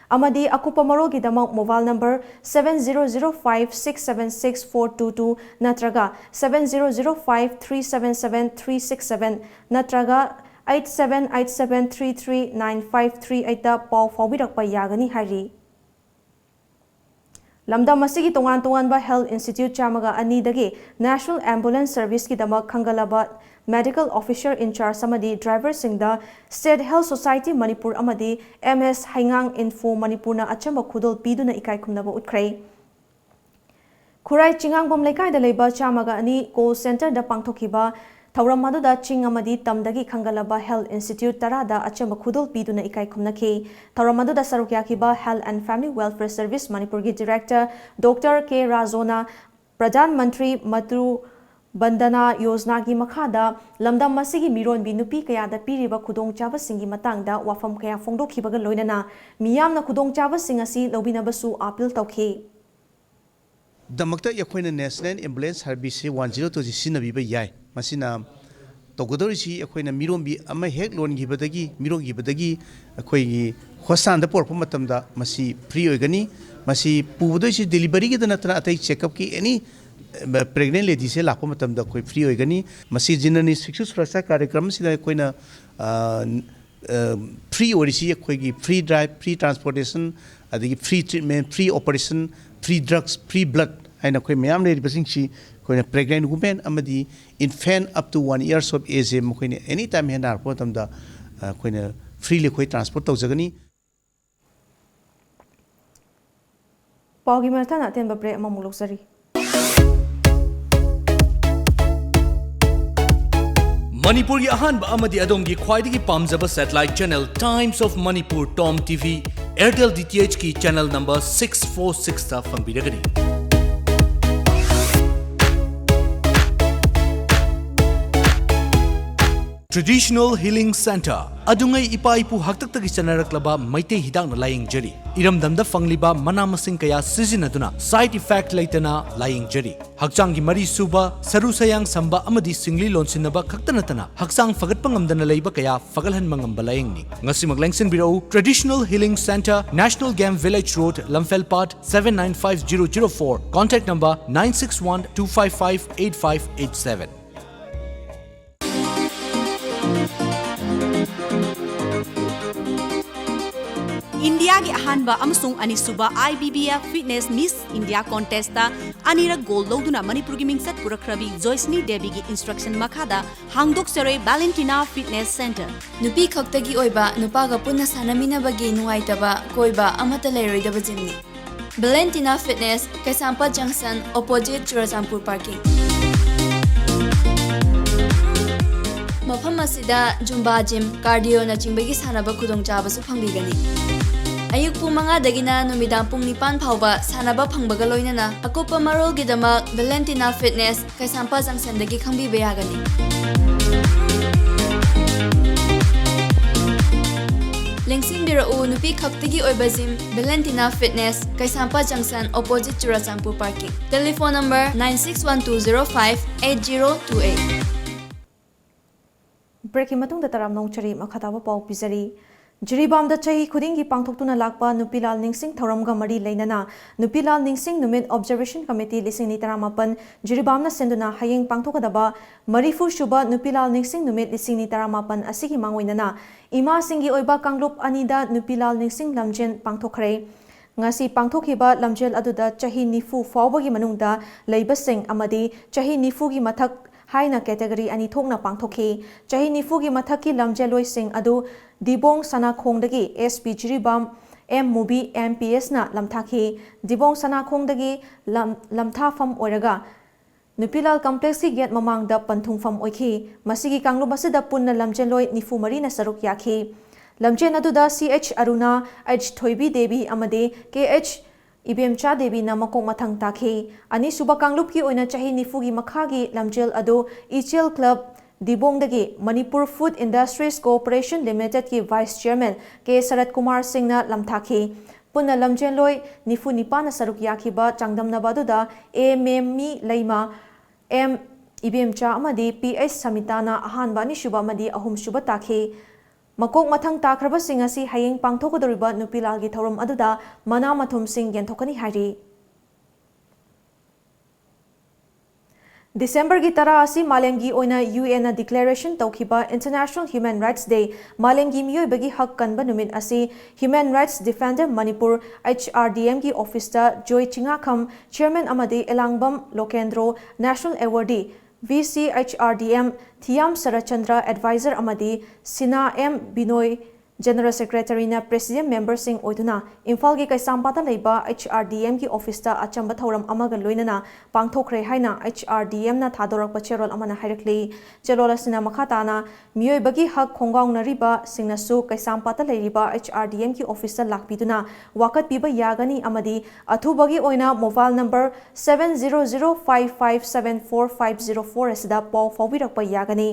ꯑꯃꯗꯤ ꯑꯀꯨꯞꯄ ꯃꯔꯣꯜꯒꯤꯗꯃꯛ mobile number seven zero zero five six seven six four two two ꯅꯠꯇ꯭ꯔꯒ seven zero zero five three seven seven three six seven ꯅꯠꯇ꯭ꯔꯒ eight seven eight seven three three nine five three eightꯇ ꯄꯥꯎ ꯐꯥꯎꯕꯤꯔꯛꯄ ꯌꯥꯒꯅꯤ ꯍꯥꯏꯔꯤ꯫ ꯂꯝꯗꯝ ꯑꯁꯤꯒꯤ ꯇꯣꯉꯥꯟ ꯇꯣꯉꯥꯟꯕ health institute ꯆꯥꯝꯃꯒ ꯑꯅꯤꯗꯒꯤ National Ambulance Serviceꯀꯤꯗꯃꯛ ꯈꯟꯒꯠꯂꯕ medical officer in charge ꯑꯃꯗꯤ driverꯁꯤꯡꯗ State Health Society ꯃꯅꯤꯄꯨꯔ ꯑꯃꯗꯤ MS ꯍꯩꯉꯥꯡ Info ꯃꯅꯤꯄꯨꯔꯅ ꯑꯆꯝꯕ ꯈꯨꯗꯣꯜ ꯄꯤꯗꯨꯅ ꯏꯀꯥꯏ ꯈꯨꯝꯅꯕ ꯎꯠꯈ꯭ꯔꯦ꯫ ꯈꯨꯔꯥꯏ ꯆꯤꯡꯉꯥꯡꯕꯝ ꯂꯩꯀꯥꯏꯗ ꯂꯩꯕ ꯆꯥꯝꯃꯒ ꯑꯅꯤ call centreꯗ ꯄꯥꯡꯊꯣꯛꯈꯤꯕ ꯊꯧꯔꯝ ꯑꯗꯨꯗ ꯆꯤꯡ ꯑꯃꯗꯤ ꯇꯝꯗꯒꯤ ꯈꯟꯒꯠꯂꯕ health institute ꯇꯔꯥꯗ ꯑꯆꯝꯕ ꯈꯨꯗꯣꯜ ꯄꯤꯗꯨꯅ ꯏꯀꯥꯏ ꯈꯨꯝꯅꯈꯤ꯫ ꯊꯧꯔꯝ ꯑꯗꯨꯗ ꯁꯔꯨꯛ ꯌꯥꯈꯤꯕ Health and Family Welfare Service ꯃꯅꯤꯄꯨꯔꯒꯤ director Doctor K ꯔꯥꯖꯣꯅ Pradhan Mantri ꯃꯇ꯭ꯔꯨ ꯕꯟꯗꯅꯥ ꯌꯣꯖꯅꯥꯒꯤ ꯃꯈꯥꯗ ꯂꯝꯗꯝ ꯑꯁꯤꯒꯤ ꯃꯤꯔꯣꯟꯕꯤ ꯅꯨꯄꯤ ꯀꯌꯥꯗ ꯄꯤꯔꯤꯕ ꯈꯨꯗꯣꯡꯆꯥꯕꯁꯤꯡꯒꯤ ꯃꯇꯥꯡꯗ ꯋꯥꯐꯝ ꯀꯌꯥ ꯐꯣꯡꯗꯣꯛꯈꯤꯕꯒ ꯂꯣꯏꯅꯅ ꯃꯤꯌꯥꯝꯅ ꯈꯨꯗꯣꯡꯆꯥꯕꯁꯤꯡ ꯑꯁꯤ ꯂꯧꯕꯤꯅꯕꯁꯨ appeal ꯇꯧꯈꯤ꯫ ꯗꯃꯛꯇ ꯑꯩꯈꯣꯏꯅ National Ambulance Service ꯁꯤ one zero two ꯁꯤ ꯁꯤꯖꯤꯟꯅꯕꯤꯕ ꯌꯥꯏ꯫ ꯃꯁꯤꯅ ꯇꯧꯒꯗꯧꯔꯤꯁꯤ ꯑꯩꯈꯣꯏꯅ ꯃꯤꯔꯣꯟꯕꯤ ꯑꯃ ꯍꯦꯛ ꯂꯣꯟꯈꯤꯕꯗꯒꯤ, ꯃꯤꯔꯣꯟꯈꯤꯕꯗꯒꯤ ꯑꯩꯈꯣꯏꯒꯤ hospitalꯗ ꯄꯨꯔꯛꯄ ꯃꯇꯝꯗ ꯃꯁꯤ free ꯑꯣꯏꯒꯅꯤ꯫ ꯃꯁꯤ ꯄꯨꯒꯗꯣꯏꯁꯤ deliveryꯒꯤꯗ ꯅꯠꯇꯅ ꯑꯇꯩ checkupꯀꯤ any pregnant ladyꯁꯦ ꯂꯥꯛꯄ ꯃꯇꯝꯗ ꯑꯩꯈꯣꯏ free ꯑꯣꯏꯒꯅꯤ꯫ ꯃꯁꯤ ꯖꯅꯅꯤ ꯁꯤꯁꯨ ꯁꯨꯔꯛꯁꯥ ꯀꯥꯔꯌꯀ꯭ꯔꯝꯁꯤꯗ ꯑꯩꯈꯣꯏꯅ, ꯑ, ꯑ, free ꯑꯣꯏꯔꯤꯁꯤ ꯑꯩꯈꯣꯏꯒꯤ free drive, free transportation, ꯑꯗꯒꯤ free treatment, free operation, free drugs, free blood ꯍꯥꯏꯅ ꯑꯩꯈꯣꯏ ꯃꯌꯥꯝ ꯂꯩꯔꯤꯕꯁꯤꯡꯁꯤ ꯑꯩꯈꯣꯏꯅ pregnant women ꯑꯃꯗꯤ infant up to one years of age ꯁꯦ ꯃꯈꯣꯏꯅ any time ꯍꯦꯛ ꯅꯥꯔꯛꯄ ꯃꯇꯝꯗ, ꯑ, ꯑꯩꯈꯣꯏꯅ freely ꯑꯩꯈꯣꯏ transport ꯇꯧꯖꯒꯅꯤ꯫ ꯄꯥꯎꯒꯤ ꯃꯊꯪ ꯑꯇꯦꯟꯕ break ꯑꯃꯃꯨꯛ ꯂꯧꯖꯔꯤ꯫ ꯃꯅꯤꯄꯨꯔꯒꯤ ꯑꯍꯥꯟꯕ ꯑꯃꯗꯤ ꯑꯗꯣꯝꯒꯤ ꯈ꯭ꯋꯥꯏꯗꯒꯤ ꯄꯥꯝꯖꯕ satellite channel Times of Manipur Tom TV, Airtel DTHꯀꯤ channel number six four sixꯇ ꯐꯪꯕꯤꯔꯒꯅꯤ꯫ Traditional Healing Centre, ꯑꯗꯨꯉꯩ ꯏꯄꯥ ꯏꯄꯨ ꯍꯥꯛꯇꯛꯇꯒꯤ ꯆꯠꯅꯔꯛꯂꯕ ꯃꯩꯇꯩ ꯍꯤꯗꯥꯛꯅ ꯂꯥꯌꯦꯡꯖꯔꯤ꯫ ꯏꯔꯝꯗꯝꯗ ꯐꯪꯂꯤꯕ ꯃꯅꯥ ꯃꯁꯤꯡ ꯀꯌꯥ ꯁꯤꯖꯤꯟꯅꯗꯨꯅ side effect ꯂꯩꯇꯅ ꯂꯥꯌꯦꯡꯖꯔꯤ꯫ ꯍꯛꯆꯥꯡꯒꯤ ꯃꯔꯤ ꯁꯨꯕ, ꯁꯔꯨ ꯁꯌꯥꯡ ꯁꯝꯕ ꯑꯃꯗꯤ ꯁꯤꯡꯂꯤ ꯂꯣꯟꯁꯤꯟꯅꯕ ꯈꯛꯇ ꯅꯠꯇꯅ ꯍꯛꯆꯥꯡ ꯐꯒꯠꯄ ꯉꯝꯗꯅ ꯂꯩꯕ ꯀꯌꯥ ꯐꯒꯠꯍꯟꯕ ꯉꯝꯕ ꯂꯥꯌꯦꯡꯅꯤ꯫ ꯉꯁꯤꯃꯛ ꯂꯦꯡꯁꯤꯟꯕꯤꯔꯛꯎ, Traditional Healing Centre, National Game Village Road, Lamphel Part, seven nine five zero zero four, contact number nine six one two five five eight five eight seven. ꯏꯟꯗꯤꯌꯥꯒꯤ ꯑꯍꯥꯟꯕ ꯑꯃꯁꯨꯡ ꯑꯅꯤꯁꯨꯕ IBBF Fitness Miss India Contestꯇ ꯑꯅꯤꯔꯛ gold ꯂꯧꯗꯨꯅ ꯃꯅꯤꯄꯨꯔꯒꯤ ꯃꯤꯡꯆꯠ ꯄꯨꯔꯛꯈ꯭ꯔꯕꯤ ꯖꯣꯏꯁꯅꯤ ꯗꯦꯕꯤꯒꯤ instruction ꯃꯈꯥꯗ ꯍꯥꯡꯗꯣꯛꯆꯔꯦ Valentina Fitness Centre꯫ ꯅꯨꯄꯤ ꯈꯛꯇꯒꯤ ꯑꯣꯏꯕ, ꯅꯨꯄꯥꯒ ꯄꯨꯟꯅ ꯁꯥꯟꯅꯃꯤꯟꯅꯕꯒꯤ ꯅꯨꯡꯉꯥꯏꯇꯕ, ꯀꯣꯏꯕ ꯑꯃꯠꯇ ꯂꯩꯔꯣꯏꯗꯕ gymꯅꯤ꯫ Valentina Fitness, Kaisampat Junction, opposite Churachandpur Parking. ꯃꯐꯝ ꯑꯁꯤꯗ Zumba gym, cardio ꯅꯆꯤꯡꯕꯒꯤ ꯁꯥꯟꯅꯕ ꯈꯨꯗꯣꯡꯆꯥꯕꯁꯨ ꯐꯪꯕꯤꯒꯅꯤ꯫ ꯑꯌꯨꯛ ꯄꯨꯡ ꯃꯉꯥꯗꯒꯤꯅ ꯅꯨꯃꯤꯗꯥꯡ ꯄꯨꯡ ꯅꯤꯄꯥꯟ ꯐꯥꯎꯕ ꯁꯥꯟꯅꯕ ꯐꯪꯕꯒ ꯂꯣꯏꯅꯅ ꯑꯀꯨꯞꯄ ꯃꯔꯣꯜꯒꯤꯗꯃꯛ Valentina Fitness, ꯀꯩꯁꯥꯝꯄꯥꯠ ꯖꯪꯁꯟꯗꯒꯤ ꯈꯪꯕꯤꯕ ꯌꯥꯒꯅꯤ꯫ ꯂꯦꯡꯁꯤꯟꯕꯤꯔꯛꯎ, ꯅꯨꯄꯤ ꯈꯛꯇꯒꯤ ꯑꯣꯏꯕ gym, Valentina Fitness, ꯀꯩꯁꯥꯝꯄꯥꯠ ꯖꯪꯁꯟ, opposite Churachandpur parking. Telephone number nine six one two zero five eight zero two eight. Breakꯀꯤ ꯃꯇꯨꯡꯗ ꯇꯔꯥꯝꯅ ꯑꯣꯛꯆꯔꯤ, ꯃꯈꯥ ꯇꯥꯕ ꯄꯥꯎ ꯄꯤꯖꯔꯤ꯫ ꯖꯤꯔꯤꯕꯥꯝꯗ ꯆꯍꯤ ꯈꯨꯗꯤꯡꯒꯤ ꯄꯥꯡꯊꯣꯛꯇꯨꯅ ꯂꯥꯛꯄ ꯅꯨꯄꯤꯂꯥꯜ ꯅꯤꯡꯁꯤꯡ ꯊꯧꯔꯝꯒ ꯃꯔꯤ ꯂꯩꯅꯅ ꯅꯨꯄꯤꯂꯥꯜ ꯅꯤꯡꯁꯤꯡ ꯅꯨꯃꯤꯠ Observation Committee ꯂꯤꯁꯤꯡ ꯑꯅꯤ ꯇꯔꯥꯃꯥꯄꯟ ꯖꯤꯔꯤꯕꯥꯝꯅ ꯁꯤꯟꯗꯨꯅ ꯍꯌꯦꯡ ꯄꯥꯡꯊꯣꯛꯀꯗꯕ ꯃꯔꯤꯐꯨ ꯁꯨꯕ ꯅꯨꯄꯤꯂꯥꯜ ꯅꯤꯡꯁꯤꯡ ꯅꯨꯃꯤꯠ ꯂꯤꯁꯤꯡ ꯑꯅꯤ ꯇꯔꯥꯃꯥꯄꯟ ꯑꯁꯤꯒꯤ ꯃꯥꯡꯑꯣꯏꯅꯅ ꯏꯃꯥꯁꯤꯡꯒꯤ ꯑꯣꯏꯕ ꯀꯥꯡꯂꯨꯞ ꯑꯅꯤꯗ ꯅꯨꯄꯤꯂꯥꯜ ꯅꯤꯡꯁꯤꯡ ꯂꯝꯖꯦꯟ ꯄꯥꯡꯊꯣꯛꯈ꯭ꯔꯦ꯫ ꯉꯁꯤ ꯄꯥꯡꯊꯣꯛꯈꯤꯕ ꯂꯝꯖꯦꯜ ꯑꯗꯨꯗ ꯆꯍꯤ ꯅꯤꯐꯨ ꯐꯥꯎꯕꯒꯤ ꯃꯅꯨꯡꯗ ꯂꯩꯕꯁꯤꯡ ꯑꯃꯗꯤ ꯆꯍꯤ ꯅꯤꯐꯨꯒꯤ ꯃꯊꯛ ꯍꯥꯏꯅ category ꯑꯅꯤ ꯊꯣꯛꯅ ꯄꯥꯡꯊꯣꯛꯈꯤ꯫ ꯆꯍꯤ ꯅꯤꯐꯨꯒꯤ ꯃꯊꯛꯀꯤ ꯂꯝꯖꯦꯜꯂꯣꯏꯁꯤꯡ ꯑꯗꯨ ꯗꯤꯕꯣꯡ ꯁꯅꯥꯈꯣꯡꯗꯒꯤ S P ꯖꯤꯔꯤꯕꯥꯝ, M ꯃꯨꯕꯤ, M P S ꯅ ꯂꯝꯊꯥꯈꯤ꯫ ꯗꯤꯕꯣꯡ ꯁꯅꯥꯈꯣꯡꯗꯒꯤ ꯂꯝ-, ꯂꯝꯊꯥꯐꯝ ꯑꯣꯏꯔꯒ ꯅꯨꯄꯤꯂꯥꯜ complexꯀꯤ gate ꯃꯃꯥꯡꯗ ꯄꯟꯊꯨꯡꯐꯝ ꯑꯣꯏꯈꯤ꯫ ꯃꯁꯤꯒꯤ ꯀꯥꯡꯂꯨꯞ ꯑꯁꯤꯗ ꯄꯨꯟꯅ ꯂꯝꯖꯦꯜꯂꯣꯏ ꯅꯤꯐꯨ ꯃꯔꯤꯅ ꯁꯔꯨꯛ ꯌꯥꯈꯤ꯫ ꯂꯝꯖꯦꯜ ꯑꯗꯨꯗ C H ꯑꯔꯨꯅꯥ, H ꯊꯣꯏꯕꯤ ꯗꯦꯕꯤ ꯑꯃꯗꯤ K H ꯏꯕꯦꯝꯆꯥ ꯗꯦꯕꯤꯅ ꯃꯀꯣꯛ ꯃꯊꯪ ꯇꯥꯈꯤ꯫ ꯑꯅꯤꯁꯨꯕ ꯀꯥꯡꯂꯨꯞꯀꯤ ꯑꯣꯏꯅ ꯆꯍꯤ ꯅꯤꯐꯨꯒꯤ ꯃꯈꯥꯒꯤ ꯂꯝꯖꯦꯜ ꯑꯗꯨ ꯏꯆꯦꯜ club ꯗꯤꯕꯣꯡꯗꯒꯤ Manipur Food Industries Corporation Limitedꯀꯤ vice chairman K ꯁꯔꯠ ꯀꯨꯃꯥꯔ ꯁꯤꯡꯅ ꯂꯝꯊꯥꯈꯤ꯫ ꯄꯨꯟꯅ ꯂꯝꯖꯦꯜꯂꯣꯏ ꯅꯤꯐꯨ ꯅꯤꯄꯥꯟꯅ ꯁꯔꯨꯛ ꯌꯥꯈꯤꯕ ꯆꯥꯡꯗꯝꯅꯕ ꯑꯗꯨꯗ A ꯃꯦꯝꯃꯤ ꯂꯩꯃ, M ꯏꯕꯦꯝꯆꯥ ꯑꯃꯗꯤ P H ꯁꯃꯤꯇꯥꯅ ꯑꯍꯥꯟꯕ, ꯑꯅꯤꯁꯨꯕ ꯑꯃꯗꯤ ꯑꯍꯨꯝꯁꯨꯕ ꯇꯥꯈꯤ꯫ ꯃꯀꯣꯛ ꯃꯊꯪ ꯇꯥꯈ꯭ꯔꯕꯁꯤꯡ ꯑꯁꯤ ꯍꯌꯦꯡ ꯄꯥꯡꯊꯣꯛꯀꯗꯧꯔꯤꯕ ꯅꯨꯄꯤꯂꯥꯜꯒꯤ ꯊꯧꯔꯝ ꯑꯗꯨꯗ ꯃꯅꯥ ꯃꯊꯨꯝꯁꯤꯡ ꯌꯦꯟꯊꯣꯛꯀꯅꯤ ꯍꯥꯏꯔꯤ꯫ ꯗꯤꯁꯦꯝꯕꯔꯒꯤ ꯇꯔꯥ ꯑꯁꯤ ꯃꯥꯂꯦꯝꯒꯤ ꯑꯣꯏꯅ U N ꯅ declaration ꯇꯧꯈꯤꯕ International Human Rights Day, ꯃꯥꯂꯦꯝꯒꯤ ꯃꯤꯑꯣꯏꯕꯒꯤ ꯍꯛ ꯀꯟꯕ ꯅꯨꯃꯤꯠ ꯑꯁꯤ Human Rights Defender Manipur, H R D M ꯒꯤ office ꯇ ꯖꯣꯏ ꯆꯤꯉꯥꯈꯝ, chairman ꯑꯃꯗꯤ ꯑꯦꯂꯥꯡꯕꯝ ꯂꯣꯀꯦꯟꯗ꯭ꯔꯣ, national awardee, V C H R D M, ꯊꯤꯌꯥꯝ ꯁꯔꯠꯆꯟꯗ꯭ꯔ, advisor ꯑꯃꯗꯤ ꯁꯤꯅꯥ M ꯕꯤꯅꯣꯏ, General Secretaryꯅ President memberꯁꯤꯡ ꯑꯣꯏꯗꯨꯅ ꯏꯝꯐꯥꯜꯒꯤ ꯀꯩꯁꯥꯝꯄꯥꯠꯇ ꯂꯩꯕ H R D Mꯒꯤ officeꯇ ꯑꯆꯝꯕ ꯊꯧꯔꯝ ꯑꯃꯒ ꯂꯣꯏꯅꯅ ꯄꯥꯡꯊꯣꯛꯈ꯭ꯔꯦ ꯍꯥꯏꯅ H R D Mꯅ ꯊꯥꯗꯣꯔꯛꯄ ꯆꯦꯔꯣꯜ ꯑꯃꯅ ꯍꯥꯏꯔꯛꯂꯤ꯫ ꯆꯦꯔꯣꯜ ꯑꯁꯤꯅ ꯃꯈꯥ ꯇꯥꯅ ꯃꯤꯑꯣꯏꯕꯒꯤ ꯍꯛ ꯈꯣꯡꯒꯥꯎꯅꯔꯤꯕꯁꯤꯡꯅꯁꯨ ꯀꯩꯁꯥꯝꯄꯥꯠꯇ ꯂꯩꯔꯤꯕ H R D Mꯒꯤ officeꯇ ꯂꯥꯛꯄꯤꯗꯨꯅ ꯋꯥꯀꯠ ꯄꯤꯕ ꯌꯥꯒꯅꯤ ꯑꯃꯗꯤ ꯑꯊꯨꯕꯒꯤ ꯑꯣꯏꯅ mobile number seven zero zero five five seven four five zero four ꯑꯁꯤꯗ ꯄꯥꯎ ꯐꯥꯎꯕꯤꯔꯛꯄ ꯌꯥꯒꯅꯤ꯫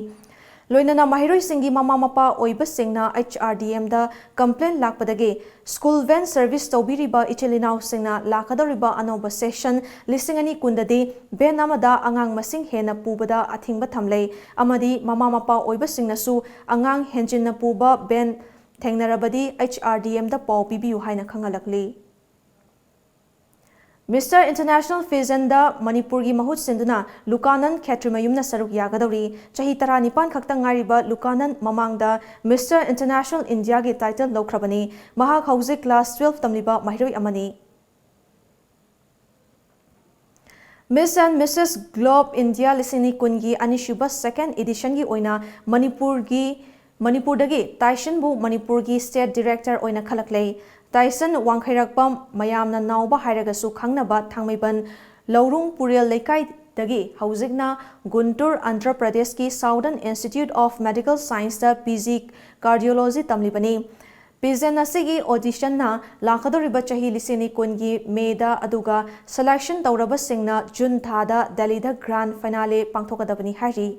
ꯂꯣꯏꯅꯅ ꯃꯍꯩꯔꯣꯏꯁꯤꯡꯒꯤ ꯃꯃꯥ ꯃꯄꯥ ꯑꯣꯏꯕꯁꯤꯡꯅ H R D Mꯗ complaint ꯂꯥꯛꯄꯗꯒꯤ school van service ꯇꯧꯕꯤꯔꯤꯕ ꯏꯆꯤꯜ ꯏꯅꯥꯎꯁꯤꯡꯅ ꯂꯥꯛꯀꯗꯧꯔꯤꯕ ꯑꯅꯧꯕ session ꯂꯤꯁꯤꯡ ꯑꯅꯤ ꯀꯨꯟꯗꯗꯤ van ꯑꯃꯗ ꯑꯉꯥꯡ ꯃꯁꯤꯡ ꯍꯦꯟꯅ ꯄꯨꯕꯗ ꯑꯊꯤꯡꯕ ꯊꯝꯂꯦ ꯑꯃꯗꯤ ꯃꯃꯥ ꯃꯄꯥ ꯑꯣꯏꯕꯁꯤꯡꯅꯁꯨ ꯑꯉꯥꯡ ꯍꯦꯟꯖꯤꯟꯅ ꯄꯨꯕ van ꯊꯦꯡꯅꯔꯕꯗꯤ H R D Mꯗ ꯄꯥꯎ ꯄꯤꯕꯤꯌꯨ ꯍꯥꯏꯅ ꯈꯪꯍꯜꯂꯛꯂꯤ꯫ Mister International Pageantꯗ ꯃꯅꯤꯄꯨꯔꯒꯤ ꯃꯍꯨꯠ ꯁꯤꯟꯗꯨꯅ ꯂꯨꯀꯥꯅꯟ ꯈꯦꯇ꯭ꯔꯤꯃꯌꯨꯝꯅ ꯁꯔꯨꯛ ꯌꯥꯒꯗꯧꯔꯤ꯫ ꯆꯍꯤ ꯇꯔꯥꯅꯤꯄꯥꯟ ꯈꯛꯇ ꯉꯥꯏꯔꯤꯕ ꯂꯨꯀꯥꯅꯟ ꯃꯃꯥꯡꯗ Mister International Indiaꯒꯤ title ꯂꯧꯈ꯭ꯔꯕꯅꯤ꯫ ꯃꯍꯥꯛ ꯍꯧꯖꯤꯛ class twelve ꯇꯝꯂꯤꯕ ꯃꯍꯩꯔꯣꯏ ꯑꯃꯅꯤ꯫ Miss and Missus Globe India ꯂꯤꯁꯤꯡ ꯑꯅꯤ ꯀꯨꯟꯒꯤ ꯑꯅꯤꯁꯨꯕ second editionꯒꯤ ꯑꯣꯏꯅ ꯃꯅꯤꯄꯨꯔꯒꯤ, ꯃꯅꯤꯄꯨꯔꯗꯒꯤ ꯇꯥꯏꯁꯟꯕꯨ ꯃꯅꯤꯄꯨꯔꯒꯤ state director ꯑꯣꯏꯅ ꯈꯜꯂꯛꯂꯦ꯫ ꯇꯥꯏꯁꯟ ꯋꯥꯡꯈꯩꯔꯥꯛꯄꯝ, ꯃꯌꯥꯝꯅ ꯅꯥꯎꯕ ꯍꯥꯏꯔꯒꯁꯨ ꯈꯪꯅꯕ ꯊꯥꯡꯃꯩꯕꯟ ꯂꯧꯔꯨꯡ ꯄꯨꯔꯦꯜ ꯂꯩꯀꯥꯏꯗꯒꯤ ꯍꯧꯖꯤꯛꯅ ꯒꯨꯟꯇꯨꯔ, ꯑꯟꯙ꯭ꯔ ꯄ꯭ꯔꯗꯦꯁꯀꯤ Southern Institute of Medical Scienceꯇ P G Cardiology ꯇꯝꯂꯤꯕꯅꯤ꯫ Pageant ꯑꯁꯤꯒꯤ auditionꯅ ꯂꯥꯛꯀꯗꯧꯔꯤꯕ ꯆꯍꯤ ꯂꯤꯁꯤꯡ ꯑꯅꯤ ꯀꯨꯟꯒꯤ Mayꯗ, ꯑꯗꯨꯒ selection ꯇꯧꯔꯕꯁꯤꯡꯅ June ꯊꯥꯗ ꯗꯦꯜꯂꯤꯗ grand finale ꯄꯥꯡꯊꯣꯛꯀꯗꯕꯅꯤ ꯍꯥꯏꯔꯤ꯫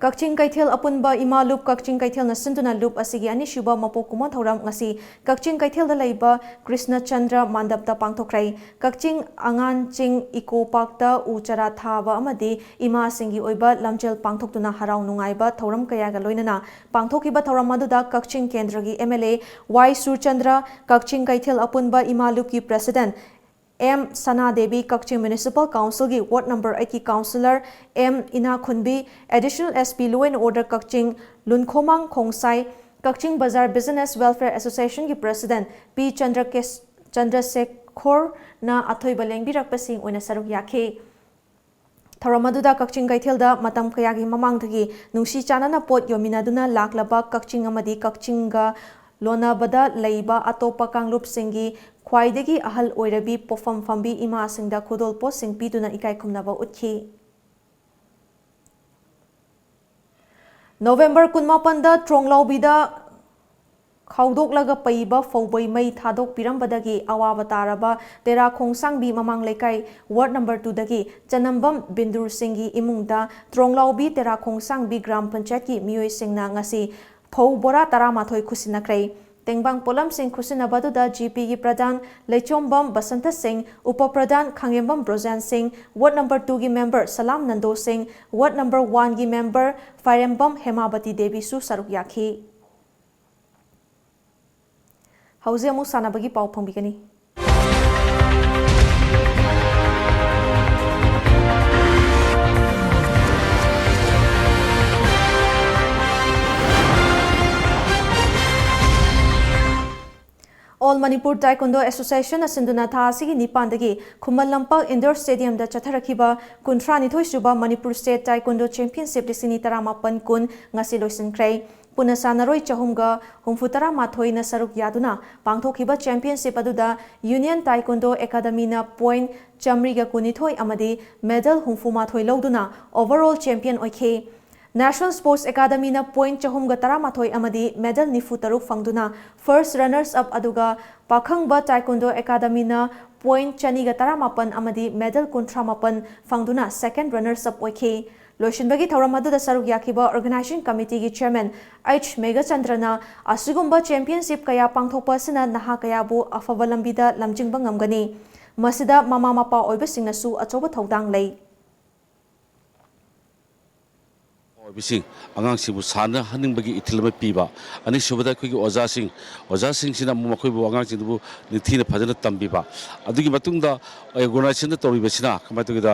ꯀꯛꯆꯤꯡ ꯀꯩꯊꯦꯜ ꯑꯄꯨꯟꯕ ꯏꯃꯥ ꯂꯨꯞ ꯀꯛꯆꯤꯡ ꯀꯩꯊꯦꯜꯅ ꯁꯤꯟꯗꯨꯅ ꯂꯨꯞ ꯑꯁꯤꯒꯤ ꯑꯅꯤꯁꯨꯕ ꯃꯄꯣꯛ ꯀꯨꯝꯑꯣꯟ ꯊꯧꯔꯝ ꯉꯁꯤ ꯀꯛꯆꯤꯡ ꯀꯩꯊꯦꯜꯗ ꯂꯩꯕ ꯀ꯭ꯔꯤꯁꯅ ꯆꯟꯗ꯭ꯔ ꯃꯥꯟꯗꯞꯇ ꯄꯥꯡꯊꯣꯛꯈ꯭ꯔꯦ꯫ ꯀꯛꯆꯤꯡ ꯑꯉꯥꯟꯆꯤꯡ ꯏꯀꯣ ꯄꯥꯔꯛꯇ ꯎ ꯆꯥꯔꯥ ꯊꯥꯕ ꯑꯃꯗꯤ ꯏꯃꯥꯁꯤꯡꯒꯤ ꯑꯣꯏꯕ ꯂꯝꯖꯦꯜ ꯄꯥꯡꯊꯣꯛꯇꯨꯅ ꯍꯔꯥꯎ ꯅꯨꯡꯉꯥꯏꯕ ꯊꯧꯔꯝ ꯀꯌꯥꯒ ꯂꯣꯏꯅꯅ ꯄꯥꯡꯊꯣꯛꯈꯤꯕ ꯊꯧꯔꯝ ꯑꯗꯨꯗ ꯀꯛꯆꯤꯡ ꯀꯦꯟꯗ꯭ꯔꯒꯤ M L A Y Surchandra, ꯀꯛꯆꯤꯡ ꯀꯩꯊꯦꯜ ꯑꯄꯨꯟꯕ ꯏꯃꯥ ꯂꯨꯞꯀꯤ president M ꯁꯅꯥꯗꯦꯕꯤ, Kakching Municipal Councilꯒꯤ ward number eightꯀꯤ councillor M ꯏꯅꯥꯈꯨꯟꯕꯤ, Additional S P Law and Order ꯀꯛꯆꯤꯡ ꯂꯨꯟꯈꯣꯃꯥꯡ ꯈꯣꯡꯁꯥꯏ, ꯀꯛꯆꯤꯡ ꯕꯖꯥꯔ Business Welfare Associationꯒꯤ president P ꯆꯟꯗ꯭ꯔꯀꯦꯁ-, ꯆꯟꯗ꯭ꯔꯁꯦꯈꯣꯔꯅ ꯑꯊꯣꯏꯕ ꯂꯦꯡꯕꯤꯔꯛꯄꯁꯤꯡ ꯑꯣꯏꯅ ꯁꯔꯨꯛ ꯌꯥꯈꯤ꯫ ꯊꯧꯔꯝ ꯑꯗꯨꯗ ꯀꯛꯆꯤꯡ ꯀꯩꯊꯦꯜꯗ ꯃꯇꯝ ꯀꯌꯥꯒꯤ ꯃꯃꯥꯡꯗꯒꯤ ꯅꯨꯡꯁꯤ ꯆꯥꯟꯅꯅ ꯄꯣꯠ ꯌꯣꯟꯃꯤꯟꯅꯗꯨꯅ ꯂꯥꯛꯂꯕ ꯀꯛꯆꯤꯡ ꯑꯃꯗꯤ ꯀꯛꯆꯤꯡꯒ ꯂꯣꯟꯅꯕꯗ ꯂꯩꯕ ꯑꯇꯣꯞꯄ ꯀꯥꯡꯂꯨꯞꯁꯤꯡꯒꯤ ꯈ꯭ꯋꯥꯏꯗꯒꯤ ꯑꯍꯜ ꯑꯣꯏꯔꯕꯤ ꯄꯣꯠꯐꯝ ꯐꯝꯕꯤ ꯏꯃꯥꯁꯤꯡꯗ ꯈꯨꯗꯣꯜꯄꯣꯠꯁꯤꯡ ꯄꯤꯗꯨꯅ ꯏꯀꯥꯏ ꯈꯨꯝꯅꯕ ꯎꯠꯈꯤ꯫ ꯅꯣꯚꯦꯝꯕꯔ ꯀꯨꯟꯃꯥꯄꯟꯗ ꯇ꯭ꯔꯣꯡꯂꯥꯎꯕꯤꯗ ꯈꯥꯎꯗꯣꯛꯂꯒ ꯄꯩꯕ ꯐꯧꯕꯩ ꯃꯩ ꯊꯥꯗꯣꯛꯄꯤꯔꯝꯕꯗꯒꯤ ꯑꯋꯥꯕ ꯇꯥꯔꯕ ꯇꯦꯔꯥ ꯈꯣꯡꯁꯥꯡꯕꯤ ꯃꯃꯥꯡ ꯂꯩꯀꯥꯏ ꯋꯥꯔꯗ ꯅꯝꯕꯔ ꯇꯨꯗꯒꯤ ꯆꯅꯝꯕꯝ ꯕꯤꯟꯗꯨꯔ ꯁꯤꯡꯒꯤ ꯏꯃꯨꯡꯗ ꯇ꯭ꯔꯣꯡꯂꯥꯎꯕꯤ ꯇꯦꯔꯥ ꯈꯣꯡꯁꯥꯡꯕꯤ ꯒ꯭ꯔꯥꯝ ꯄꯟꯆꯥꯌꯠꯀꯤ ꯃꯤꯑꯣꯏꯁꯤꯡꯅ ꯉꯁꯤ ꯐꯧ ꯕꯣꯔꯥ ꯇꯔꯥꯃꯥꯊꯣꯏ ꯈꯨꯠꯁꯤꯟꯅꯈ꯭ꯔꯦ꯫ ꯇꯦꯡꯕꯥꯡ ꯄꯣꯠꯂꯝꯁꯤꯡ ꯈꯨꯠꯁꯤꯟꯅꯕ ꯑꯗꯨꯗ ꯖꯤꯄꯤꯒꯤ ꯄ꯭ꯔꯙꯥꯟ ꯂꯩꯆꯣꯝꯕꯝ ꯕꯁꯟꯇ ꯁꯤꯡ, ꯎꯄ ꯄ꯭ꯔꯙꯥꯟ ꯈꯥꯡꯉꯦꯝꯕꯝ ꯕ꯭ꯔꯣꯖꯦꯟ ꯁꯤꯡ, ꯋꯥꯔꯗ ꯅꯝꯕꯔ ꯇꯨꯒꯤ ꯃꯦꯝꯕꯔ ꯁꯂꯥꯝ ꯅꯟꯗꯣ ꯁꯤꯡ, ꯋꯥꯔꯗ ꯅꯝꯕꯔ ꯋꯥꯟꯒꯤ ꯃꯦꯝꯕꯔ ꯐꯥꯏꯔꯦꯝꯕꯝ ꯍꯦꯃꯥꯕꯇꯤ ꯗꯦꯕꯤꯁꯨ ꯁꯔꯨꯛ ꯌꯥꯈꯤ꯫ ꯍꯧꯖꯤꯛ ꯑꯃꯨꯛ ꯁꯥꯟꯅꯕꯒꯤ ꯄꯥꯎ ꯐꯪꯕꯤꯒꯅꯤ꯫ All Manipur Taekwondo Association ꯑꯁꯤꯟꯗꯨꯅ ꯊꯥ ꯑꯁꯤꯒꯤ ꯅꯤꯄꯥꯟꯗꯒꯤ ꯈꯨꯃꯟ ꯂꯝꯄꯥꯛ Indoor Stadiumꯗ ꯆꯠꯊꯔꯛꯈꯤꯕ ꯀꯨꯟꯊ꯭ꯔꯥ ꯅꯤꯊꯣꯏ ꯁꯨꯕ Manipur State Taekwondo Championship ꯂꯤꯁꯤꯡ ꯑꯅꯤ ꯇꯔꯥꯃꯥꯄꯟ ꯀꯨꯟ ꯉꯁꯤ ꯂꯣꯏꯁꯤꯟꯈ꯭ꯔꯦ꯫ ꯄꯨꯟꯅ ꯁꯥꯟꯅꯔꯣꯏ ꯆꯍꯨꯝꯒ ꯍꯨꯝꯐꯨ ꯇꯔꯥꯃꯥꯊꯣꯏꯅ ꯁꯔꯨꯛ ꯌꯥꯗꯨꯅ ꯄꯥꯡꯊꯣꯛꯈꯤꯕ championship ꯑꯗꯨꯗ Union Taekwondo Academyꯅ point ꯆꯥꯃꯔꯤꯒ ꯀꯨꯟꯅꯤꯊꯣꯏ ꯑꯃꯗꯤ medal ꯍꯨꯝꯐꯨ ꯃꯥꯊꯣꯏ ꯂꯧꯗꯨꯅ overall champion ꯑꯣꯏꯈꯤ꯫ National Sports Academyꯅ point ꯆꯍꯨꯝꯒ ꯇꯔꯥꯃꯥꯊꯣꯏ ꯑꯃꯗꯤ medal ꯅꯤꯐꯨ ꯇꯔꯨꯛ ꯐꯪꯗꯨꯅ first runners up, ꯑꯗꯨꯒ ꯄꯥꯈꯪꯕ Taekwondo Academyꯅ point ꯆꯅꯤꯒ ꯇꯔꯥꯃꯥꯄꯟ ꯑꯃꯗꯤ medal ꯀꯨꯟꯊ꯭ꯔꯥ ꯃꯥꯄꯟ ꯐꯪꯗꯨꯅ second runners up ꯑꯣꯏꯈꯤ꯫ ꯂꯣꯏꯁꯤꯟꯕꯒꯤ ꯊꯧꯔꯝ ꯑꯗꯨꯗ ꯁꯔꯨꯛ ꯌꯥꯈꯤꯕ Organizing Committeeꯒꯤ Chairman H ꯃꯦꯘꯆꯟꯗ꯭ꯔꯅ ꯑꯁꯤꯒꯨꯝꯕ championship ꯀꯌꯥ ꯄꯥꯡꯊꯣꯛꯄ ꯑꯁꯤꯅ ꯅꯍꯥ ꯀꯌꯥꯕꯨ ꯑꯐꯕ ꯂꯝꯕꯤꯗ ꯂꯝꯖꯤꯡꯕ ꯉꯝꯒꯅꯤ꯫ ꯃꯁꯤꯗ ꯃꯃꯥ ꯃꯄꯥ ꯑꯣꯏꯕꯁꯤꯡꯅꯁꯨ ꯑꯆꯧꯕ ꯊꯧꯗꯥꯡ ꯂꯩ꯫ ꯑꯣꯏꯕꯁꯤꯡ ꯑꯉꯥꯡꯁꯤꯡꯕꯨ ꯁꯥꯟꯅꯍꯟꯅꯤꯡꯕꯒꯤ ꯏꯊꯤꯜ ꯑꯃ ꯄꯤꯕ꯫ ꯑꯅꯤꯁꯨꯕꯗ ꯑꯩꯈꯣꯏꯒꯤ ꯑꯣꯖꯥꯁꯤꯡ, ꯑꯣꯖꯥꯁꯤꯡꯁꯤꯅ ꯑꯃꯨꯛ ꯃꯈꯣꯏꯕꯨ, ꯑꯉꯥꯡꯁꯤꯡꯗꯨꯕꯨ ꯅꯤꯡꯊꯤꯅ ꯐꯖꯅ ꯇꯝꯕꯤꯕ꯫ ꯑꯗꯨꯒꯤ ꯃꯇꯨꯡꯗ organizationꯅ ꯇꯧꯔꯤꯕꯁꯤꯅ ꯀꯃꯥꯏꯅ ꯇꯧꯒꯦꯗ,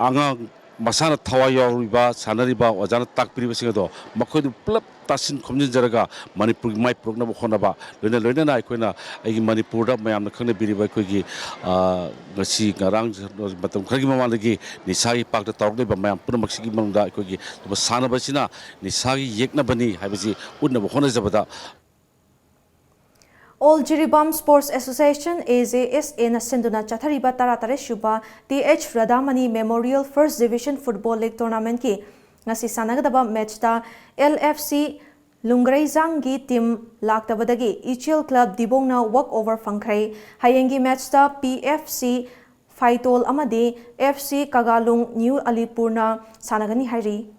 ꯑꯉꯥꯡ ꯃꯁꯥꯅ ꯊꯋꯥꯏ ꯌꯥꯎꯔꯤꯕ, ꯁꯥꯟꯅꯔꯤꯕ, ꯑꯣꯖꯥꯅ ꯇꯥꯛꯄꯤꯔꯤꯕꯁꯤꯡ ꯑꯗꯣ ꯃꯈꯣꯏꯗꯨ ꯄꯨꯂꯞ ꯇꯥꯁꯤꯟ ꯈꯣꯝꯖꯤꯟꯖꯔꯒ ꯃꯅꯤꯄꯨꯔꯒꯤ ꯃꯥꯏ ꯄꯨꯔꯛꯅꯕ ꯍꯣꯠꯅꯕ, ꯂꯣꯏꯅ ꯂꯣꯏꯅꯅ ꯑꯩꯈꯣꯏꯅ, ꯑꯩꯒꯤ ꯃꯅꯤꯄꯨꯔꯗ ꯃꯌꯥꯝꯅ ꯈꯪꯅꯕꯤꯔꯤꯕ ꯑꯩꯈꯣꯏꯒꯤ, ꯑ, ꯉꯁꯤ ꯉꯔꯥꯡ ꯃꯇꯝ ꯈꯔꯒꯤ ꯃꯃꯥꯡꯗꯒꯤ ꯅꯤꯁꯥꯒꯤ ꯄꯥꯛꯇ ꯇꯧꯔꯛꯂꯤꯕ ꯃꯌꯥꯝ ꯄꯨꯝꯅꯃꯛꯁꯤꯒꯤ ꯃꯅꯨꯡꯗ ꯑꯩꯈꯣꯏꯒꯤ ꯁꯥꯟꯅꯕꯁꯤꯅ ꯅꯤꯁꯥꯒꯤ ꯌꯦꯛꯅꯕꯅꯤ ꯍꯥꯏꯕꯁꯤ ꯎꯠꯅꯕ ꯍꯣꯠꯅꯖꯕꯗ All Jiribam Sports Association, A J S A, ꯅ ꯁꯤꯟꯗꯨꯅ ꯆꯠꯊꯔꯤꯕ ꯇꯔꯥꯇꯔꯦꯠ ꯁꯨꯕ T H Radhamani Memorial First Division Football League Tournamentꯀꯤ ꯉꯁꯤ ꯁꯥꯟꯅꯒꯗꯕ ꯃꯦꯠꯆꯇ L F C ꯂꯨꯡꯒ꯭ꯔꯩꯖꯥꯡꯒꯤ ꯇꯤꯝ ꯂꯥꯛꯇꯕꯗꯒꯤ ꯏꯆꯦꯜ ꯀ꯭ꯂꯕ ꯗꯤꯕꯣꯡꯅ ꯋꯥꯛ ꯑꯣꯚꯔ ꯐꯪꯈ꯭ꯔꯦ꯫ ꯍꯌꯦꯡꯒꯤ ꯃꯦꯠꯆꯇ P F C ꯐꯥꯏꯇꯣꯜ ꯑꯃꯗꯤ F C ꯀꯒꯥꯂꯨꯡ ꯅ꯭ꯌꯨ ꯑꯂꯤꯄꯨꯔꯅ ꯁꯥꯟꯅꯒꯅꯤ ꯍꯥꯏꯔꯤ꯫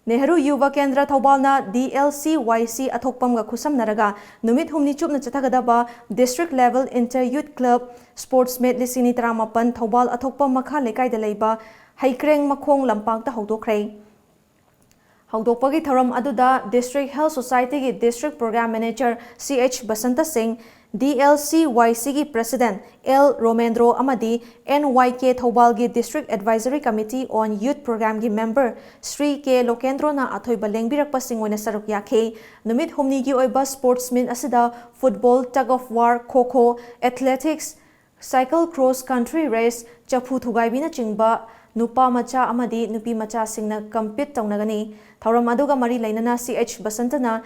ꯅꯦꯍꯔꯨ ꯌꯨꯕ ꯀꯦꯟꯗ꯭ꯔ ꯊꯧꯕꯥꯜꯅ D L C Y C ꯑꯊꯣꯛꯄꯝꯒ ꯈꯨꯠꯁꯝꯅꯔꯒ ꯅꯨꯃꯤꯠ ꯍꯨꯝꯅꯤ ꯆꯨꯞꯅ ꯆꯠꯊꯒꯗꯕ District Level Inter Youth Club Sports Meet ꯂꯤꯁꯤꯡ ꯑꯅꯤ ꯇꯔꯥꯃꯥꯄꯟ ꯊꯧꯕꯥꯜ ꯑꯊꯣꯛꯄꯝ ꯃꯈꯥ ꯂꯩꯀꯥꯏꯗ ꯂꯩꯕ ꯍꯩꯀ꯭ꯔꯦꯡ ꯃꯈꯣꯡ ꯂꯝꯄꯥꯛꯇ ꯍꯧꯗꯣꯛꯈ꯭ꯔꯦ꯫ ꯍꯧꯗꯣꯛꯄꯒꯤ ꯊꯧꯔꯝ ꯑꯗꯨꯗ District Health Societyꯒꯤ District Program Manager C H Basanta ꯁꯤꯡ, D L C Y Cꯒꯤ President L ꯔꯣꯃꯦꯟꯗ꯭ꯔꯣ ꯑꯃꯗꯤ N Y K ꯊꯧꯕꯥꯜꯒꯤ District Advisory Committee on Youth Programꯒꯤ member Shri ꯀꯦ ꯂꯣꯀꯦꯟꯗ꯭ꯔꯣꯅ ꯑꯊꯣꯏꯕ ꯂꯦꯡꯕꯤꯔꯛꯄꯁꯤꯡ ꯑꯣꯏꯅ ꯁꯔꯨꯛ ꯌꯥꯈꯤ꯫ ꯅꯨꯃꯤꯠ ꯍꯨꯝꯅꯤꯒꯤ ꯑꯣꯏꯕ sports meet ꯑꯁꯤꯗ football, tug of war, ꯈꯣ ꯈꯣ, athletics, cycle cross country race, ꯆꯐꯨ ꯊꯨꯒꯥꯏꯕꯤꯅꯆꯤꯡꯕ ꯅꯨꯄꯥ ꯃꯆꯥ ꯑꯃꯗꯤ ꯅꯨꯄꯤ ꯃꯆꯥꯁꯤꯡꯅ compete ꯇꯧꯅꯒꯅꯤ꯫ ꯊꯧꯔꯝ ꯑꯗꯨꯒ ꯃꯔꯤ ꯂꯩꯅꯅ C H ꯕꯁꯟꯇꯅ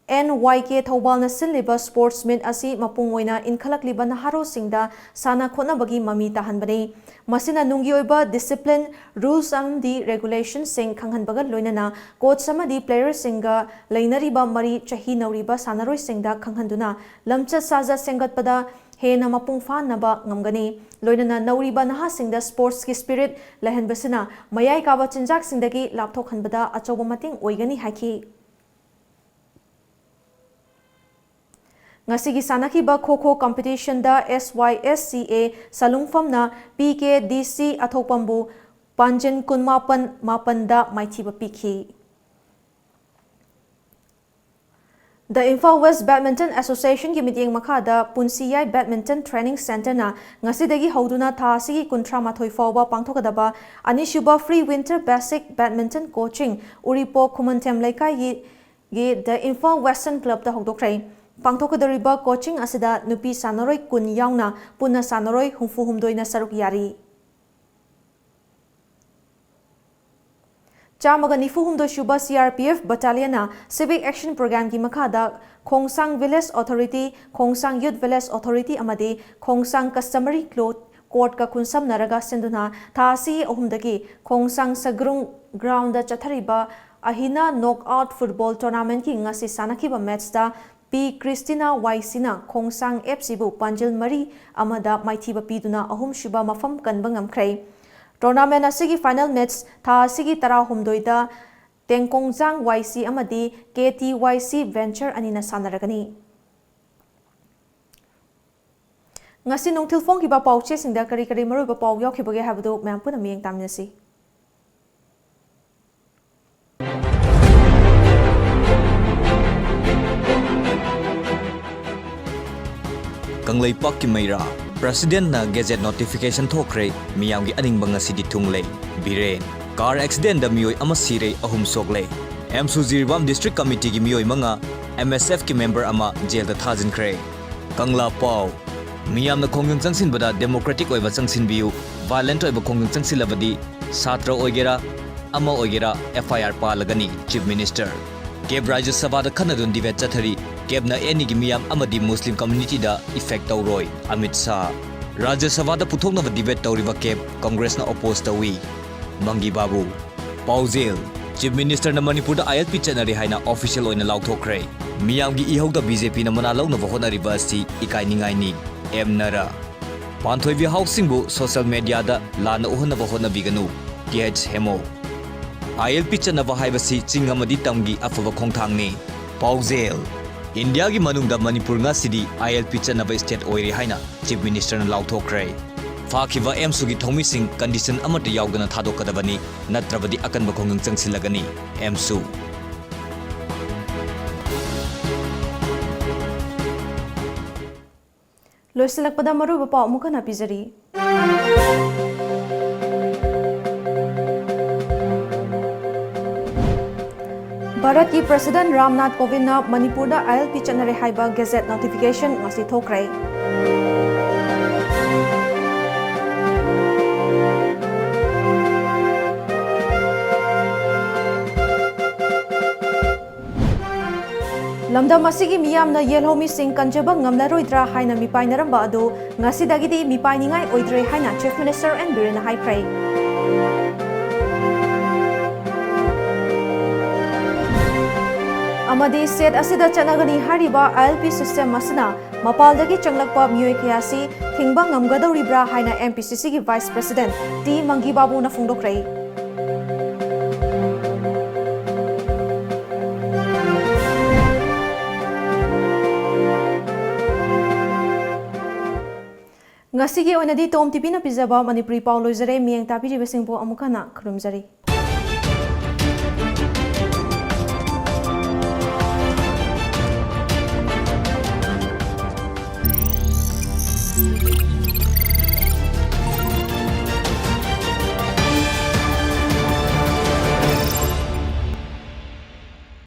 N Y K ꯊꯧꯕꯥꯜꯅ ꯁꯤꯜꯂꯤꯕ sports meet ꯑꯁꯤ ꯃꯄꯨꯡ ꯑꯣꯏꯅ ꯏꯟꯈꯠꯂꯛꯂꯤꯕ ꯅꯍꯥꯔꯣꯜꯁꯤꯡꯗ ꯁꯥꯟꯅ ꯈꯣꯠꯅꯕꯒꯤ ꯃꯃꯤ ꯇꯥꯍꯟꯕꯅꯤ꯫ ꯃꯁꯤꯅ ꯅꯨꯡꯒꯤ ꯑꯣꯏꯕ discipline, rules ꯑꯃꯗꯤ regulationꯁꯤꯡ ꯈꯪꯍꯟꯕꯒ ꯂꯣꯏꯅꯅ coach ꯑꯃꯗꯤ playerꯁꯤꯡꯒ ꯂꯩꯅꯔꯤꯕ ꯃꯔꯤ ꯆꯍꯤ ꯅꯧꯔꯤꯕ ꯁꯥꯟꯅꯔꯣꯏꯁꯤꯡꯗ ꯈꯪꯍꯟꯗꯨꯅ ꯂꯝꯆꯠ ꯁꯥꯖꯠ ꯁꯦꯝꯒꯠꯄꯗ ꯍꯦꯟꯅ ꯃꯄꯨꯡ ꯐꯥꯅꯕ ꯉꯝꯒꯅꯤ꯫ ꯂꯣꯏꯅꯅ ꯅꯧꯔꯤꯕ ꯅꯍꯥꯁꯤꯡꯗ sportsꯀꯤ spirit ꯂꯩꯍꯟꯕꯁꯤꯅ ꯃꯌꯥꯏ ꯀꯥꯕ ꯆꯤꯟꯖꯥꯛꯁꯤꯡꯗꯒꯤ ꯂꯥꯞꯊꯣꯛꯍꯟꯕꯗ ꯑꯆꯧꯕ ꯃꯇꯦꯡ ꯑꯣꯏꯒꯅꯤ ꯍꯥꯏꯈꯤ꯫ ꯉꯁꯤꯒꯤ ꯁꯥꯟꯅꯈꯤꯕ ꯈꯣ ꯈꯣ competitionꯗ S Y S C A ꯁꯂꯨꯡꯐꯝꯅ P K D C ꯑꯊꯣꯛꯄꯝꯕꯨ ꯄꯥꯟꯖꯤꯟ ꯀꯨꯟꯃꯥꯄꯟ ꯃꯥꯄꯟꯗ ꯃꯥꯏꯊꯤꯕ ꯄꯤꯈꯤ꯫ The Imphal West Badminton Association ꯒꯤ ꯃꯤꯠꯌꯦꯡ ꯃꯈꯥꯗ ꯄꯨꯟꯁꯤꯌꯥꯏ Badminton Training Centre ꯅ ꯉꯁꯤꯗꯒꯤ ꯍꯧꯗꯨꯅ ꯊꯥ ꯑꯁꯤꯒꯤ ꯀꯨꯟꯊ꯭ꯔꯥ ꯃꯥꯊꯣꯏ ꯐꯥꯎꯕ ꯄꯥꯡꯊꯣꯛꯀꯗꯕ ꯑꯅꯤꯁꯨꯕ Free Winter Basic Badminton Coaching ꯎꯔꯤꯄꯣꯛ ꯈꯨꯃꯟꯊꯦꯝ ꯂꯩꯀꯥꯏꯒꯤ ꯒꯤ The Imphal Western Club ꯇ ꯍꯧꯗꯣꯛꯈ꯭ꯔꯦ꯫ ꯄꯥꯡꯊꯣꯛꯀꯗꯧꯔꯤꯕ coaching ꯑꯁꯤꯗ ꯅꯨꯄꯤ ꯁꯥꯟꯅꯔꯣꯏ ꯀꯨꯟ ꯌꯥꯎꯅ ꯄꯨꯟꯅ ꯁꯥꯟꯅꯔꯣꯏ ꯍꯨꯝꯐꯨ ꯍꯨꯝꯗꯣꯏꯅ ꯁꯔꯨꯛ ꯌꯥꯔꯤ꯫ ꯆꯥꯝꯃꯒ ꯅꯤꯐꯨ ꯍꯨꯝꯗꯣꯏ ꯁꯨꯕ C R P F Battalion ꯅ Civic Action Programme ꯒꯤ ꯃꯈꯥꯗ ꯈꯣꯡꯁꯥꯡ Village Authority, ꯈꯣꯡꯁꯥꯡ Youth Village Authority ꯑꯃꯗꯤ ꯈꯣꯡꯁꯥꯡ Customary Law Court ꯀ ꯈꯨꯟꯁꯝꯅꯔꯒ ꯁꯤꯟꯗꯨꯅ ꯊꯥ ꯑꯁꯤꯒꯤ ꯑꯍꯨꯝꯗꯒꯤ ꯈꯣꯡꯁꯥꯡ ꯁꯒ꯭ꯔꯨꯡ ground ꯗ ꯆꯠꯊꯔꯤꯕ ꯑꯍꯤꯅ Knockout Football Tournament ꯀꯤ ꯉꯁꯤ ꯁꯥꯟꯅꯈꯤꯕ match ꯇ P Christina Y C ꯅ ꯈꯣꯡꯁꯥꯡ F C ꯕꯨ ꯄꯥꯟꯖꯤꯜ ꯃꯔꯤ ꯑꯃꯗ ꯃꯥꯏꯊꯤꯕ ꯄꯤꯗꯨꯅ ꯑꯍꯨꯝꯁꯨꯕ ꯃꯐꯝ ꯀꯟꯕ ꯉꯝꯈ꯭ꯔꯦ꯫ Tournament ꯑꯁꯤꯒꯤ final match ꯊꯥ ꯑꯁꯤꯒꯤ ꯇꯔꯥꯍꯨꯝꯗꯣꯏꯗ ꯇꯦꯡꯀꯣꯡꯖꯥꯡ Y C ꯑꯃꯗꯤ K T Y C Venture ꯑꯅꯤꯅ ꯁꯥꯟꯅꯔꯒꯅꯤ꯫ ꯉꯁꯤ ꯅꯨꯡꯊꯤꯜ ꯐꯣꯡꯈꯤꯕ ꯄꯥꯎꯆꯦꯁꯤꯡꯗ ꯀꯔꯤ ꯀꯔꯤ ꯃꯔꯨꯑꯣꯏꯕ ꯄꯥꯎ ꯌꯥꯎꯈꯤꯕꯒꯦ ꯍꯥꯏꯕꯗꯨ ꯃꯌꯥꯝ ꯄꯨꯟꯅ ꯃꯤꯠꯌꯦꯡ ꯇꯥꯃꯤꯟꯅꯁꯤ꯫ ꯀꯪꯂꯩꯄꯥꯛꯀꯤ ꯃꯩꯔꯥ, President ꯅ Gazette notification ꯊꯣꯛꯈ꯭ꯔꯦ, ꯃꯤꯌꯥꯝꯒꯤ ꯑꯅꯤꯡꯕ ꯉꯁꯤꯗꯤ ꯊꯨꯡꯂꯦ꯫ ꯕꯤꯔꯦꯟ, car accident ꯗ ꯃꯤꯑꯣꯏ ꯑꯃ ꯁꯤꯔꯦ, ꯑꯍꯨꯝ ꯁꯣꯛꯂꯦ꯫ ꯑꯦꯝꯁꯨ ꯖꯤꯔꯤꯕꯥꯝ District Committee ꯒꯤ ꯃꯤꯑꯣꯏ ꯃꯉꯥ, M S F ꯀꯤ member ꯑꯃ jail ꯗ ꯊꯥꯖꯤꯟꯈ꯭ꯔꯦ꯫ ꯀꯪꯂꯥ ꯄꯥꯎ, ꯃꯤꯌꯥꯝꯅ ꯈꯣꯡꯖꯪ ꯆꯪꯁꯤꯟꯕꯗ democratic ꯑꯣꯏꯕ ꯆꯪꯁꯤꯟꯕꯤꯌꯨ, violent ꯑꯣꯏꯕ ꯈꯣꯡꯖꯪ ꯆꯪꯁꯤꯜꯂꯕꯗꯤ ꯁꯥꯇ꯭ꯔ ꯑꯣꯏꯒꯦꯔꯥ, ꯑꯃ ꯑꯣꯏꯒꯦꯔꯥ, F I R ꯄꯥꯜꯂꯒꯅꯤ, Chief Minister꯫ ꯀꯦꯞ ꯔꯥꯖ꯭ꯌ ꯁꯚꯥꯗ ꯈꯟꯅꯗꯨꯅ debate ꯆꯠꯊꯔꯤ, ꯀꯦꯞꯅ ꯑꯦꯅꯤꯒꯤ ꯃꯤꯌꯥꯝ ꯑꯃꯗꯤ Muslim community ꯗ effect ꯇꯧꯔꯣꯏ, ꯑꯃꯤꯠ ꯁꯥꯍ꯫ ꯔꯥꯖ꯭ꯌ ꯁꯚꯥꯗ ꯄꯨꯊꯣꯛꯅꯕ debate ꯇꯧꯔꯤꯕ ꯀꯦꯞ Congress ꯅ oppose ꯇꯧꯏ, ꯃꯪꯒꯤ ꯕꯥꯕꯨ꯫ ꯄꯥꯎꯖꯦꯜ, Chief Minister ꯅ ꯃꯅꯤꯄꯨꯔꯗ I L P ꯆꯠꯅꯔꯦ ꯍꯥꯏꯅ official ꯑꯣꯏꯅ ꯂꯥꯎꯊꯣꯛꯈ꯭ꯔꯦ꯫ ꯃꯤꯌꯥꯝꯒꯤ ꯏꯍꯧꯗ B J P ꯅ ꯃꯅꯥ ꯂꯧꯅꯕ ꯍꯣꯠꯅꯔꯤꯕ ꯑꯁꯤ ꯏꯀꯥꯏꯅꯤꯡꯉꯥꯏꯅꯤ, ꯑꯦꯝ ꯅꯔꯥ꯫ ꯄꯥꯟꯊꯣꯏꯕꯤ ꯍꯥꯎꯁꯤꯡꯕꯨ social media ꯗ ꯂꯥꯟꯅ ꯎꯍꯟꯅꯕ ꯍꯣꯠꯅꯕꯤꯒꯅꯨ, T H ꯍꯦꯃꯣ꯫ I L P ꯆꯠꯅꯕ ꯍꯥꯏꯕꯁꯤ ꯆꯤꯡ ꯑꯃꯗꯤ ꯇꯝꯒꯤ ꯑꯐꯕ ꯈꯣꯡꯊꯥꯡꯅꯤ꯫ ꯄꯥꯎꯖꯦꯜ, ꯏꯟꯗꯤꯌꯥꯒꯤ ꯃꯅꯨꯡꯗ ꯃꯅꯤꯄꯨꯔ ꯉꯁꯤꯗꯤ I L P ꯆꯠꯅꯕ state ꯑꯣꯏꯔꯦ ꯍꯥꯏꯅ Chief Minister ꯅ ꯂꯥꯎꯊꯣꯛꯈ꯭ꯔꯦ꯫ ꯐꯥꯈꯤꯕ ꯑꯦꯝꯁꯨꯒꯤ ꯊꯧꯃꯤꯁꯤꯡ condition ꯑꯃꯠꯇ ꯌꯥꯎꯗꯅ ꯊꯥꯗꯣꯛꯀꯗꯕꯅꯤ, ꯅꯠꯇ꯭ꯔꯕꯗꯤ ꯑꯀꯟꯕ ꯈꯣꯡꯖꯪ ꯆꯪꯁꯤꯜꯂꯒꯅꯤ, ꯑꯦꯝꯁꯨ꯫ ꯂꯣꯏꯁꯤꯜꯂꯛꯄꯗ ꯃꯔꯨꯑꯣꯏꯕ ꯄꯥꯎ ꯑꯃꯨꯛ ꯍꯟꯅ ꯄꯤꯖꯔꯤ꯫ ꯚꯥꯔꯠꯀꯤ ꯄ꯭ꯔꯁꯤꯗꯦꯟꯠ ꯔꯥꯝꯅꯥꯊ ꯀꯣꯕꯤꯟꯗꯅ ꯃꯅꯤꯄꯨꯔꯗ ILP ꯆꯠꯅꯔꯦ ꯍꯥꯏꯕ ꯒꯦꯖꯦꯠ ꯅꯣꯇꯤꯐꯤꯀꯦꯁꯟ ꯉꯁꯤ ꯊꯣꯛꯈ꯭ꯔꯦ꯫ ꯂꯝꯗꯝ ꯑꯁꯤꯒꯤ ꯃꯤꯌꯥꯝꯅ ꯌꯦꯜꯍꯧꯃꯤꯁꯤꯡ ꯀꯟꯖꯕ ꯉꯝꯂꯔꯣꯏꯗ꯭ꯔꯥ ꯍꯥꯏꯅ ꯃꯤꯄꯥꯏꯅꯔꯝꯕ ꯑꯗꯨ ꯉꯁꯤꯗꯒꯤꯗꯤ ꯃꯤꯄꯥꯏꯅꯤꯡꯉꯥꯏ ꯑꯣꯏꯗ꯭ꯔꯦ ꯍꯥꯏꯅ Chief Minister ꯑꯦꯟ ꯕꯤꯔꯦꯟꯅ ꯍꯥꯏꯈ꯭ꯔꯦ꯫ ꯑꯃꯗꯤ ꯁꯦꯠ ꯑꯁꯤꯗ ꯆꯠꯅꯒꯅꯤ ꯍꯥꯏꯔꯤꯕ ILP system ꯑꯁꯤꯅ ꯃꯄꯥꯜꯗꯒꯤ ꯆꯪꯂꯛꯄ ꯃꯤꯑꯣꯏ ꯀꯌꯥꯁꯤ ꯊꯤꯡꯕ ꯉꯝꯒꯗꯧꯔꯤꯕ꯭ꯔꯥ ꯍꯥꯏꯅ MPCCꯒꯤ Vice President ꯇꯤ ꯃꯪꯒꯤ ꯕꯥꯕꯨꯅ ꯐꯣꯡꯗꯣꯛꯈ꯭ꯔꯦ꯫ ꯉꯁꯤꯒꯤ ꯑꯣꯏꯅꯗꯤ ꯇꯣꯝ ꯇꯤꯚꯤꯅ ꯄꯤꯖꯕ ꯃꯅꯤꯄꯨꯔꯤ ꯄꯥꯎ ꯂꯣꯏꯖꯔꯦ꯫ ꯃꯤꯠꯌꯦꯡ ꯇꯥꯕꯤꯔꯤꯕꯁꯤꯡꯕꯨ ꯑꯃꯨꯛ ꯍꯟꯅ ꯈꯨꯔꯨꯝꯖꯔꯤ꯫